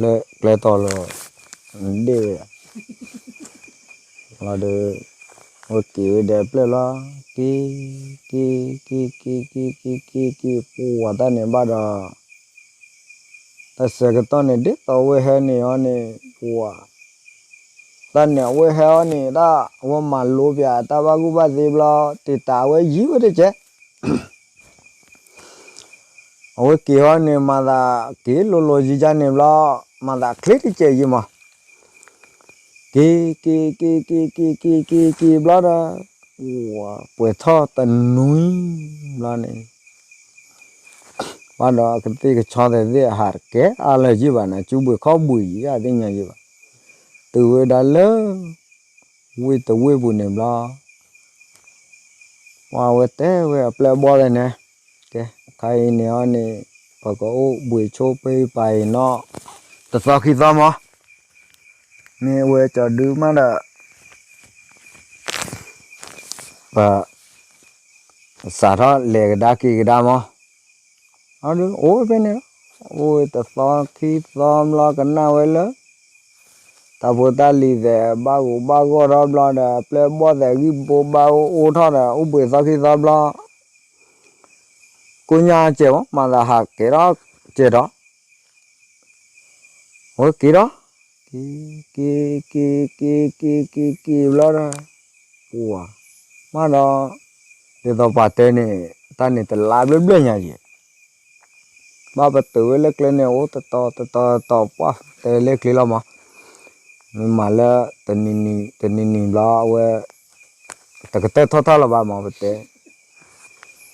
လၢကျဲတီၤလီၤ, ဒ့ၣ်ဝဲ လီၤဒီး ဝဲက့ၤဝဲဒီးပျဲၢ်လီၤ, က့ၤ က့ၤ က့ၤ က့ၤ က့ၤ က့ၤ က့ၤ က့ၤ ပှၤတၢ်န့ၣ်ဘၣ်ဒီး တၢ်ဆၢကတီၢ်န့ၣ် ဒ်သိးအဝဲဟဲန့ၣ်အီၤန့ၣ် ပှၤ တၢ်န့ၣ်အဝဲဟဲအီၤန့ၣ် တၢ်အဝဲမၤလိပၠးတၢ်ဘၣ်ကူၣ်ဘၣ်သ့ဘျီ တံာ်တာ်အဝဲယံၤဝဲတကဲး အဝဲက့ၤဟီန့ၣ် မၤသးက့ၤလိၤလိၤယံၤယါန့ၣ်ဘျီ, မၤသးချ့တကဲးယံၤမး, က့ၤ က့ၤ က့ၤ က့ၤ က့ၤ က့ၤ က့ၤ က့ၤဘျီဒီး, ပှဲၤထီၣ်တနွံဘျီန့ၣ်, ဘၣ်ဒီးကသ့ၣ်ကဆီသဲးသ့ၣ်အဟးတကဲအါလၢၤယံၤဘၣ်န့ၣ် ကၠူဘှံးခီၣ်ဘှံးယံၤ အသ့ၣ်ညါယံၤဘၣ်, တုၤဝဲဒၣ်လၢ ဝ့ၢ်တဝ့ၢ်ပူၤန့ၣ်ဘျီ ပှၤဝဲတဲဝဲအပျဲၢ်အဘီၣ်သ့ၣ်န့ၣ်, ကဲ အခါအံၤန့ၣ်အီၤန့ၣ် ပကအိၣ်ဘှံးဆိပ့ပာ်အံၤနီၣ် တသီခံသီမး, မ့ၢ်ဝဲကၠီၤဒုမးဒီး ပ စးထီၣ်လဲၤကဒါက့ၤကဒါမး, အဒုးအိၣ်ဝဲဖဲန့ၣ်လီၤ, အိၣ်ဝဲတသီခံသီဘျီကနၣ်ဝဲလၢ တၢ်ဖိတၢ်လံၤသဲး ဘၣ်ဂူာ်ဘၣ်ဂီၢ်ထီၣ်ဘျီဒီး ပျဲၢ်ဘီၣ်သဲးဂံၢ်ဘိဘၣ်အိၣ်အိၣ်ထီၣ်ဒီး အိၣ်ဘှံးသီခံသီဘျီ ကိညါစဲးမး မၤသးဟးကဲထီၣ်စဲးဒီး ဝဲက့ၤဒီး က့ၤ က့ၤ က့ၤ က့ၤ က့ၤ က့ၤ က့ၤ က့ၤဘျီဒီး ပှၤ မးဒီး ဒ်သိးပှၤတဲန့ၣ် တၢ်န့ၣ်တလါဘျဲၣ်ဘျဲၣ်ညါယဲၢ် ဘၣ်ပတုာ်ဝဲလၢကျဲန့ၣ် အိၣ်တတီၤတတီၤတတီၤ ပှၢ်တဲလၢကျဲလီၤမး, မ့ၢ်မၤလၢ တနံၤနံၤဘျီအဝဲ တကတၢၢ်ထီၣ်ထီၣ်လၢၤဘၣ်မး ပတဲ တၢ်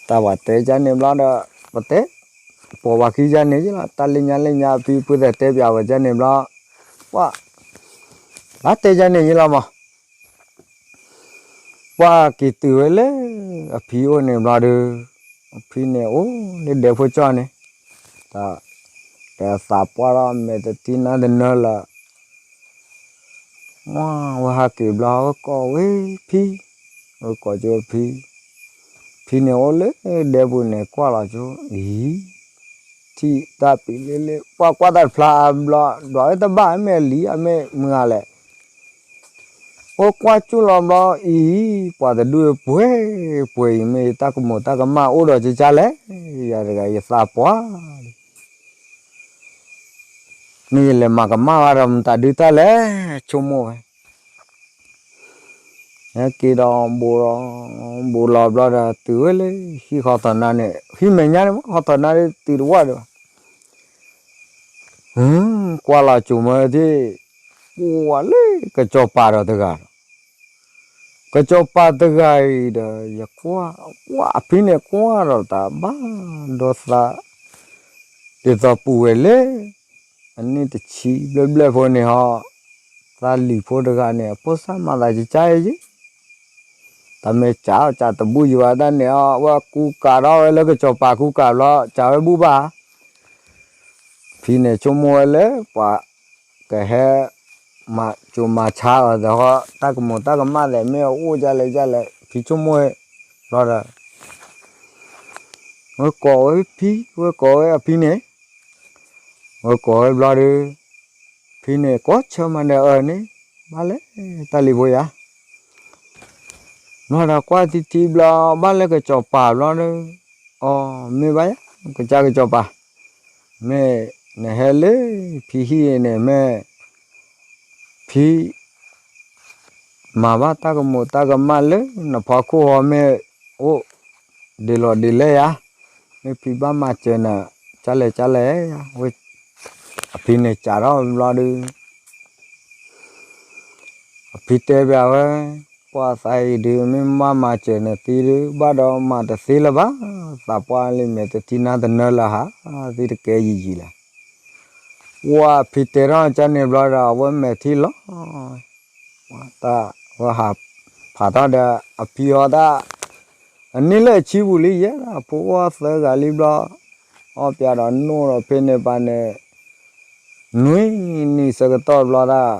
ပှၤတဲကၢ်န့ၣ်ဘျီဒီး ပတဲ ပိာ်ပှၤခံကၢ်န့ၣ်ယလီၤ တၢ်လၢညါလၢညါဖံဖုသဲးတဲပၠးဝဲကၢ်န့ၣ်ဘျီ ပှၢ် ဘၣ်တဲကၢ်န့ၣ်ယလီၤမး ပှၢ်က့ၤတုၤဝဲလၢ အဖံအိၣ်န့ၣ်ဘျီဒီး အဖံန့ၣ်အိၣ်လၢဒဲဖိကၠီန့ၣ် ဒီးသးပှၢ်ထီၣ်မဲာ်တထံနါတနၢလၢာ် မ့ၢ်ဝဲဟးက့ၤဘျီဝဲကိးဝဲဖံ, ဝဲကိးကၠိဖံ, ဖံန့ၣ်အိၣ်လၢဒဲပူၤန့ၣ်ကွၢ်လီၤကၠိ, အံၤ ထံၣ်တၢ်ပံၤလ့လ့ ကွၢ်ကွၢ်တၢ်တဖျါဘျီ ဒွးဝဲတဘၣ် မ့ၢ်အလံၤ အမ့ၢ်မုၢ်ဂၤလဲၣ် အိၣ်ကွၢ်ကၠိလီၤဘျီ အံၤ ပှၤတဒူၣ်ပှဲၤပှဲၤအံၤ မ့ၢ်တၢ်ကမိၣ်တၢ်ကမၣ်အိၣ်ဒီးကကၢ်လဲၣ်, ယၤတဂၤယသးပှၢ် မ့ၢ်ယလဲၤမၤကမၣ်ဘၣ်ဒီး မတၤဒုတၢ်လဲၣ် ဆိကမိၣ်ဝဲ, ဟဲက့ၤဒီး ဘူးလီၤ ဘူးလီၤဘျီဒီး တုၤဝဲလၢဟံၣ်ဃီထီၣ်နါန့ၣ် ဟံၣ်မဲာ်ညါန့ၣ် ဃီထီၣ်နါဒ်တုၤတဝၢ်ဒီး ကွၢ်လီၤစိၤမၢဒ် ပှၤလၢကစီၤပၤဒီးတဂၤဒီး ကစီၤပၤတဂၤအံၤဒီး ယကွၢ် ကွၢ်အဖံန့ၣ်ကွၢ်ဒီးတၢ်ဘၣ်ဒီးသး ဒ်သိးပူၤဝဲလၢ အနံၣ်တဆံဘျဲၣ်ဘျဲၣ်ဖိန့ၣ်ဟီ သးလံၤဖိတဂၤန့ၣ် အဖိစၢ်မၤသးကကၢ်အံၤ တၢ်မ့ၢ်စးစးတဘူၣ်ယံၤဘၣ်တၢ်န့ၣ်အီၤ ဝဲကူကၤထီၣ်ဝဲလၢကစီၤပၤကူကၤဘျီ စးဝဲဘူၣ်ဘၣ် ဖံန့ၣ်ဆိကမိၣ်ဝဲလၢ ပှၤကဟဲ မၤစိၤမၤဆါအီၤသ့ၣ်ဟီ, တၢ်ကမိၣ်တၢ်ကမၣ်သ့ၣ် မ့ၢ်အအိၣ်ဒ်လဲၣ်ဒ်လဲၣ် ဖံဆိကမိၣ်ဝဲဘျီဒီး ဝဲကိးဝဲဖံ, ဝဲကိးဝဲအဖံန့ၣ်, ဝဲကိးဝဲဘျီဒီး ဖံန့ၣ် ကိးဆၢမၤဒီးအၢန့ၣ်, ဘၣ်လဲၣ် တၢ်လံၤဖိယၤ ဘျီဒီးကွၢ်ထံထံဘျီ ဘၣ်လၢကစီၤပၤဘျီဒီး, အိ, မ့ၢ်ဘၣ်ယၤ ကစၢ်ကစီၤပၤ, မ့ၢ်နဟဲလၢဖံဟံၣ်အံၤန့ၣ် မ့ၢ်ဖံ မၤဘၣ်တၢ်ကမိၣ်တၢ်ကမၣ်လၢနဖီခိၣ်ဟီ မ့ၢ်အိၣ်ဒ်လဲၣ်ဒ်လဲၣ်ယၤ, မ့ၢ်ဖံဘၣ်မၤစၢၤနၤ ကၢ်လဲၣ်ကၢ်လဲၣ်, အဖံန့ၣ်စးထီၣ်ဘျီဒီး အဖံတဲဘၣ်ဝဲ, ပှၤသးအံၤဒုး မ့ၢ်မၤမၤစၢၤနသံဒုး ဘၣ်ဒီးမၤတသ့လၢၤဘၣ်, သးပှၢ်လံမဲာ်တထံနါတနၢလၢၤဟး, သံတကဲယံာ်ယံာ်လၢၤ, ပှၤဖံတဲထီၣ်ကၢ်န့ၣ်ဘျီဒီး အဝဲမဲာ်ထံလီၤ တၢ်ဝဲဟးဖးထီၣ်ဒီး အဖံအီၣ်တၢ်, အန့ၢ်လၢအဆံပူၤလံယဲၢ် အဖိအိၣ်သၢဂၤလံဘျီ, အီၣ်ပၠးဒီးနိၣ်ဒီးဖဲန့ၣ်ပၤန့ၣ်, နွံနံၣ်ဆၢကတီၢ်ဘျီဒၣ်,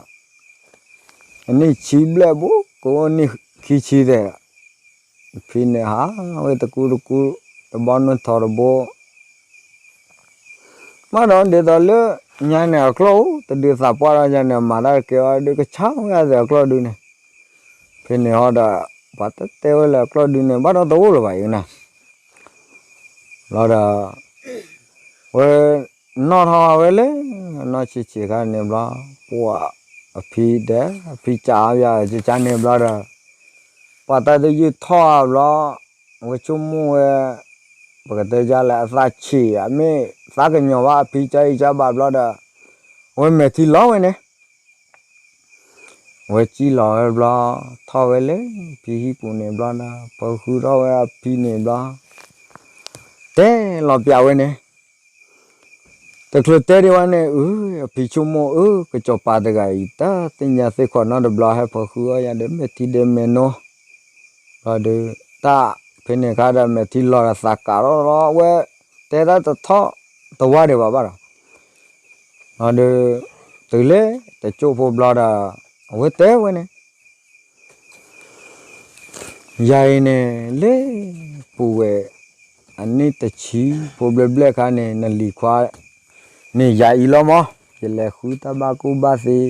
အနံၣ်ဆံဘျဲၣ်ဘိ ကအိၣ်နံၣ်ခံဆံသဲး, ဖံန့ၣ်ဟးဝဲတကူတကူ, တဘီနုၢ်ထီၣ်တဘိ ဘၣ်ဒီးဒ်သိးလၢညါန့ၣ် အကျီၢ်အိၣ်တဒုးသးပှၢ်ဒီးယၤန့ၣ် မၤတၢ်တကဲအီၤဒုးကဆါဝဲအသးအကျီၢ်ဒုးန့ၣ်, ဖဲန့ၣ်ဟီဒီး ပှၤတတဲဝဲလၢအကျီၢ်ဒုးန့ၣ် ဘၣ်ဒီးတအိၣ်လၢၤဘၣ်အံၤနၤ, ဘျီဒီး ဝဲ နီၣ်ထီၣ်ဝဲလၢ နီၢ်ဆံးဆံးခါန့ၣ်ဘျီ, ပှၤအဖံဒီး အဖံကးအီၣ်ယၤကကါန့ၣ်ဘျီဒီး ပှၤတၢ်တယုၢ်ထီၣ်ဘျီ, ဝဲဆိကမိၣ်ဝဲ, ပကတဲယၤလဲၣ်အသးဆံးဧါ မ့ၢ်သးကညီၤဘၣ်အဖံကၢအံၤကၢဘၣ်ဘျီဒီး, အဝဲမဲာ်ထံလီၤဝဲန့ၣ် ဝဲကံၣ်လီၤဝဲဘျီ, ထီၣ်ဝဲလၢဖံဟံၣ်ပူၤန့ၣ်ဘျီဒီး ပၢဃုထီၣ်ဝဲအဖံန့ၣ်ဘျီ, တဲလီၤပၠးဝဲန့ၣ်, တချုးတဲဒံးဝဲန့ၣ် အဖံဆိကမိၣ်အၢ ကစီၤပၤတဂၤအံၤ တၢ်သ့ၣ်ညါသ့ၣ်ခီနီတဘျီ ဟဲပၢဃုအီၣ်ယၤဒီးမဲာ်ထံဒီးမဲာ်နိ, ဘျီဒီး တၢ်ဖဲန့ၣ်ခါဒီးမဲာ်ထံလီၤဒီးသးကးထီၣ်လီၤ အဝဲတဲတၢ်တထီၣ်တဝါဒံးဘၣ်ဘၣ်ဒီး ဒီး တုၤလၢတကၠိၣ်ဖိဘျီဒီး အဝဲတဲဝဲန့ၣ်, ယၤအံၤန့ၣ် လၢပူၤဝဲၢ် အနံၣ်တဆံဖိဘျဲၣ်ဘျဲၣ်ခါန့ၣ် နလံၤခွါန့ၣ်ယၤအံၤလီၤမး, ယလဲၤဃုတၢ်ဘၣ်ကူဘၣ်သ့,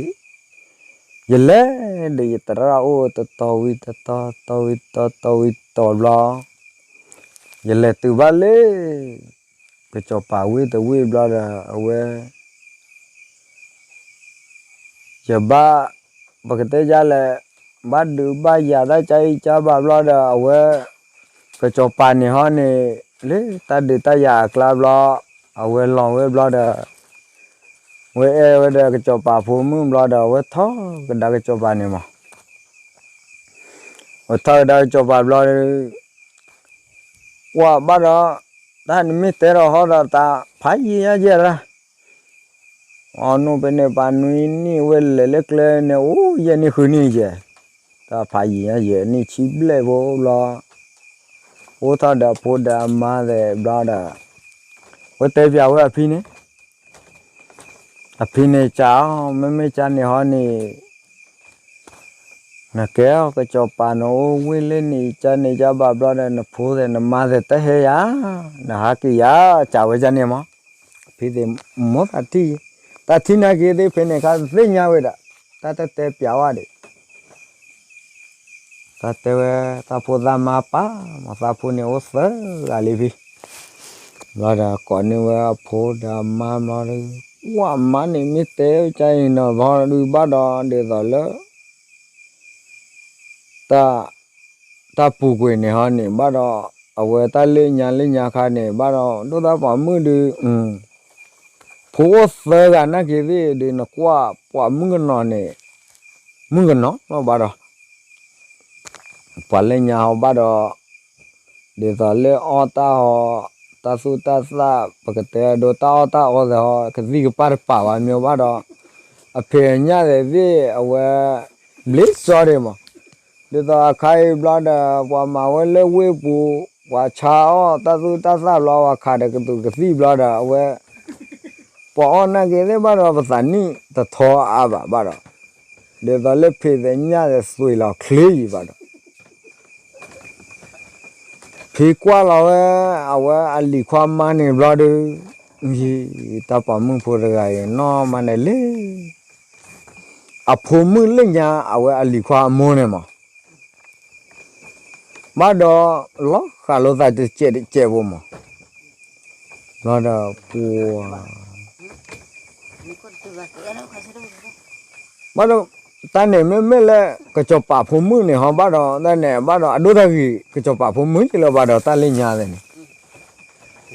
ယလဲၤဒီးယသရၣ်အိၣ်တတီၤဝံၤတတီၤ တီၤဝံၤတတီၤ တီၤဝံၤတတီၤဘျီ ယလဲၤတုၤဘၣ်လၢ ကစီၤပၤဝ့ၢ်တဝ့ၢ်ဘျီဒီး အဝဲ ယဘၣ် ပကတဲယၤလဲၣ် ဘၣ်ဒုးဘၣ်ယၤတၢ်ကၢအံၤကၢဘၣ်ဘျီဒီး အဝဲ ကစီၤပၤန့ၣ်ဟီန့ၣ် လၢတၢ်ဒုးတၢ်ယၤအကျါဘျီ အဝဲလီၤဝဲဘျီဒီး ဝဲအဲၣ်ဝဲဒီးကစီၤပၤဖိမုၣ်ဘျီဒီး အဝဲထီၣ်ကဒါကစီၤပၤန့ၣ်မး ဝဲထီၣ်ကဒါကစီၤပၤဘျီဒီး ကွၢ်ဘၣ်ဒီး တၢ်နမ့ၢ်တဲဒီးဟီဒီးတၢ်ဖးယံာ်ညါယဲၢ်ရၣ် အနီၢ်ဖဲန့ၣ် ပှၤနွံနံၣ်ဝဲလဲၤလၢကျဲန့ၣ် အိၣ်ယဲၢ်နံၣ်ဃုနံၣ်ယဲၢ် တၢ်ဖးယံာ်ညါယဲၢ် နံၣ်ဆံဘျဲၣ်ဖိဘျီ အိၣ်ထီၣ်ဒီးအဖိဒီးအမါသ့ၣ်ဘျီဒီး ဝဲတဲပၠးဝဲအဖံန့ၣ် အဖံန့ၣ်စံးအီၤ မ့မ့ၢ်ကၢန့ၣ်ဟီန့ၣ် နကဲအီၤကစီၤပၤ နအိၣ်ဝ့ၢ်လၢန့ၣ်ကၢန့ၣ်ကၢဘၣ်ဘျီဒီး နဖိသ့ၣ်နမါသ့ၣ်တဟဲယၤ နဟးက့ၤယၤ စံးဝဲကၢန့ၣ်မး အဖံသ့ၣ်မိၣ်သးထံၣ် တၢ်ထံၣ်နာ်က့ၤသ့ၣ်ဖဲန့ၣ်ခါသ့ၣ်ညါဝဲဒီး တၢ်တတဲပၠးဝဲဒီး တၢ်တဲဝဲ တၢ်ဖိသၣ်မါပၢ် မၤသးဖိန့ၣ်အိၣ်သၢဂၤလံဖံ ဘျီဒီးကိးန့ၢ်ဝဲအဖိဒီးအမါဘျီဒီး ကွၢ်မါန့ၣ်မ့ၢ်တဲကၢအံၤနီၤ ဘျီဒုးဘၣ်ဒီးဒ်သိးလၢ တၢ် တၢ်ပူၤကွံာ်န့ၣ်ဟီန့ၣ် ဘၣ်ဒီး အဝဲတၢ်လၢညါလၢညါခါန့ၣ် ဘၣ်ဒီး ဒိၣ်တၢ်ပှၤမုၣ်ဒုး ဖိအိၣ်သၢဂၤနာ်က့ၤသ့ၣ်ဒုး နကွၢ်ပှၤမုၣ်ကနီၤန့ၣ် မုၣ်ကနီၤလီၤဘၣ်ဒီး ပှၤလၢညါဟီဘၣ်ဒီး ဒ်သိးလၢအီၣ်တၢ်ဟီ တၢ်သူၣ်တၢ်သၣ် ပကတဲဒိးတၢ်အီၣ်တၢ်အီသ့ၣ်ဟီ ကသံၣ်ကပၢ်တပာ်ဘၣ်မ့ၢ်ဘၣ်ဒီး အဖံးအညၣ်သ့ၣ်သ့ၣ် အဝဲ ဘျ့စီဒံးမး ဒ်သိးအခါအံၤဘျီဒီး ပှၤမၤဝဲလၢဝ့ၢ်ပူၤ ပှၤဆါအီၣ်တၢ်သူၣ်တၢ်သၣ်ဘျီ ပှၤခးဒီးကသူးကသံၣ်ဘျီဒီး အဝဲ ပှၤအီၣ်နာ်က့ၤသ့ၣ်ဘၣ်ဒီး ပသးနံၣ်တထီအါဘၣ်ဘၣ်ဒီး ဒ်သိးလၢဖံးသ့ၣ်ညၣ်သ့ၣ်သွံးလီၤချ့ယံၤဘၣ်ဒီး ဖံကွၢ်လီၤဝဲ အဝဲအလံၤခွါမါန့ၣ်ဘျီဒီး ယံၤ တၢ်ပိာ်မုၣ်ဖိတဂၤအံၤ နီၢ်မါန့ၣ်လၢ အဖိမုၣ်လၢညါ အဝဲအလံၤခွါအမိၢ်န့ၣ်မး ဘၣ်ဒီး လီၤဃာ်လိာ်သးတစဲးတစဲးဖိမး ဘျီဒီး ပှၤ ဘၣ်ဒီး တၢ်န့ၣ်မ့မ့ၢ်လၢ ကစီၤပၤဖိမုၣ်န့ၣ်ဟီ ဘၣ်ဒီး တၢ်န့ၣ် ဘၣ်ဒီး အဒိၣ်တၢ်ဂ့ၤ ကစီၤပၤဖိမုၣ်က့လၢၤဘၣ်ဒီး တၢ်လၢညါသ့ၣ်န့ၣ်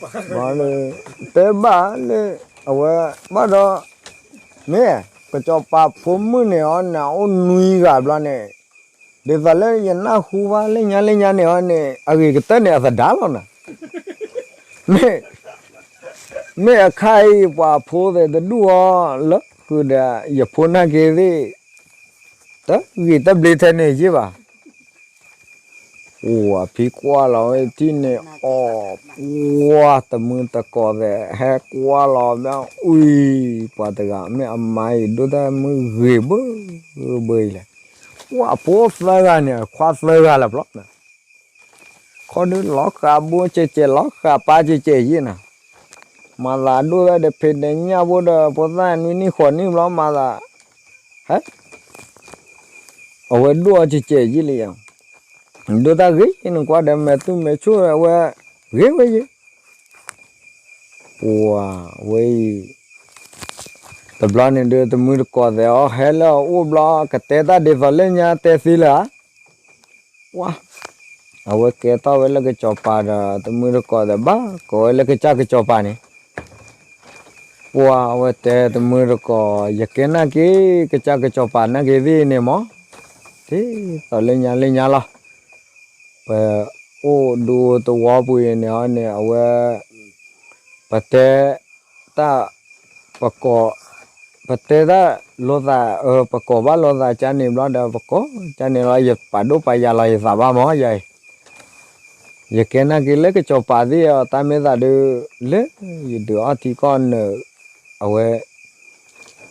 ဘၣ်ဒီး တဲဘၣ်လၢ အဝဲ ဘၣ်ဒီး မ့ၢ် ကစီၤပၤဖိမုၣ်န့ၣ်အီၤန့ၣ် အအိၣ်နွံဂၤဘျီန့ၣ် ဒ်သိးလၢယနၢ်ဟူဘၣ်လၢညါလၢညါန့ၣ်အီၤန့ၣ် အဂ့ၤကတၢၢ်န့ၣ် အသဒါလီၤနၤ မ့ၢ် မ့ၢ်အခါအံၤ ပှၤဖိသ့ၣ်တဒူၣ်အီၤ လၢဃုာ်ဒီး ယဖိနာ်က့ၤသ့ၣ် တဂ့ၤတဘျ့ထဲန့ၣ်ယ့ၢ်ဘၣ် အိၣ်အဖံကွၢ်လီၤဝဲထံၣ်န့ၣ်အီၤ ပှၤတမုၢ်တကိးသ့ၣ် ဟဲကွၢ်လီၤမ့ၢ်အံၤ ပှၤတဂၤ မ့ၢ်အမါအံၤ ဒိၣ်တၢ်မုၢ်ဂ့ၤဘၣ်ဘၣ်အံၤလဲၣ် ပှၤဖိသၢဂၤန့ၣ် အခွါသၢဂၤလၢၤဘျီ ခီဒုးလီၤဃာ်ဘိကဲးကဲး လီၤဃာ်ပၢ်ကဲးကဲးယ့ၢ်နၤ, မၤသးဒိၣ်သၣ်ဒီးဖံးဒီးညၣ်ဘိဒီး ဖိသၣ်နွံနံၣ်ဃိးနံၣ်ဘျီ မၤသး ဟဲ အဝဲဒိၣ်အီၤကဲးကဲးယ့ၢ်လံ, ဒိၣ်တၢ်ဂ့ၤ နကွၢ်ဒီး မဲာ်သူၣ်မဲာ်ဆိၣ်အဝဲ ဂ့ၤဝဲယ့ၢ်, ပှၤဝဲအံၤ တဘျီန့ၣ်ဒီး တမုၢ်တကိးသဲးအီၤ ဟဲလၢအအိၣ်ဘျီ ကတဲတၢ်ဒ်သိးလၢညါတဲသ့လၢၤဧါ, ပှၤ အဝဲကဲထီၣ်ဝဲလၢကစီၤပၤဒီး တမုၢ်တကိးသဲးဘၣ် ကိးဝဲလၢကစၢ်ကစီၤပၤန့ၣ်, ပှၤအဝဲတဲတမုၢ်တကိး ယကဲနာ်က့ၤ ကစၢ်ကစီၤပၤနာ်က့ၤသ့ၣ်န့ၣ်မး, ဒ်သိးလၢညါလၢညါလီၤ, ပအိၣ်ဒူသဝီပူၤအံၤန့ၣ်အီၤန့ၣ် အဝဲ ပတဲ တၢ် ပကိး ပတဲတၢ်လိာ်သး ပကိးဘၣ်လိာ်သးကန့ၣ်ဘျီဒီး ပကိးကန့ၣ်လီၤ ယပာ်ဒိၣ်ပာ်ယၤလီၤ ယသးဘၣ်မး ယၤအံၤ, ယကဲနာ်က့ၤလၢကစီၤပၤသ့ၣ်အီၤ တၢ်မ့ၢ်သးဒုး လၢယဒုးအီထံကီၢ်နုာ် အဝဲ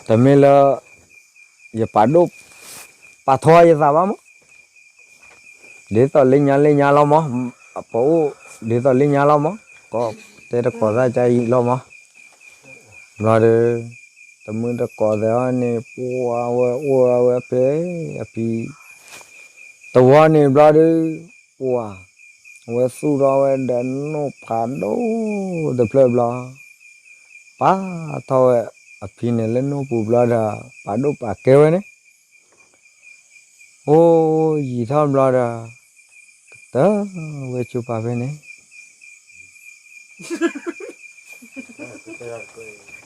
တမ့ၢ်လၢ ယပာ်ဒိၣ် ပာ်ထီယသးဘၣ်မး, ဒ်သိးလၢညါလၢညါလီၤမး, ပအိၣ် ဒ်သိးလၢညါလီၤမး, ကတဲတကိးသၣ်ကအံၤလီၤမး, ဘျီဒီး တမုၢ်တကိးသဲးအီၤန့ၣ် ပှၤဝဲအိၣ်ဝဲဖဲ အဖံ တဝီန့ၣ်ဘျီဒီး ပှၤ အဝဲသူၣ်ထီၣ်ဝဲဒီးနိၣ်ဖးဒိၣ်တဖျၢၣ်ဘျီ, ပာ်ထီၣ်ဝဲအဖံန့ၣ်လၢနိၣ်ပူၤဘျီဒီး ပာ်ဒိၣ်ပာ်ကဲဝဲန့ၣ်, အိၣ်ယံာ်ထီၣ်ဘျီဒီး ကတၢၢ်ဝဲကၠိပၤဖဲန့ၣ်, က